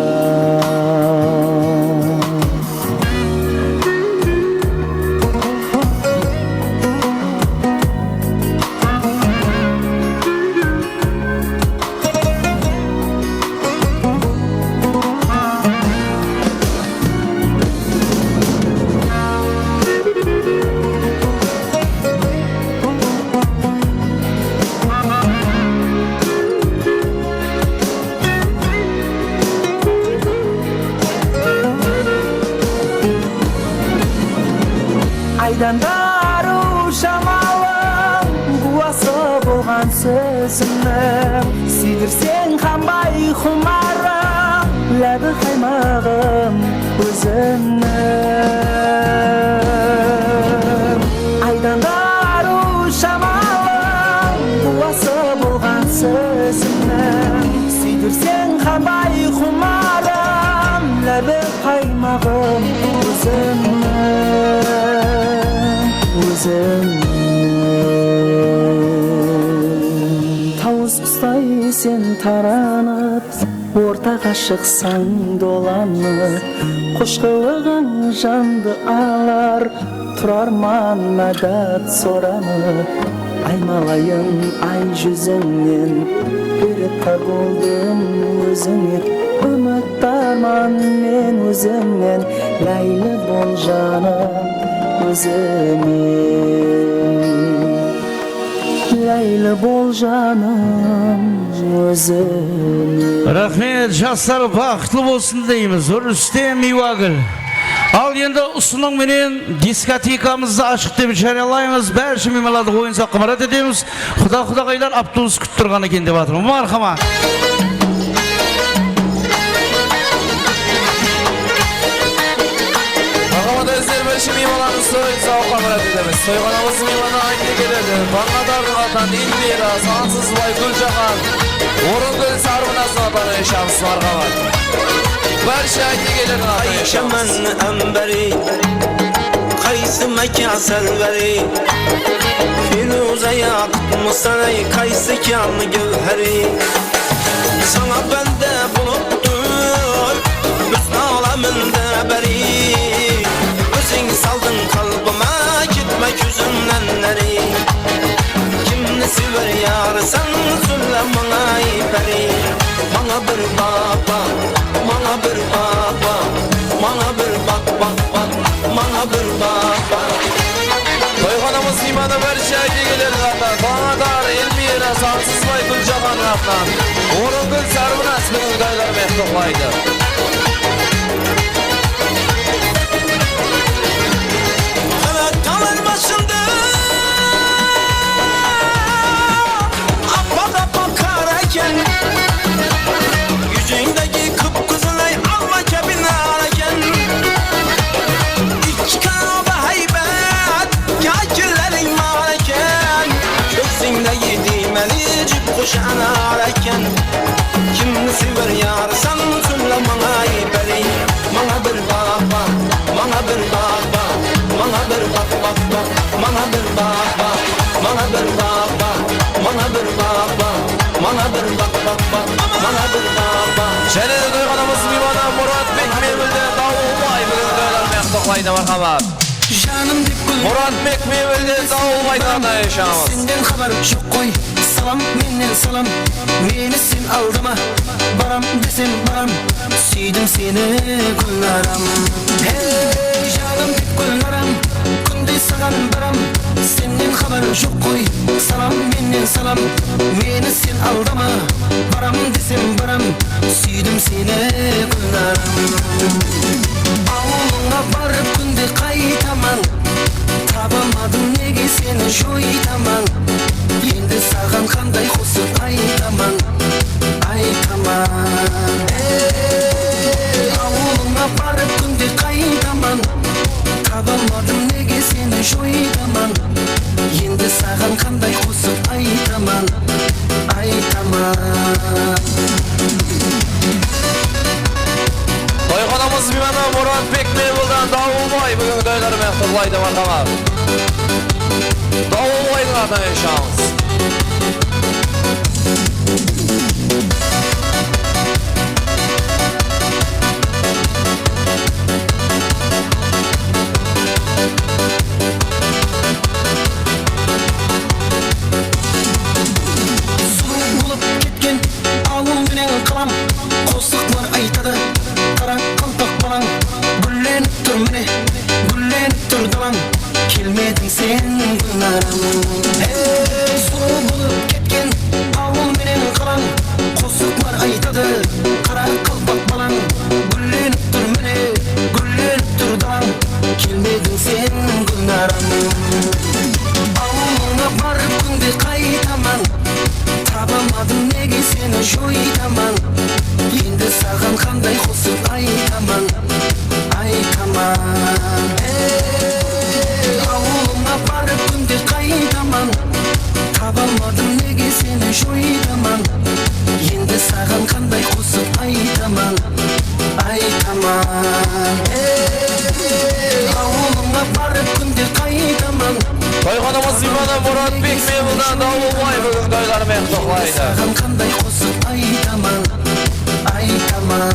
Aydandı arıw shamalı, guwası bolǵan sózimniń. Súydirseń qanbay qumarım, lábi qaymaǵım ózimniń. Aydandı arıw shamalı, guwası bolǵan sózimniń. Súydirseń qanbay qumarım, lábi qaymaǵım ózimniń, ózimniń. Tawıs qustay sen taranıp, ortaǵa shıqsań dolanıp, qoshqılıǵıń jandı alar, turarman ádat soranıp. Aymalayın ay júzińnen, berip tabıldım ózińe. Úmittarman men ózińnen, láyli bol janım ózime. Láyli bol janım ózime. Raxmet, jaslar baxıtlı bolsın deymiz. Rústem Miywagúl. Al endi usınıń menen diskotekamızdı ashıq dep járiyalaymız. Bárshe miymanlardı oyın-sawıqqa mirát etemiz. Quda-qudaǵaylar, avtobus kútip turǵan eken dep atırman. Marhamat. Marhamat, ázizler, bárshe miymanlarımızdı oyın-sawıqqa mirát etemiz. Toyxanamız miymanı ayta keledi. Tańatardıń atınan Elmira, Sansızbay, Gúljahan, Orıngúl, Sarbınaz, Natan Aysham, marhamat. Bárshe ayta keledi, Natan Aysham. Aytaman, Ámbári, qaysı mákan sálbári? Feruza yaqıtmısan, ay, qaysı kán gáwhári? Sańa bándá bolıp tur húsn áleminde bári. Óziń saldıń qálbime, ketpe kózimnen ári. Kimdi sever yarısań, sóyle mańa, ay, pári. Mańa bir baq, baq, mańa bir baq, baq, mańa bir baq, baq, baq, mańa bir baq, baq. Toyxanamız miymanı bárshe ayta keledi, Tańatar, Elmira, Sansızbay, Gúljahandıń atınan. Orıngúl, Sarbınaz búgingi toyları menen qutlıqlaydı. Qanat talar basında appa-appa qar eken. Júzińdegi qıp-qızıl ay alma kabi nar eken. Ikki qanatlı háybet kiyiklerdiń nar eken. Kóksińdegi diymeli jip qush anar eken. Kimdi sever yarısań, sóyle mańa, ay, pári. Mańa bir baq, baq, mańa bir baq, baq, mańa bir baq, baq, baq, mańa bir baq, baq, mańa bir baq, baq, mańa bir baq, baq, mańa bir baq, baq, baq, mańa bir baq, baq. Jáne de toyxanamız miymanı Muratbek Mebilden Dawılbay búgin toyları menen qutlıqlaydı, marhamat. Janım dep gúl Muratbek Mebilden Dawılbaydı ǵana ayashamız. Senden xabar joq qoy, salam mennen salam. Meni sen aldama, baram desem baram. Súydim seni, Gúlnaram. Hey, janım dep Gúlnaram, kúnde saǵan baram. Sennen xabar joq qoy, salam mennen salam. Meni sen aldama, baram desem baram. Súydim seni, Gúlnaram. Awılıńa barıp kúnde qaytaman. Tabamadım nege seni joytaman. Endi saǵan qanday qosıq aytaman, aytaman. Ey, awılıńa barıp kúnde qaytaman. Tabamadım nege seni joytaman. Endi saǵan qanday qosıq aytaman, aytaman. Toyxanamız miymanı Muratbek Mebilden Dawılbay búgingi toyları menen qutlıqlaydı, marhamat. Dawılbaydıń atınan ayashamız. Sulıw bolıp ketken awıl menen qalam, qosıqlar aytadı, qara qalpaq balań. Gúllenip tur mine, gúllenip tur dalań, kelmediń sen, Gúlnaram. Hey, Ey, awılımǵa barıp kúnde qaytaman. Toyxanamız miymanı Muratbek Mebuldan Dawılbay búgin toyları menen qutlıq. Saǵan qanday qosıq aytaman, aytaman.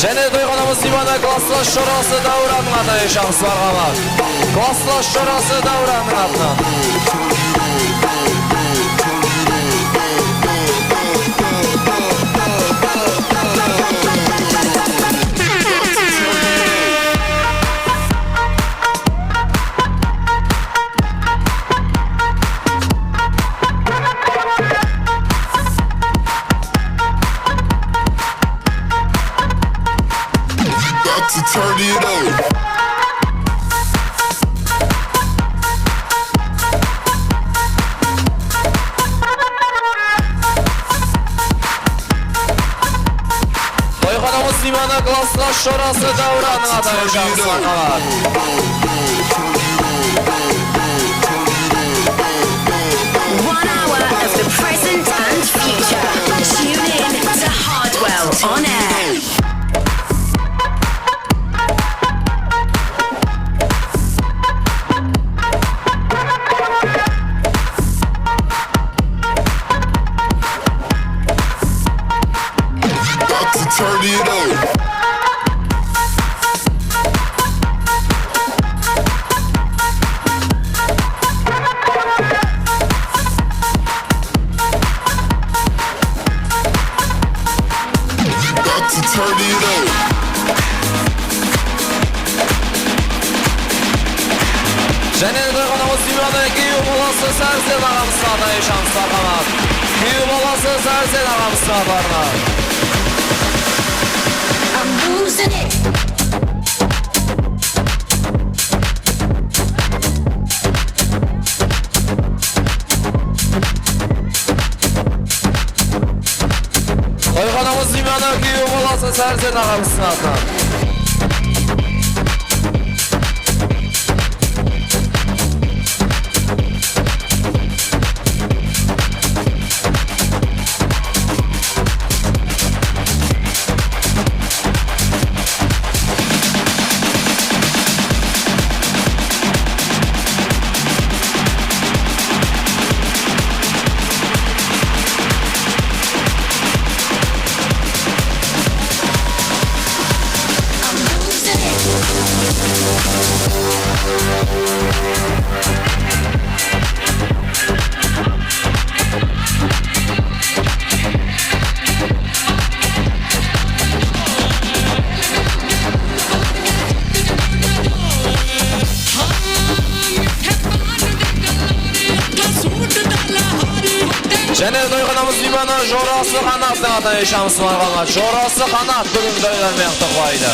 Jáne toyxanamız miymanı klasslas jorası Dáwrannıń atına eshamiz marhamat. Klasslas jorası Dáwrannıń atına. About to turn it up. Toyxanamız miymanı klasslas jorası Dáwrannıń atına eshamiz marhamat. One hour of the present and future. Tune in to Hardwell on Air. About to turn it up. About to turn it up. Jáne de toyxanamız miymanı Xiva balası Sársen aǵamız atına eshamiz marhamat. Xiva balası Sársen aǵamız marhamat. I'm losing it. Toyxanamız miymanı Xiva balası Sársen aǵamızdıń atınan. Jáne toyxanamız miymanı Jorası Qanattıń atına eshamiz marhamat. Jorası Qanat búgin toylar menen qutlıq.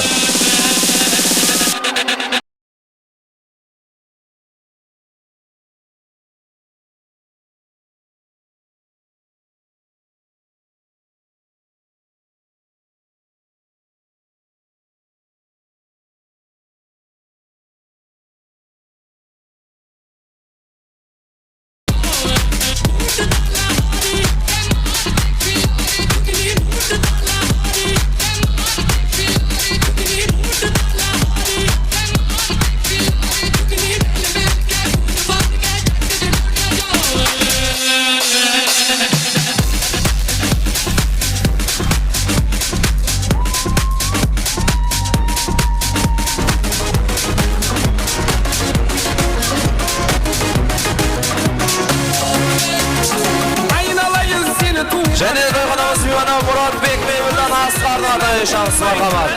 Aynalayın seni tuwǵan. Jáne toyxanamız miymanı Muratbek Mebuldan Asqardıń atına eshamiz marhamat.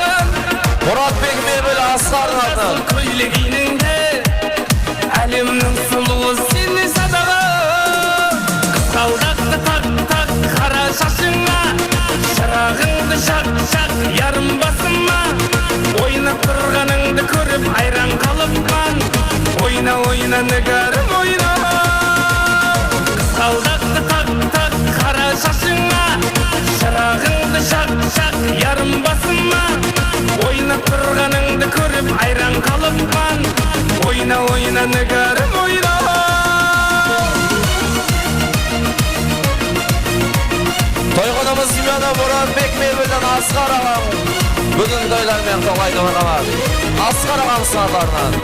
Muratbek Mebul Asqardıń atınan. Kóylek iyninde Álemniń sulıwı sen ne sadaǵa. Qızǵaldaqtı taq, taq qara shashıńa. Shıraǵıńdı jaq, jaq yarım basıma. Oynap turǵanıńdı kórip ayran qalıppan. Oyna, oyna, nigarım, oyna. Qızǵaldaqtı taq, taq qara shashıńa. Shıraǵıńdı jaq, jaq yarım basıma. Oynap turǵanıńdı kórip ayran qalıppan. Oyna, oyna, nigarım, oyna. Toyxanamız miymanı Muratbek mebelden Asqar aǵam búgin toylar menen qutlaqlaydı, marhamat. Asqar aǵamız atlarınan.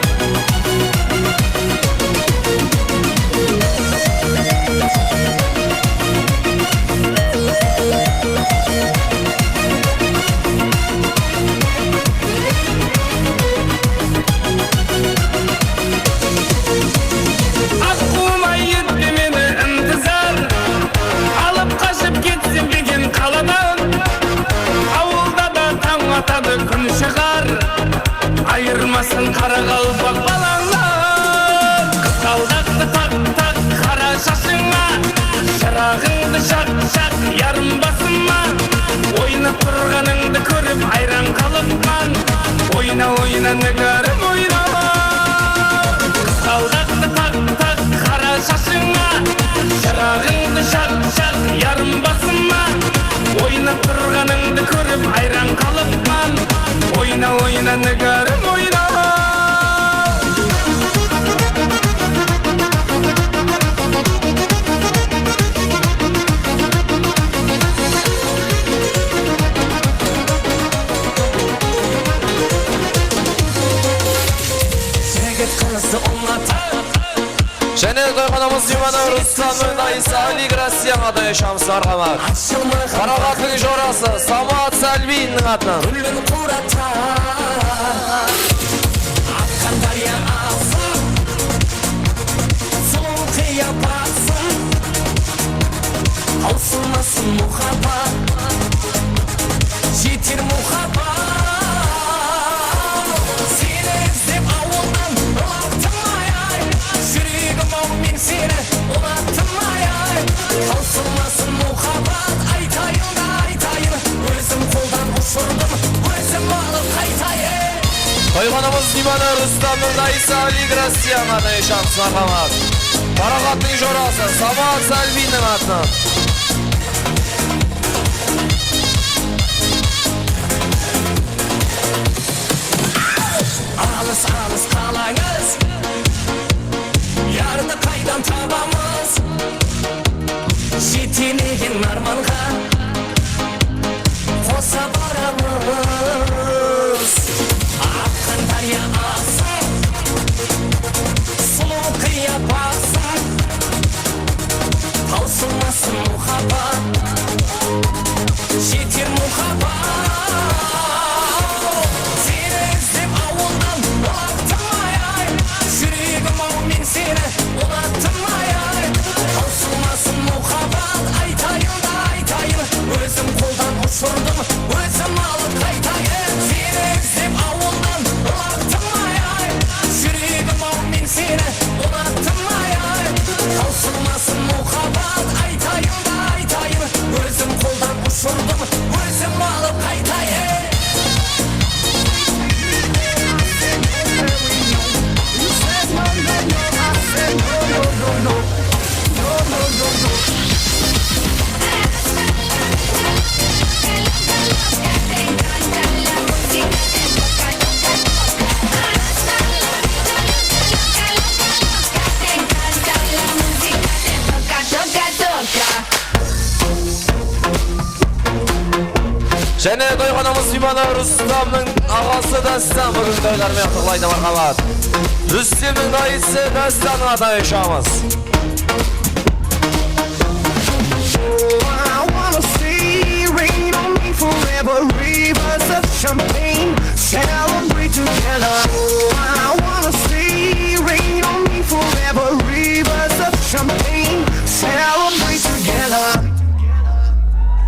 Aqquwım-ay, etpe meni intizar, alıp qashıp ketsem degen qaladan. Awılda da tań atadı, kún shıǵar, ayırmasın qaraqalpaq balańnan. Qızǵaldaqtı taq-taq qara shashıńa, shıraǵıńdı jaq-jaq yarım basıma. Oynap turǵanıńdı kórip ayran qalıppan. Oyna, oyna, nigarım, oyna. Qızǵaldaqtı taq-taq qara shashıńa, shıraǵıńdı jaq-jaq yarım basıma. Oynap turǵanıńdı kórip ayran qalıppan. Oyna, oyna, nigarım, oyna. Jáne toyxanamız miymanı Rustamnıń dayısı Oleg Rossiyaǵa toy ashamız, marhamat. Paraxattıń jorası Samat Salbinniń atınan. Gúlin qurata aqqan dárya asıl, sulıw qıyapatın, tawsılmasın muhabbat, jeter muhabbat. Seni izlep awıldan ılaqtım, ay-ay. Júregim-aw, men seni unattım, ay-ay. Tawsılmasın muhabbat, aytayın da aytayın. Ózim qoldan ushırdım, ózim alıp qaytayın. Toyxanamız miymanı Rustamnıń dayısı Oleg Rossiyaǵa toy ashamız, marhamat. Paraxattıń jorası Samat Salbinniń atınan. Alıs-alıs qalańız, yardı qaydan tabamız? Jetelegen ármanǵa qosa baramız. Aqqan dárya asıl, sulıw qıyapatın, tawsılmasın muhabbat, jeter muhabbat. Seni izlep awıldan ılaqtım, ay-ay. Júregim-aw, men seni unattım, ay-ay. Tawsılmasın muhabbat, aytayın da aytayın. Ózim qoldan ushırdım, ózim alıp qaytayın. Seni izlep awıldan ılaqtım, ay-ay. Júregim-aw, men seni unattım, ay-ay. Tawsılmasın muhabbat, aytayın da aytayın. Ózim qoldan ushırdım, ózim alıp qaytayın. Jáne toyxanamız miymanı Rustamnıń aǵası Dástan búgin toylar menen qutlaqlaydı, marhamat. Rustamnıń dayısı Dástannıń atınan toy ashamız. Oh, I wanna see rain on me forever, rivers of champagne, celebrate together. Oh, I wanna see rain on me forever, rivers of champagne, celebrate together.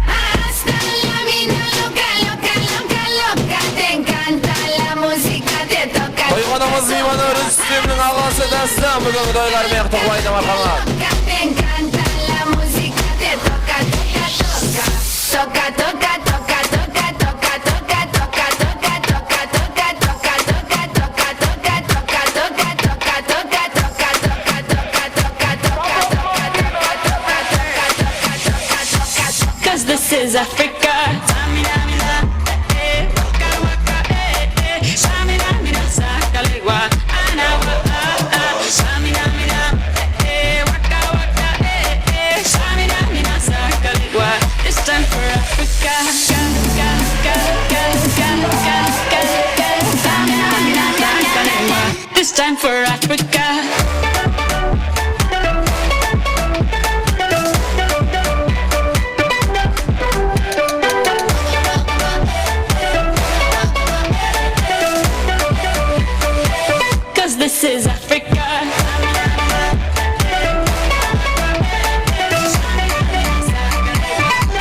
Hasta la mina loca, loca, loca, loca, te encanta la música, te toca. Toyxanamız miymanı Rustamnıń aǵası Dástan búgingi toylar menen qutlaqlaydı, marhamat. Loca, te encanta la música, te toca, toca, toca. Toca, toca, toca, toca. Cause this is Africa. This This time for Africa. Cause this is Africa.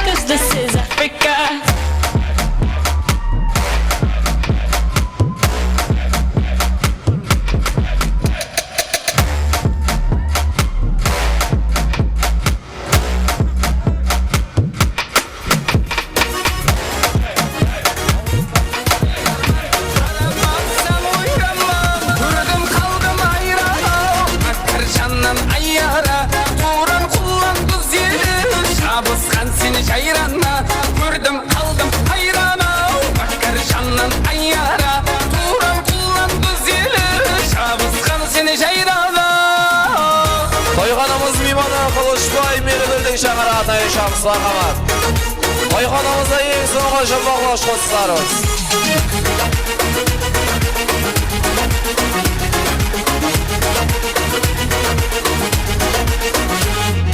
Cause this is Africa. Kórdim, qaldım hayran-aw, Mákkar jannan ayara. Tuwran qullan duz eli, jabısqan seni jayrana. Kórdim, qaldım hayran-aw, Mákkar jannan ayara. Tuwran qullan duz eli, jabısqan seni jayrana. Toyxanamız miymanı Qılıshbay Meredildiń shańaraǵına úsh alǵıs, marhamat. Toyxanamızda eń sońǵı jummaqlawısh qosıqlarımız.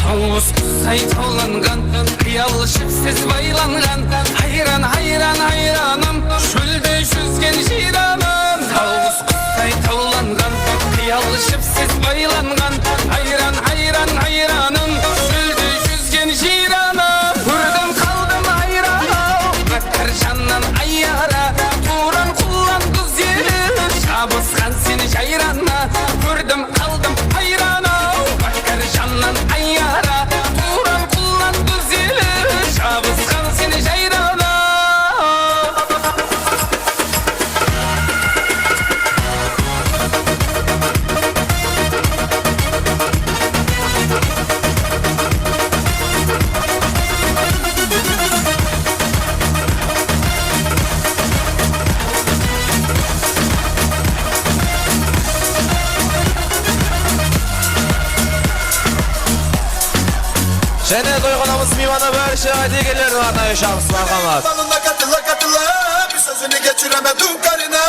Tawıs qusay tawlanǵan, qıyal jipsiz baylanǵan. Hayran, hayran, hayranım, shólde júzgen jıyranım. Tawıs qusay tawlanǵan, qıyal jipsiz baylanǵan. Hayran, hayran, hayranım, shólde júzgen jıyranım. Kórdim, qaldım hayran-aw, Mákkar jannan ayara. Tuwran qullan duz eli, jabısqan seni jayrana. Kórdim, qaldım hayran-aw, Mákkar jannan ayara. Tuwran qullan duz eli, jabısqan seni jayrana. Jáne toyxanamız miymanı bárshe átiygelerdi arnayı shabıs, marhamat. Sózini geçireme dukarına.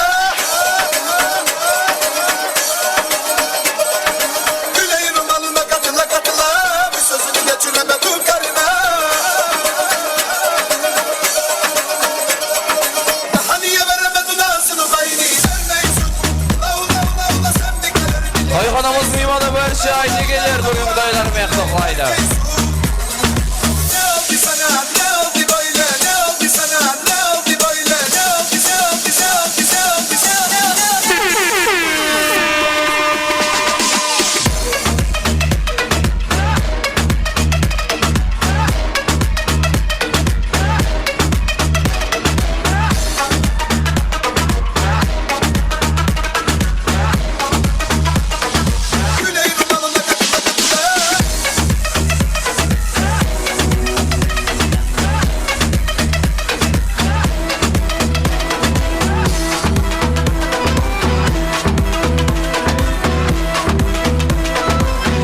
Güley rumalına katıla katıla, bir sózini geçireme dukarına. Daha niye veremedin ağzını payını, sen neysun? Lav, lav, lav, lav, sen bir kere bile. Toyxanamız miymanı bárshe átiygeler búgin qudaylar menen qutlıqlaydı.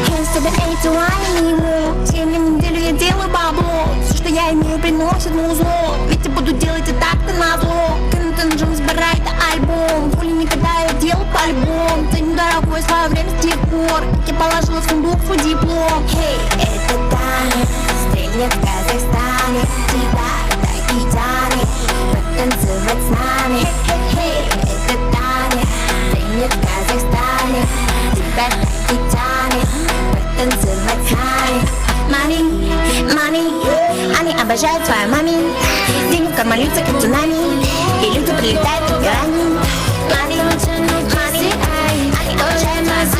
Hands to the A to I need more. Всем неделю я делаю бабло. Всё, что я имею, приносит музло. Ведь я буду делать и так-то назло. Күн-түн жумыс, бір айда альбом. Хули никогда я делал по-любому. Ценю дорогое свое время с тех пор, как я положила в сундук свой диплом. Hey, это Таня, стрельнет в Казахстане. Тебя так и тянет потанцевать с нами. Hey, hey, hey, это Таня, стрельнет в Казахстане. Тебя так и тянет потанцевать с нами. Мами, мами, они обожают свою мами. Деньги в карман льются, как цунами. И люди прилетают в пираньи. Мами, мами, они обожают свою мами.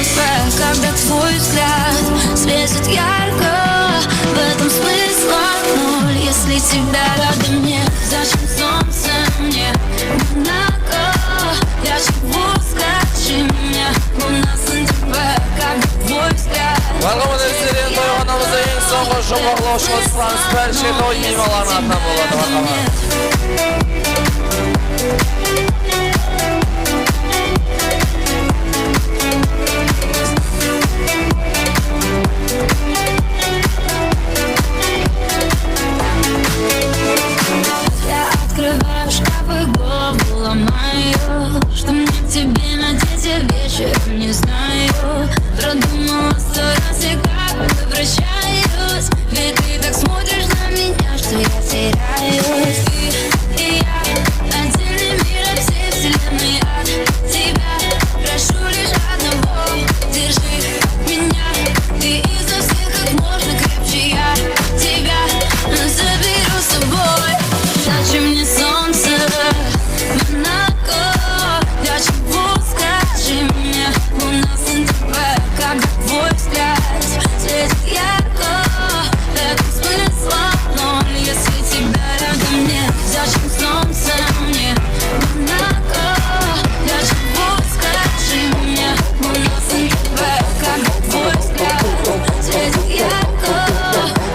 Когда твой взгляд светит ярко, в этом смысла ноль. Если тебя рядом нет, зачем солнце мне? Монако, я живу, скажи мне, луна сынды, когда твой взгляд. Welcome to the city, toyxanamızda eń sońǵı juwmaqlawshı qosıqlarımız Pálshe toy miymanlarınıń atınan boladı, marhamat. Я открываю шкафы, голову ломаю. Что мне к тебе надеть, я вечером не знаю. Продумала сто раз, я как превращаюсь. Ведь ты так смотришь на меня, что я теряюсь. Ты и я, отдельный мир от всей вселенной. От тебя прошу лишь одного: держи меня, ты изо всех как можно крепче. Я тебя заберу с собой. Зачем мне солнце? Монако, для чего, скажи мне? Луна сынды, когда твой взгляд светит ярко, в этом смысла ноль. Если тебя рядом нет, зачем солнце мне? Монако, для чего, скажи мне? Луна сынды, когда твой взгляд светит ярко,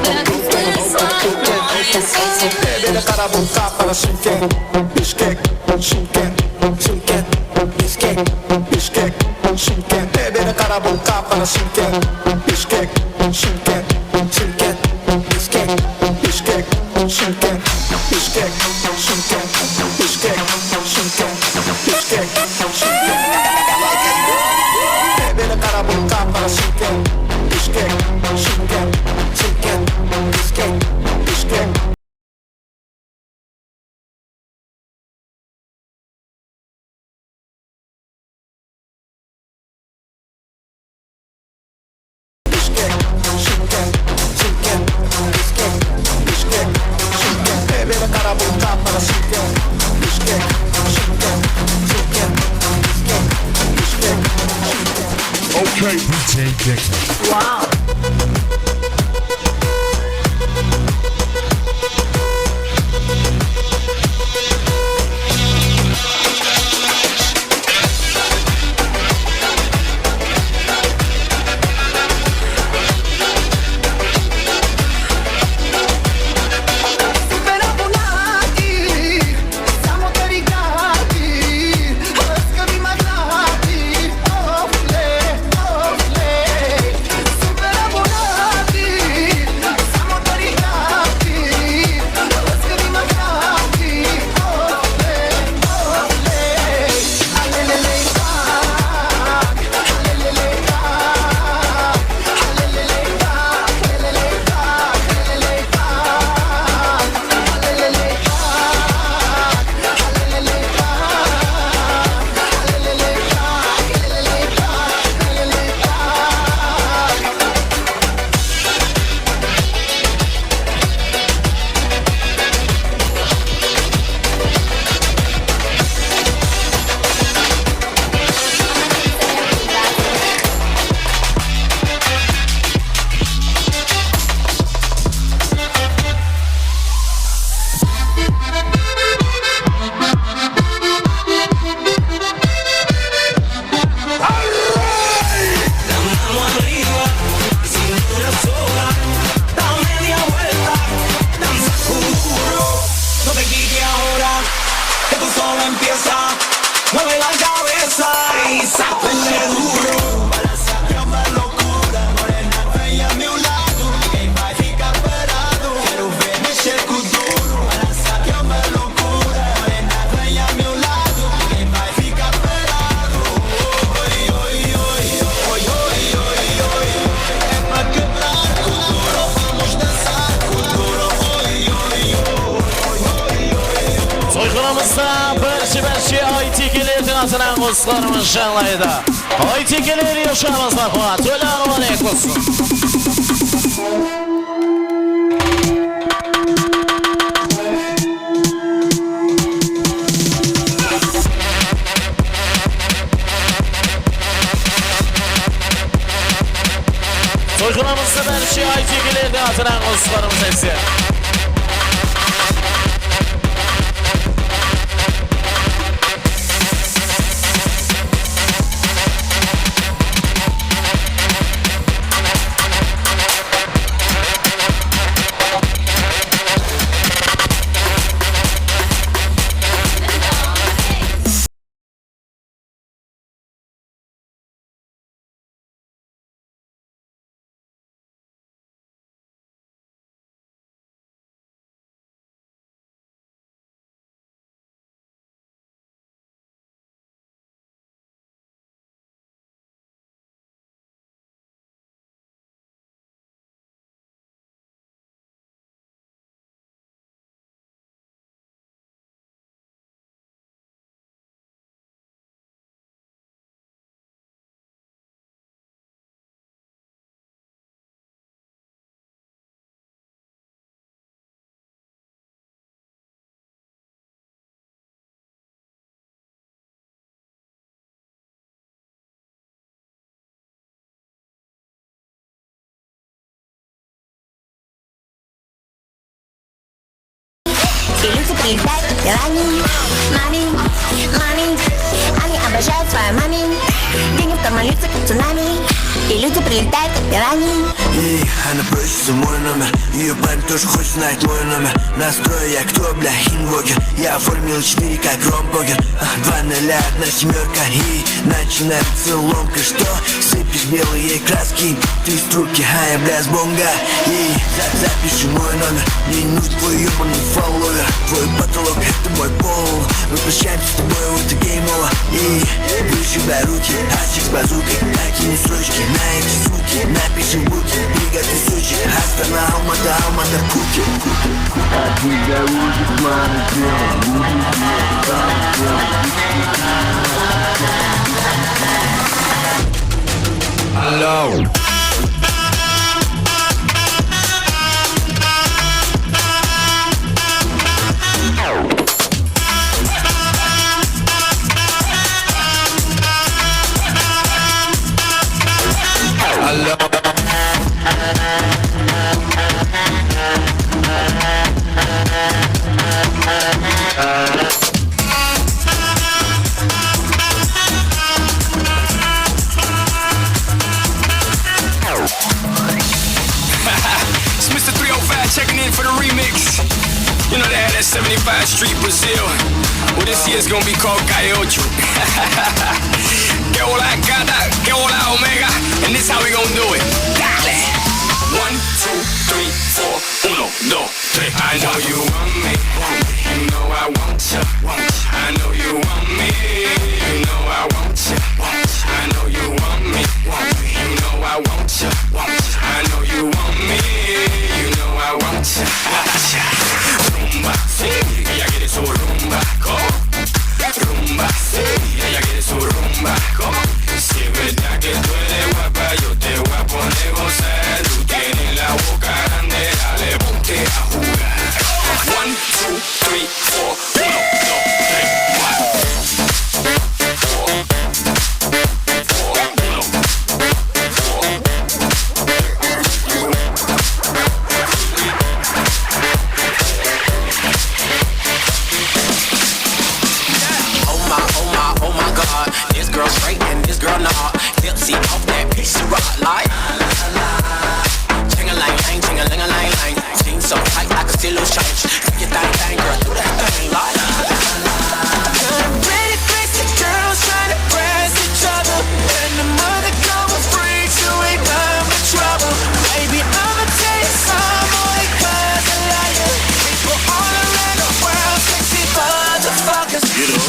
в этом смысла ноль. Если тебя Bebede qara bulutqa qara Shimkent, Bishkek, Shimkent, Shimkent, Bishkek, Bishkek, Shimkent. Bebede qara bulutqa qara Shimkent, Bishkek, Shimkent, Shimkent, Bishkek, Bishkek, Shimkent, Bishkek, Shimkent, Bishkek, Shimkent, Bishkek, Shimkent. Bebede qara bulutqa qara Shimkent, Bishkek, Shimkent, Shimkent, Bishkek, Bishkek. Okay, D J Dick. Wow. Toyxanamızda barshi-barshi aytikelerdiń atınan qosıqlarımız jańlaydı. Aytikeler, ushıramız, marhamat. Tóllarıw aleykum. Sınaǵıńız, usılarımız, áyse. И люди прилетают пирани. Мами, мами, они обожают свою мами. Деньги в карман льются, как цунами. И люди прилетают пирани. Ey, ana просится мой номер. Её парень тоже хочет знать мой номер. Настрой, я кто, бля, инвокер. Я оформил четыре, как Ром Покер. А, два нуля, одна семёрка. И начинается целомка. Что? Сыпешь белые краски. Ты с турки, а я, бля, с Бонга. И за- запиши мой номер. Мне не нужен твой ёбаный фолловер. Твой потолок — это мой пол. Мы прощаемся с тобой, это game over. И выше, бля, руки, асик с базукой. Накинь строчки на эти звуки. Напиши в руки, приготовь сочи. Астана, Алматы, Алматы, Пхукет. Алло. Алло. It's Mister three oh five checking in for the remix. You know they had that seventy-five Street Brazil. Well, this year's gonna be called Calle Ocho. Que hola, gata, que hola, omega, and this how we gonna do it. Dale. One, two, three, four, uno, dos, tres. I know you want me, want me. You know I want ya, want ya. I know you want me. You know I want ya, want ya. I know you want me, want me. You know I want ya, want ya. I know you want me. You know I want ya, want ya. Rumba, sí, ella quiere su rumba, go. Rumba, sí, ella quiere su rumba, go. Si es verdad que tú eres guapa, yo te voy a poner a gozar. Tú tienes la boca grande, dale, ponte a jugar. One, two, three, four. Uno, dos, tres, cuatro. Four, four, uno, four. Oh my, oh my, oh my God. This girl straight and this girl nah. Tipsy off that piece of rock, like, ching-a-lang-lang, ching-a-ling-a-lang-lang. Jeans so tight, I can see loose change. Do your thing, thing, girl, do that thing, like. Pretty crazy girls tryna press each other, and the mother going free, you ain't none but trouble. Baby, I'ma tell you something, all because I love you. People all around the world, sexy motherfuckers. You know.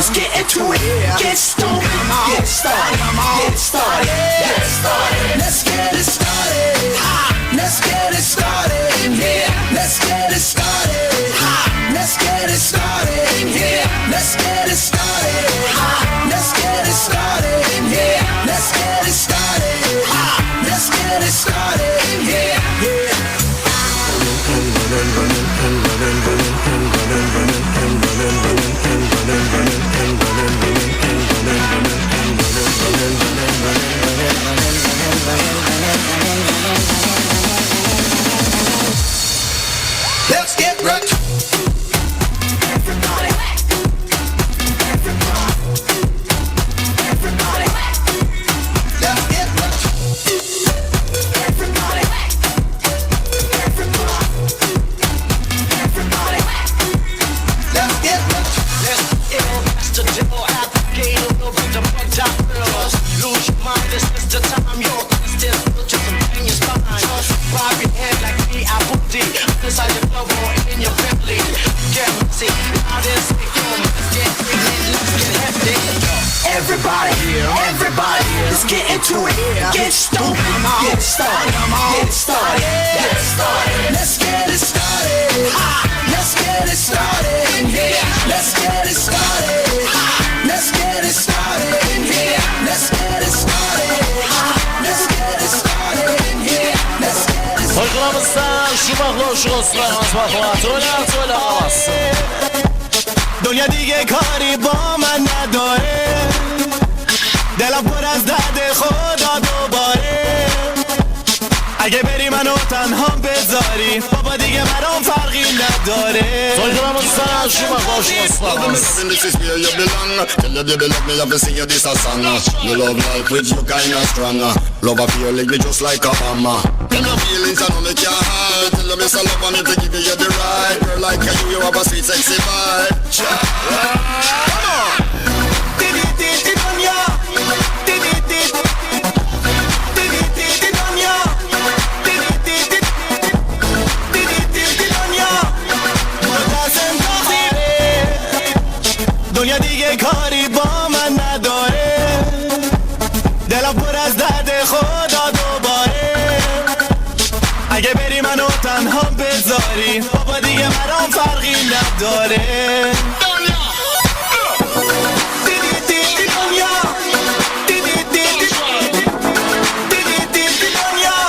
Let's get into it. Get stoned. Get started. Get started. Get started. Let's get it started. Ha! Let's get it started in here. Let's get it started. Ha! Let's get it started in here. Let's get it started. Ha! Let's get it started in here. Let's get it started. Ha! Let's get it started in here. Yeah. Let's get rich. Everybody. Everybody. Everybody. Let's get rich. Everybody. Everybody. Everybody. Let's get rich. Let's ill. That's the deal. At the gate, we'll be the bug doctor. Lose your mind. This is the time. Your quest is built to contain your spine. Just bob your head like the apple D. Inside your club or in your belly. Get messy. Loud and sick. Your minds get ignorant. Let's get hefty. Everybody, everybody, let's get into it. Get stoned, get started, get started, get started. Let's get it started. Ha! Let's get it started in here. Let's get it started. Ha! Let's get it started in here. Let's get it started. Ha! Let's get it started in here. Let's get it started. Toy qılamız da, juwmaqlaw juwmaqlaymiz, maqul. Toyla, toyla qılamız. دنیا دیگه کاری با من نداره، دلم پر از درد خدا دوباره. اگه بری منو تنها بذاری، بابا دیگه برام فرقی نداره. Toy qılamız da, juwmaqlaw juwmaqlaymiz. Loving, this is where you belong. Tell your baby love me, have to sing you this a song. Your love life with you kinda strong. Love affair link me just like a bomb. Tell your feelings, I know me can't hide. Tell them it's a love for me to give you the right. Girl like you, you have a sweet, sexy vibe. Cha. Come on. دیدی دیدی دنیا. دیدی دیدی. دیدی دیدی دنیا. دیدی دیدی. دیدی دیدی دنیا. متاسم داخلی. دنیا دیگه کاری با من نداره. دلم پر از درد خدا دوباره. اگه بری منو تنها بذاری، بابا دیگه برام فرقی نداره. دیدی دیدی دنیا. دیدی دیدی. دیدی دیدی دنیا.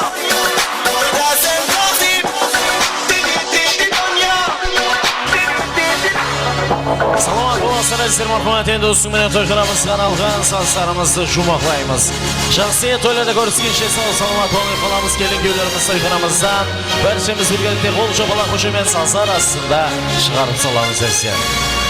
متاسم داخلی. دیدی دیدی دنیا. Salamat bolasızlar, sizler marhamat, endi usınıń menen toyxanamızǵa arnalǵan sazlarımızdı juwmaqlaymız. Jaqsı toylarda kóriskenshe, saw-salamat bolıp qalamız, kelin-kúyevlerimiz toyxanamızdan. Bárshemiz birgelikte qol shapalaq, xoshamet sazlar astında shıǵarıp salamız, ásiyat.